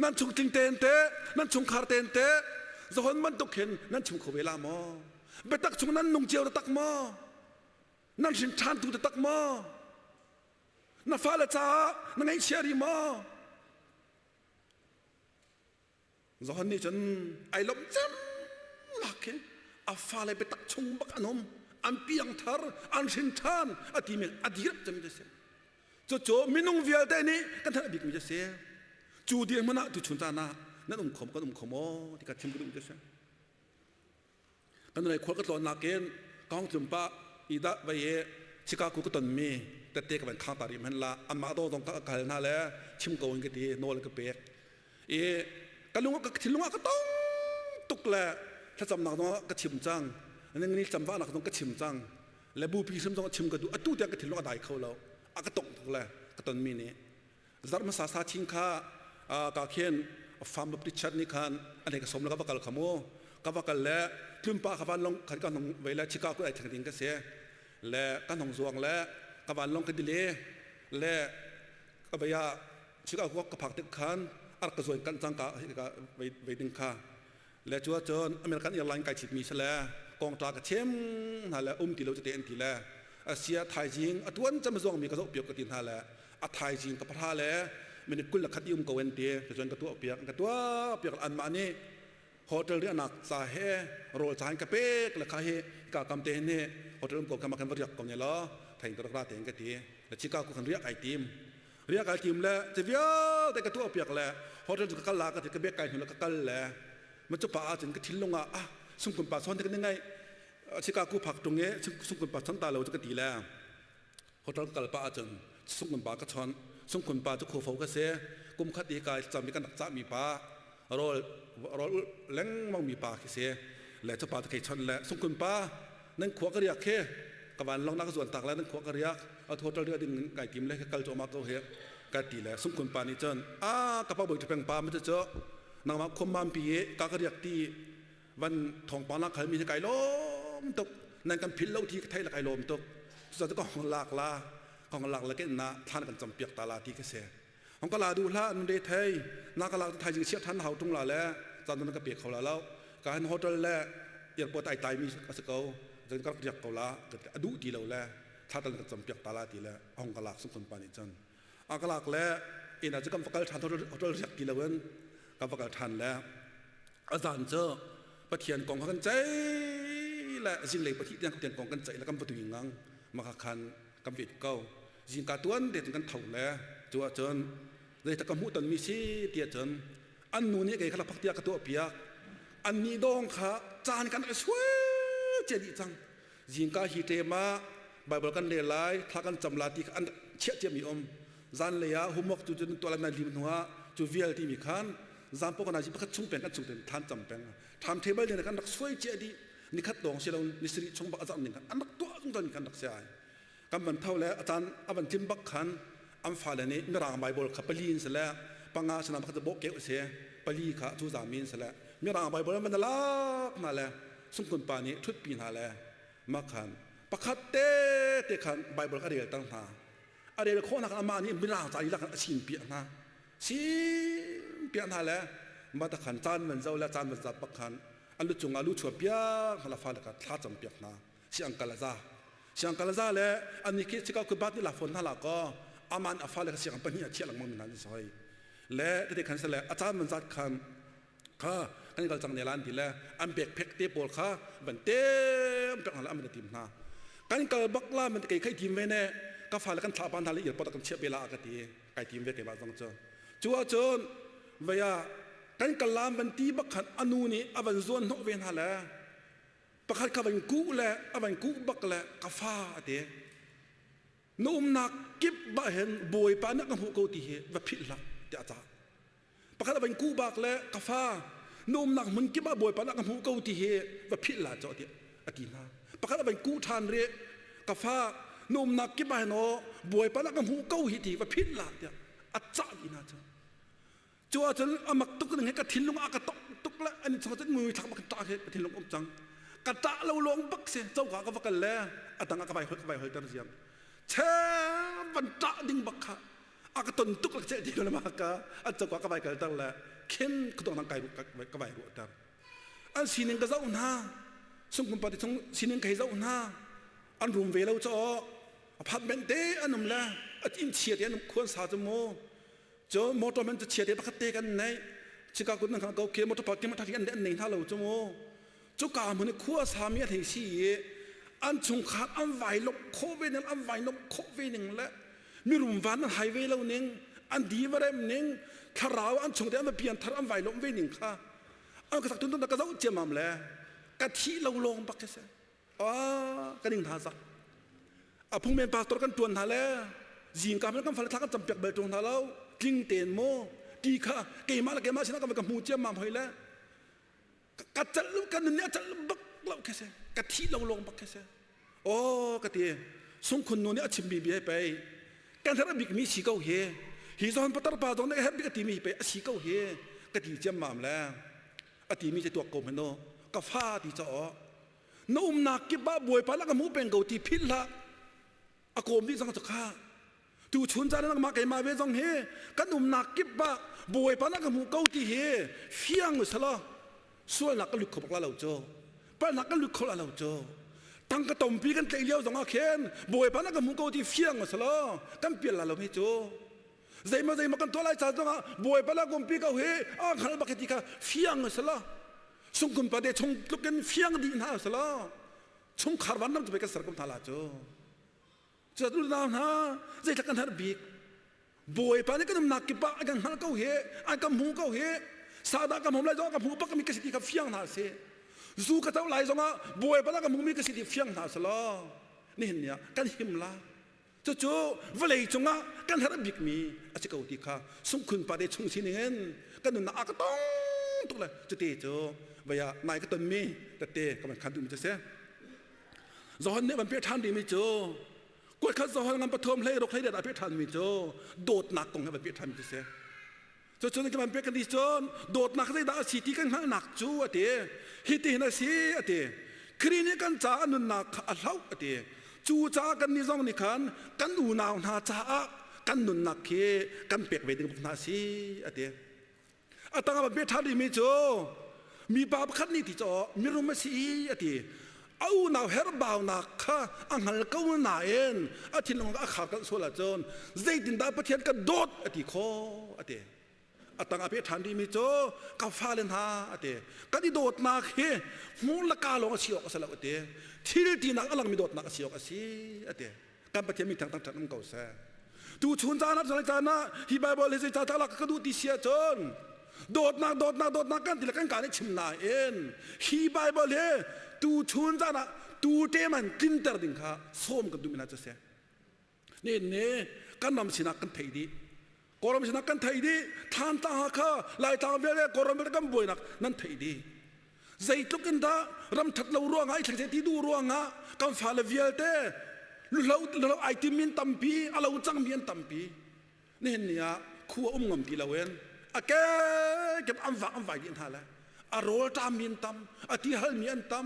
nan chungtling tein teh nan chungkhar tein teh Johan bantuk hin nan chim kho ve la maw biatak chung nan nung cio taktak maw nan hrin ṭhan tu taktak maw na fale caah na ngaihchia rih maw Johan nih cun ai lawmh cem lak khi a fale biatak chung bak an um an piangthar an hrin ṭhan a timi a dirap cem ti si cucu minung vialte nih kan theih bikmi cu si cu dirhmun ah tuchun caan ah nan um kho kan um kho maw ti ka chim ka duh ti si Kan lei khual ka tlawnnak in ka hong tlum pah i dah vai i Chicago ka tonmi tette ka van khang ta rih hmanh la anmah dawng zong ka kal hna le chim ko in ka ti nawl ka pek i ka lung ka thinlung ah ka tong tuk le thlacamnak zong ka chim cang ning ni camvahnak zong ka chim cang le bupi hrim zong chim ka duh atu tiang ka thinlung a dai kho lo a ka tong tuk le ka tonmi nih Zarh hmasa sa chin kha ka khin farm baptist church nih khan an hei ka som le ka va kal kha mu ka va kal le tlunpa ka van long khan ka nong vei le Chicago ai theng ding ka si le ka nong zuang le ka van long ka dile le ka vei ah Chicago ka phak tik khan ar ka zuan kan cang ka ka vei vei ding kha Le cu ahcun American Airline kai chitmi si le kongṭa ka chim hna le um ti lo cite an ti le asia thaizing a tuan cem zuangmi ka zoh piak ka ti hna le a thaizing ka pahra le minute 21 i um ko an ti cun ka tuah piak ka tuah piak anmah nih hotel riahnak ca he rawl ca in ka pek le kha hi ka kam te hin hotel um ko kha ma kan va riak ko ne law thaing ka rak ra tein ka ti le Chicago kan riak ai tim riak ai tim le ci vialte ka tuah piak le hotel cu ka kal la ka ti ka bek kai hnu le ka kal le ma cu pa ahcun ka thinlung ah ah sungkun pa son te ka ni ngai Chicago phak tung e sungkun pa chon ta lo cu ka ti le hotel ka kal pa ahcun sungkun pa ka chon sungkun pa cu khufo ka si kum khat i kai cam i kan rak cah mi pa rawl rawl lengmang mi pa khi si le cu pa cu kei chon le sungkun pa nan khua ka riak khi ka van long na ka zuan tak le nan khua ka riak a hotel riak ding kai tim le kal choma ko he ka ti le sungkun pa nih cun a ka pa boi peng pa ma cu nangmah khom mam pi ka ka riak ti van thawngpang la khal mi kai lom tuk nan kan phil lo thi ka thei la kai lom tuk cu ka hong lak la hong lak la ke na thlan kan cham piak ta la ti ka se hong ka la du hla nun re thei na ka lak thai jing sia than hau tung la le chan na ka pe kho la lo ka han hotel le airport ai tai mi a si ko zan ka riak ko la a duh ti lo le thla tal ka cham piak ta la ti le hong ka lak sung kon pa nih cun a ka lak le ina cu kan va kal than hotel riak ti lo in kan va kal than le a zan cu Pathian kong kha kan ceih le zinglei pathih tiang Pathian kong kan ceih le kan va tui ngang maka khan kan vet ko zingka tuan te cun kan tho le cu ahcun zeitak ka hmuh tonmi si ti ahcun an nu nih kei kha lakphak tiah ka tuah piak an nih dawng kha caan kan i sual cia dih cang zingka hi ṭem ah. Bible kan rel lai, thla kan cam la ti kha an chiah ciami um. Zanlei ah homework cu cun tuah lai lim hnu ah cu vial timi khan zan pawk na pakhat chung peng kan chung ten thlan cam peng. Time table ne kan rak suai cia dih. Nikhat dong si lo ni sarih chung bak a zarh ning khan an rak tuah zungzal mi kan rak si ai. Kan van tho le a caan a van tlin bak khan an fale nih mirang Bible kha pali in sile panga sinah pakhat bawh keuh a si pali kha cu zami in sile mirang Bible an van lak hna le sungkun pa nih ṭhutpi hna le mah khan pakhat te te khan Bible a rel ter hna a rel khawhnak amah nih mirang ca lila khan a sim piak hna sim piak hna le mah ta khan caan van zo le caan van zat bak khan an lu cungah lu chuah piak hna la fale kha thla cam piak hna si ang kal a za siang kal za le an ni khi chika ku bat ni la phone hna la ko aman a fale kha siang pahnih a chiah lengmang mi hna an soi le tete khan sale a caan man zat khan kha kan kal cang ne lan ti le an bek phek te pawl kha ban te pek hna le an tim hna kan kal bak la man kei khai tim ve ne ka fale kan thla pan hna le airport kan chiah be la ka ti kai tim ve ke ma zong chu chu ahcun vaya kan kal lam ban ti bak khan anu nih avan zuan hnawh ve hna le Pakhat kha van kuh le a van kuh bak le ka fa a ti. Na umnak kip bah hin Bawipa nih ka hmuh ko ti hi va philh hlah tiah a cah. Pakhat a van kuh bak le ka fa na umnak hmun kip ah Bawipa nih ka hmuh ko ti hi va philh hlah cawh tiah a ti hna. Pakhat a van kuh ṭhan rih ka fa na umnak kip ah hin aw Bawipa nih ka hmuh ko hi ti va philh hlah tiah a cah dih hna cu. Cu ahcun a mak tuk ning he ka thinlung ah ka tok tuk le ani chung cun mui thlak bak ṭah he ka thinlung um cang. Ka ṭah lo lawng bak si coka ka va kal le a tang ah ka vai hol ka vai holter ziam. Che van ṭah ding bak kha a ka ton tuk le ceh ti lo ma ka an coka ka vai kalter le khin ka dong kai ka vai ruahter. An sining ka zoh hna sungkum pati chung sining ka hei zoh hna an rum ve lo caw apartment te an um le a inn chia te an um khuan sa cu mu Cun motor man cu chia te pakhat te kan nei. Chika kun nan ko ke motor parking ma an an nei hna lo cu mu. Cuka hmun i khua sami a thei si i an chungkhar an vai lok khawh ve ning an vai lok khawh ve ning le mirum van an hai ve lo ning an di va rem ning thlarau an chung te an va pian thar an vai lom ve ning kha an ka sak tun tun ka zoh ciamam le ka thi lo lawng bak se Ah, kan ing hna zak. A phungmen pastor kan tuan hna le zingka hmanh kan fale thla kan campiak bal ṭung hna lo. Tling tein maw ti kha keimah le keimah sinah ka ka hmu ciammam hoi le ka cal kan nun nih a cal bak lo khi si ka thi lo lawng bak khi si oh ka ti sungkhun nu nih a chimmi bia hi pei kan herh bik mi si ko hi hi zawn patar pa zong nih a herh bik a timi hi pei a si ko hi ka ti ciammam le a timi cu tuak ko hmanh u ka fa ti caw na umnak kip ah bawipa la ka hmu peng ko ti philh hlah a kawm dih zong cu kha tu chun caan nangmah keimah ve zong hi kan umnak kip ah bawipa la ka hmu ko ti hi fiang usalaw sualnak ka lut kho bak la lo cu palhnak kan lut kho la lo cu tangka tompi kan tlaih lio zong ah khin bawipa na ka hmu ko ti fiang usalaw kan pial la lo mi cu Zeimaw zeimaw kan tuah lai caan zongah Bawipa la kumpi ko hi a hngal bak ti kha fiang a si lo. Sungkum pa te chung tluk in fiang dih hna a si lo. Chungkhar vanram cu pei kan ser ko hna la cu. Cu na hna zeitlak kan har bik. Bawipa nih kan umnak kip ah a kan hngal ko hi, an kan hmu ko hi. Sadah kan hmu lai zong ka hmu bak mi ka si ti kha fiang hna si. Zu ka to lai zongah Bawipa la ka hmu mi ka si ti fiang hna si lo. Nihin ni ah kan him la. Cucu vawlei cungah kan herh bikmi a si ko ti kha sungkhun pa te chung sining in kan nunnak a ka tong tuk le cute cu vei ah nai ka tonmi tete ka van khan duhmi cu si. Johan nih van peh ṭhan rihmi cu kuatkhat Johan ngan pathum hlei ruk hlei riat ah peh ṭhanmi cu dawtnak kong he van peh ṭhanmi cu si. Cucun kan pek kan ti cun dawtnak zeidah a si ti kan hngalhnak cu a ti. Hitihin a si a ti. Khrih nih kan caah a nunnak kha a hloh a ti. Cu caah kannih zong nih khan kan unau hna caah kan nunnak khi kan pek ve ding hna a si a ti. A tang ah bia ṭha rihmi cu mipa pakhat nih ti caw mirum a si a ti. A unau herhbaunak kha a hngal ko nain a thinlung a khar kalh sual ahcun zeitindah Pathian ka dawt a ti khawh a ti. A tang a peh ṭhan rihmi cu ka fale hna a ti. Kan i dawtnak hi hmur le ka lawng a si awk a si lo a ti. Thil tinak a langmi dawtnak a si awk a si a ti. Kan Pathian mi thang thang um ko seh. Tu chun caan ah caan ah hi Bible hi zei ca lak ka duh ti si ahcun. Dawtnak dawtnak dawtnak kan ti le kan ka nih chim nain hi Bible hi tu chun zan ah tu te man tlinter ding kha sawm kan duh mi hna cu si. Ni ne kan ram sinak kan theih dih. Kawlram sinak kan theih dih. Thantlang Hakha Laitlang vialte Kawlram vialte kan buainak nan theih dih. Zeitluk in dah ram that lo ruangah i thleng ti duh ruangah kan fale vialte luhlo luhlo ai tim in tampi a lo cangmi an tampi. Nihin ni ah khua um ngam ti loin a kekep an vak an vai dih hna le a rawl ṭammi an tam a ti halmi an tam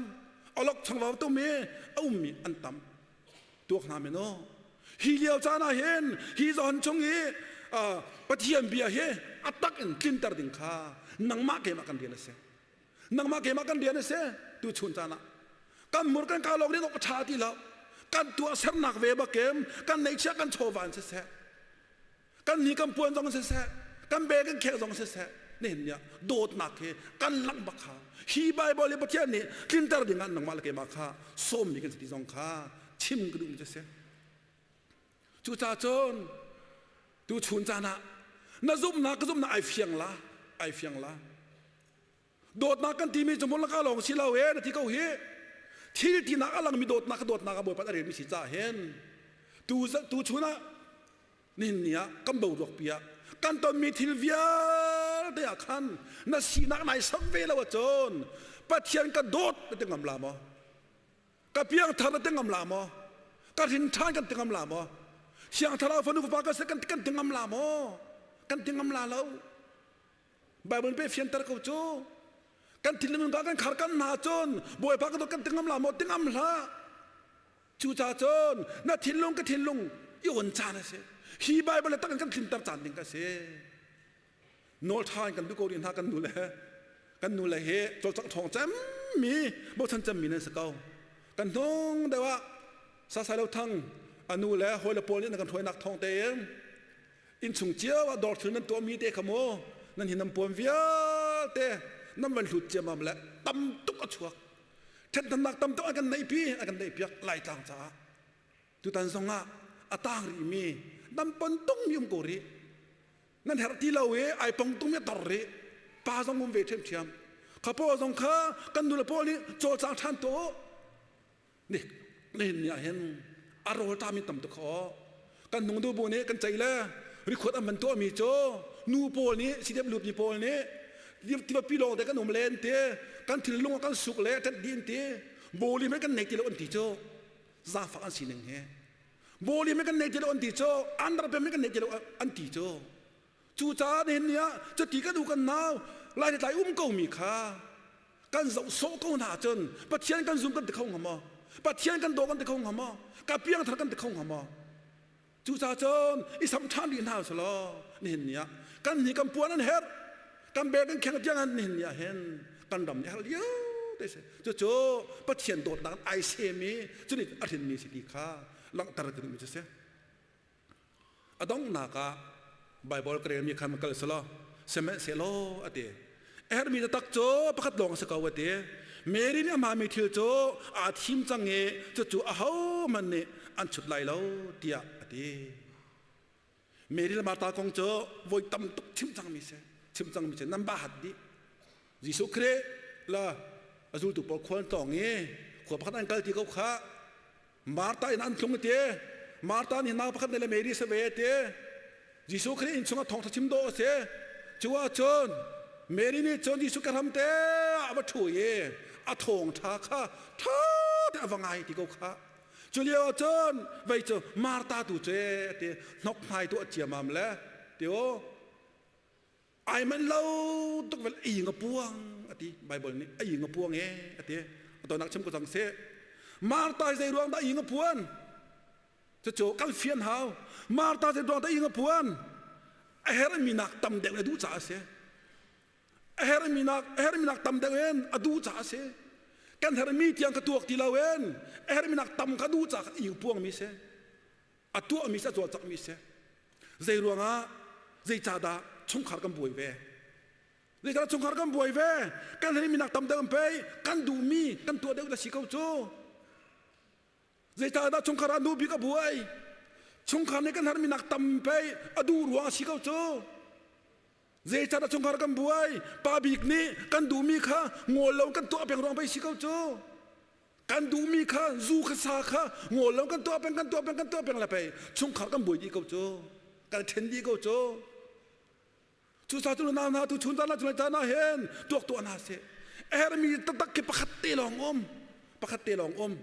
alok changvau tumi a ummi an tam tuak hna men aw hi lio caan ah hin hi zawn chung i Pathian bia hi a tak in tlinter ding kha nangmah keimah kan rian a si nangmah keimah kan rian a si tu chun caan ah kan mur kan ka lawng rin awk a ṭha ti lo kan tuahsernak ve bakim kan neihchiah kan chawva in siseh kan ni kan puan zong siseh kan be kan khek zong siseh nihin ni ah dawtnak hi kan langh bak kha hi Bible i Pathian nih tlinter ding ah nangmah le keimah kha sawmmi kan si ti zong kha chim ka duhmi cu si cucaah cun tu chun caan ah na zumhnak ka zumhnak ai fiang la ai fiang la Dawtnak kan timi cu mulaka lawng si lo e na ti ko hi. Thil tinak a langmi dawtnak ka dawtnak a Bawipa a relmi si caah hin tu tu chun ah nihin ni ah kan boruak pi ah kan tonmi thil vialte ah khan na sinak nai sam ve lo ahcun Pathian ka dawt na ti ngam la maw? Ka piangthar na ti ngam la maw? Ka hrin ṭhan kan ti ngam la maw? Siang Thlarau fanu fapa ka si kan kan ti ngam la maw? Kan ti ngam la lo. Bible pe fianter ko cu. Kan thinlung ka kan khar kan hna cun Bawipa ka kan tingam la maw tingam hlah. Cucaah cun na thinlung ka thinlung i on caan a si. Hi Bible le tak in kan tlinter caan ding ka si. Nawl ṭha in kan duh ko rih hna kan nu le kan nu le hi cawlcangh ṭhawng cemmi bochan cemmi nan si ko. Kan hnung deuh ah Sasai Lo Thang a nu le hawi le pawl nih na kan hruainak thawng tein Innchung cio ah dawr thil nan tuahmi te kha mu nan hi nan puan vialte nan van hlut ciammam le tam tuk a chuak. Ṭhenhnak tam tuk a kan neihpi a kan neihpiak Laitlang caah. Tutan zong ah a tang rihmi nan pon tungmi um ko rih. Nan herh ti lo i ai pong tungmi a tor rih. Pa zong um ve ṭhiamṭhiam. Kha pawl zong kha kan nule pawl nih cawlcang ṭhan tuah u. Ni nihin ni ah hin a rawl ṭami tam tuk khaw kan nung du bu nih kan cei le rikhuat an van tuahmi cu nu pawl nih sidep lutmi pawl nih tiva pi lawng te kan um len ti kan thinlung ah kan suk le ṭet dih an ti bawli hmanh kan nei ti lo an ti cu zaangfak an sining hi bawli hmanh kan nei ti lo an ti cu underpem hmanh kan nei ti lo an ti cu Cucaah nihin ni ah cuti kan u kan nau lai le tlai um komi kha kan zoh sawh ko hna ahcun Pathian kan zum kan ti kho hnga maw? Pathian kan daw kan ti kho hnga maw? Ka piangthar kan ti kho hnga maw? Cucaah cun i sam ṭhan rih hna usulaw nihin ni ah kan ni kan puan an herh kan bel kan kheng tiang nihin ni ah hin kan ram nih a herh lio te si cucu Pathian dawtnak ai sem i cunih a hrinmi si ti kha langhter ka duhmi cu si. A donghnak ah Baibal ka relmi khan kal selaw sihmanhsehlaw a ti. A herhmi taktak cu pakhat lawng a si ko a ti. Mary nih a hmaami thil cu aa thim cang i cucu ahohmanh nih an chut lai lo tiah a ti. Mary le Martha kong cu voi tam tuk chim cangmi si. Chim cangmi si. Nan ba hat dih. Jesuh Khrih la a zultu pawl khual an tlawng i khua pakhat an kal ti ko kha Martha in an tlung ti Martha nih nau pakhat le Mary sa ve ti Jesuh Khrih inn chungah thawngtha chim dawh a si cu ahcun Mary nih cun Jesuh ka hram te ah a va ṭhu i a thawngṭha kha ṭha te a va ngai ti ko kha cu lio ahcun vei cu Martha tu cu ti hnok hnai tu a ciamam le ti u Ai manh lo tuk vel ei nga puang ati Bible nih ei nga puang e ati atonak chim ko cang seh Martha zei ruang dah ei nga puan cucu kal fian hau Martha zei ruang dah ei nga puan a hermi nak tam deuh a duh caah a si a hermi nak a hermi nak tam deuh in a duh caah a si kan hermi tiang ka tuak ti lo in a hermi nak tam ka duh caah ei puang mi si a tuahmi si a cawlcanghmi si zei ruangah zeicahdah chungkhar kan buai ve zeicahdah chungkhar kan buai ve kan hei minak tam deuh pei kan duhmi kan tuah deuh na si ko cu zeicahdah chungkhar ah nu bik a buai chungkhar nih kan har minak tam pei a duh ruang a si ko cu. Zeicahdah chungkhar kan buai? Pa bik nih kan duhmi kha ngawl lo kan tuah peng ruang pei si ko cu. Kan duhmi kha zu kha sa kha ngawl lo kan tuah peng kan tuah peng kan tuah peng le pei chungkhar kan buai dih ko cu. Kan ṭhen dih ko cu. Cucaah cu nau hna tu chun caan ah cun caan ah hin tuak tuah hna seh. A herhmi taktak khi pakhat te lawng um. Pakhat te lawng um.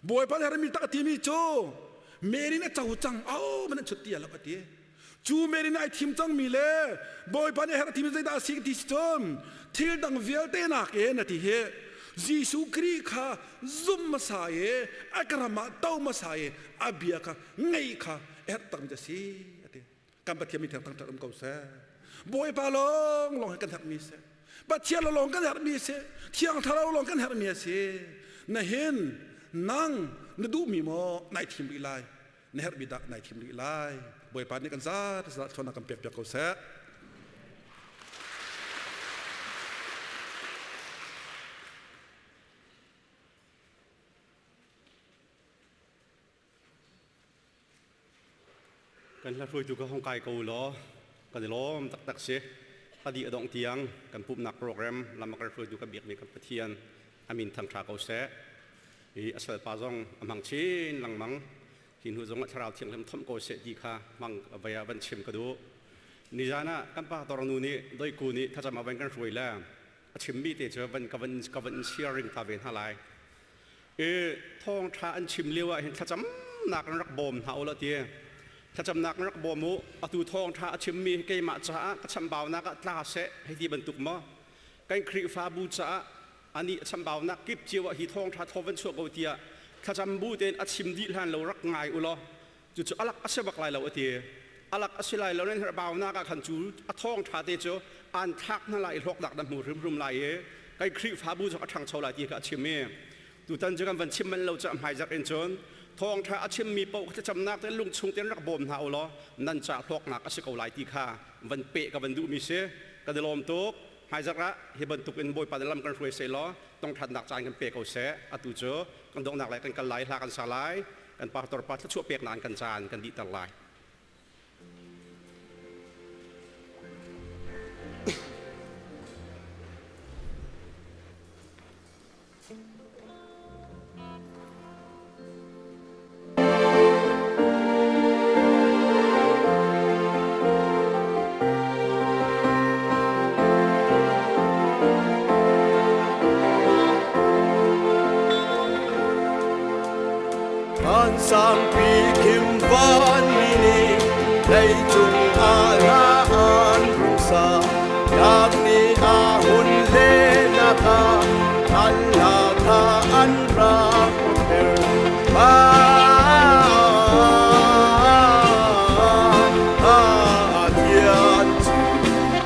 Bawipa nih a herhmi tak a timi cu Mary nih a co cang au man an chut ti a lo a ti. Cu Mary nih ai thim cangmi le Bawipa nih a herh a timi zeidah a si ti si cun thil dang vialte nakin a ti hi Jesuh Khrih kha zum hmasa i a ka ram ah to hmasa i a bia kha ngaih kha a herh takmi a si a ti. Kan Pathian mi theng thangṭhat um ko seh. Bawipa lawng lawng hi kan herhmi si. Pathian lawng kan herhmi si. Thiang Thlarau lawng kan herhmi a si. Na hin nang na duhmi maw nai thim rih lai. Na herhmi dah nai thim rih lai. Bawipa nih kan zat zat thluanak kan pek piak ko seh. Kan hla hruaitu ka hong kai ko law kan i lawm taktak si. A dih a dongh tiang kan pumhnak program lam a kan hruaitu kan biakmi kan Pathian a min thangṭha ko seh. I a salpa zong a hmang chin lengmang. Hi hnu zong ah Thlarau Thianghlim thomh ko seh ti kha hmang vai ah van chim ka duh. Nizan ah kan pa tornu nih doiku nih thlacam ah van kan hruai le a chimmi te cu van ka van ka van sharing ta ve hna lai. I thawngṭha an chim lio ah hin thlacamnak in rak bawm hna u law ti thlacamnak in rak bawm u atu thawngṭha a chimmi hi keimah caah ka chambaunak ah tla seh hei ti bantuk maw kan Khrihfabu caah anih a chambaunak kip cio ah hi thawngṭha thaw van chuah ko tiah thlacam bu tein a chim dih hlan lo rak ngai u law cucu alak a si bak lai lo a ti alak a si lai lo nan herhbaunak ah khan cu a thawngṭha te cu an thlak hna lai i hlawknak na hmu hrimhrim lai i kan Khrihfabu zong a ṭhangcho lai ti kha a chim i tutan cu kan van chim manh lo cu hmaizarh in cun thawngṭha a chimmi paoh thlacamnak te lungchung tein rak bawm hna u law nan ca hlawknak a si ko lai ti kha van peh ka van duhmi si kan i lawm tuk hmaizarh ah hi bantuk in Bawipa nih lam kan hruai seh law tongṭhatnak caan kan pe ko seh atu cu kan donghnak lai kan kal lai hla kan sa lai kan pastor pa thluachuah peknak in kan caan kan dihter lai. Sangpi khim van mi nih leicung ah hla an rung sa nak ni a hun le na kha an hla kha an rak her pa Pathian cu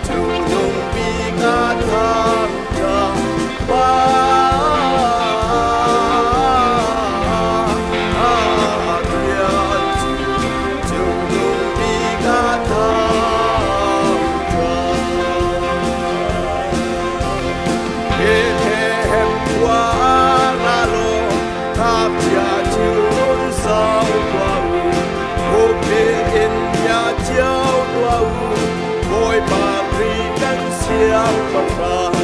cungnung bik a thangṭhat pa Pathian cu cungnung bik a thangṭhat. Bethlehem khua ra law ngakchia chun sau tuah u, Huppheng in bia cio tuah u, Bawipa Khrih kan siangpahrang.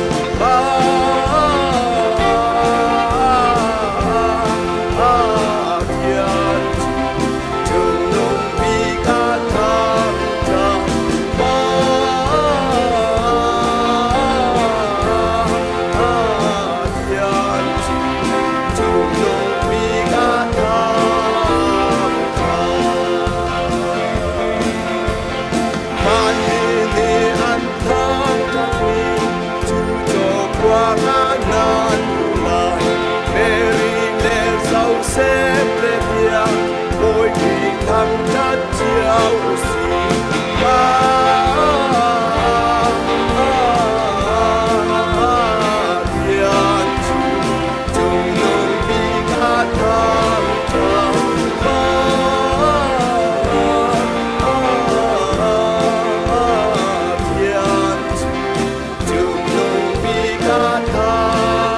Pathian cu cungnung bik a thangṭhat. Pathian cu cungnung bik a thangṭhat. Vanmi nih an thangṭhatmi cu cawkuang ah nan hmuh lai. Mary le Josef le tiang Bawi Khrih thangṭhat cio u sih. Pathian cu cungnung bik a thangṭhat. Pathian cu cungnung bik a thangṭhat.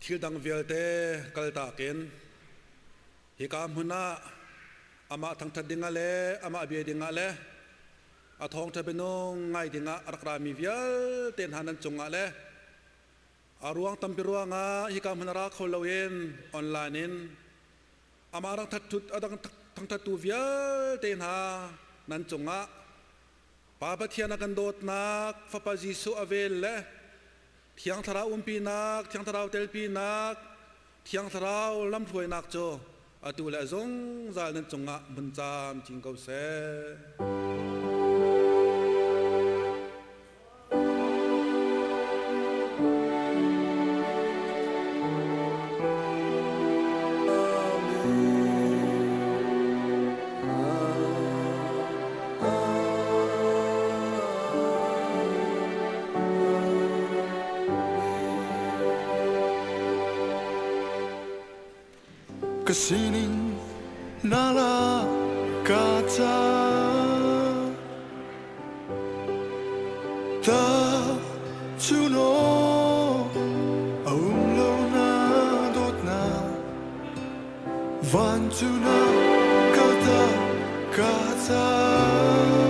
Thil dang vialte kaltak in hika hmun ah amah thangṭhat dingah le amah bia dingah le a thawngṭha bianung ngai dingah a rak rami vialte hna nan cungah le a ruang tampi ruangah hika hmun a ra kho loin online in amah rak thatthut a dang thangṭhattu vialte hna nan cungah Pa Pathian a kan dawtnak, Fapa Jesuh a vel le Thiang Thlarau umpinak, Thiang Thlarau telpinak, Thiang Thlarau lamhruainak cu atu le zungzal nan cungah hmun camcin ko seh. Ka sining na la ka ca Ta cu no a um lo na dawtnak Van cu na kaltak ka ca.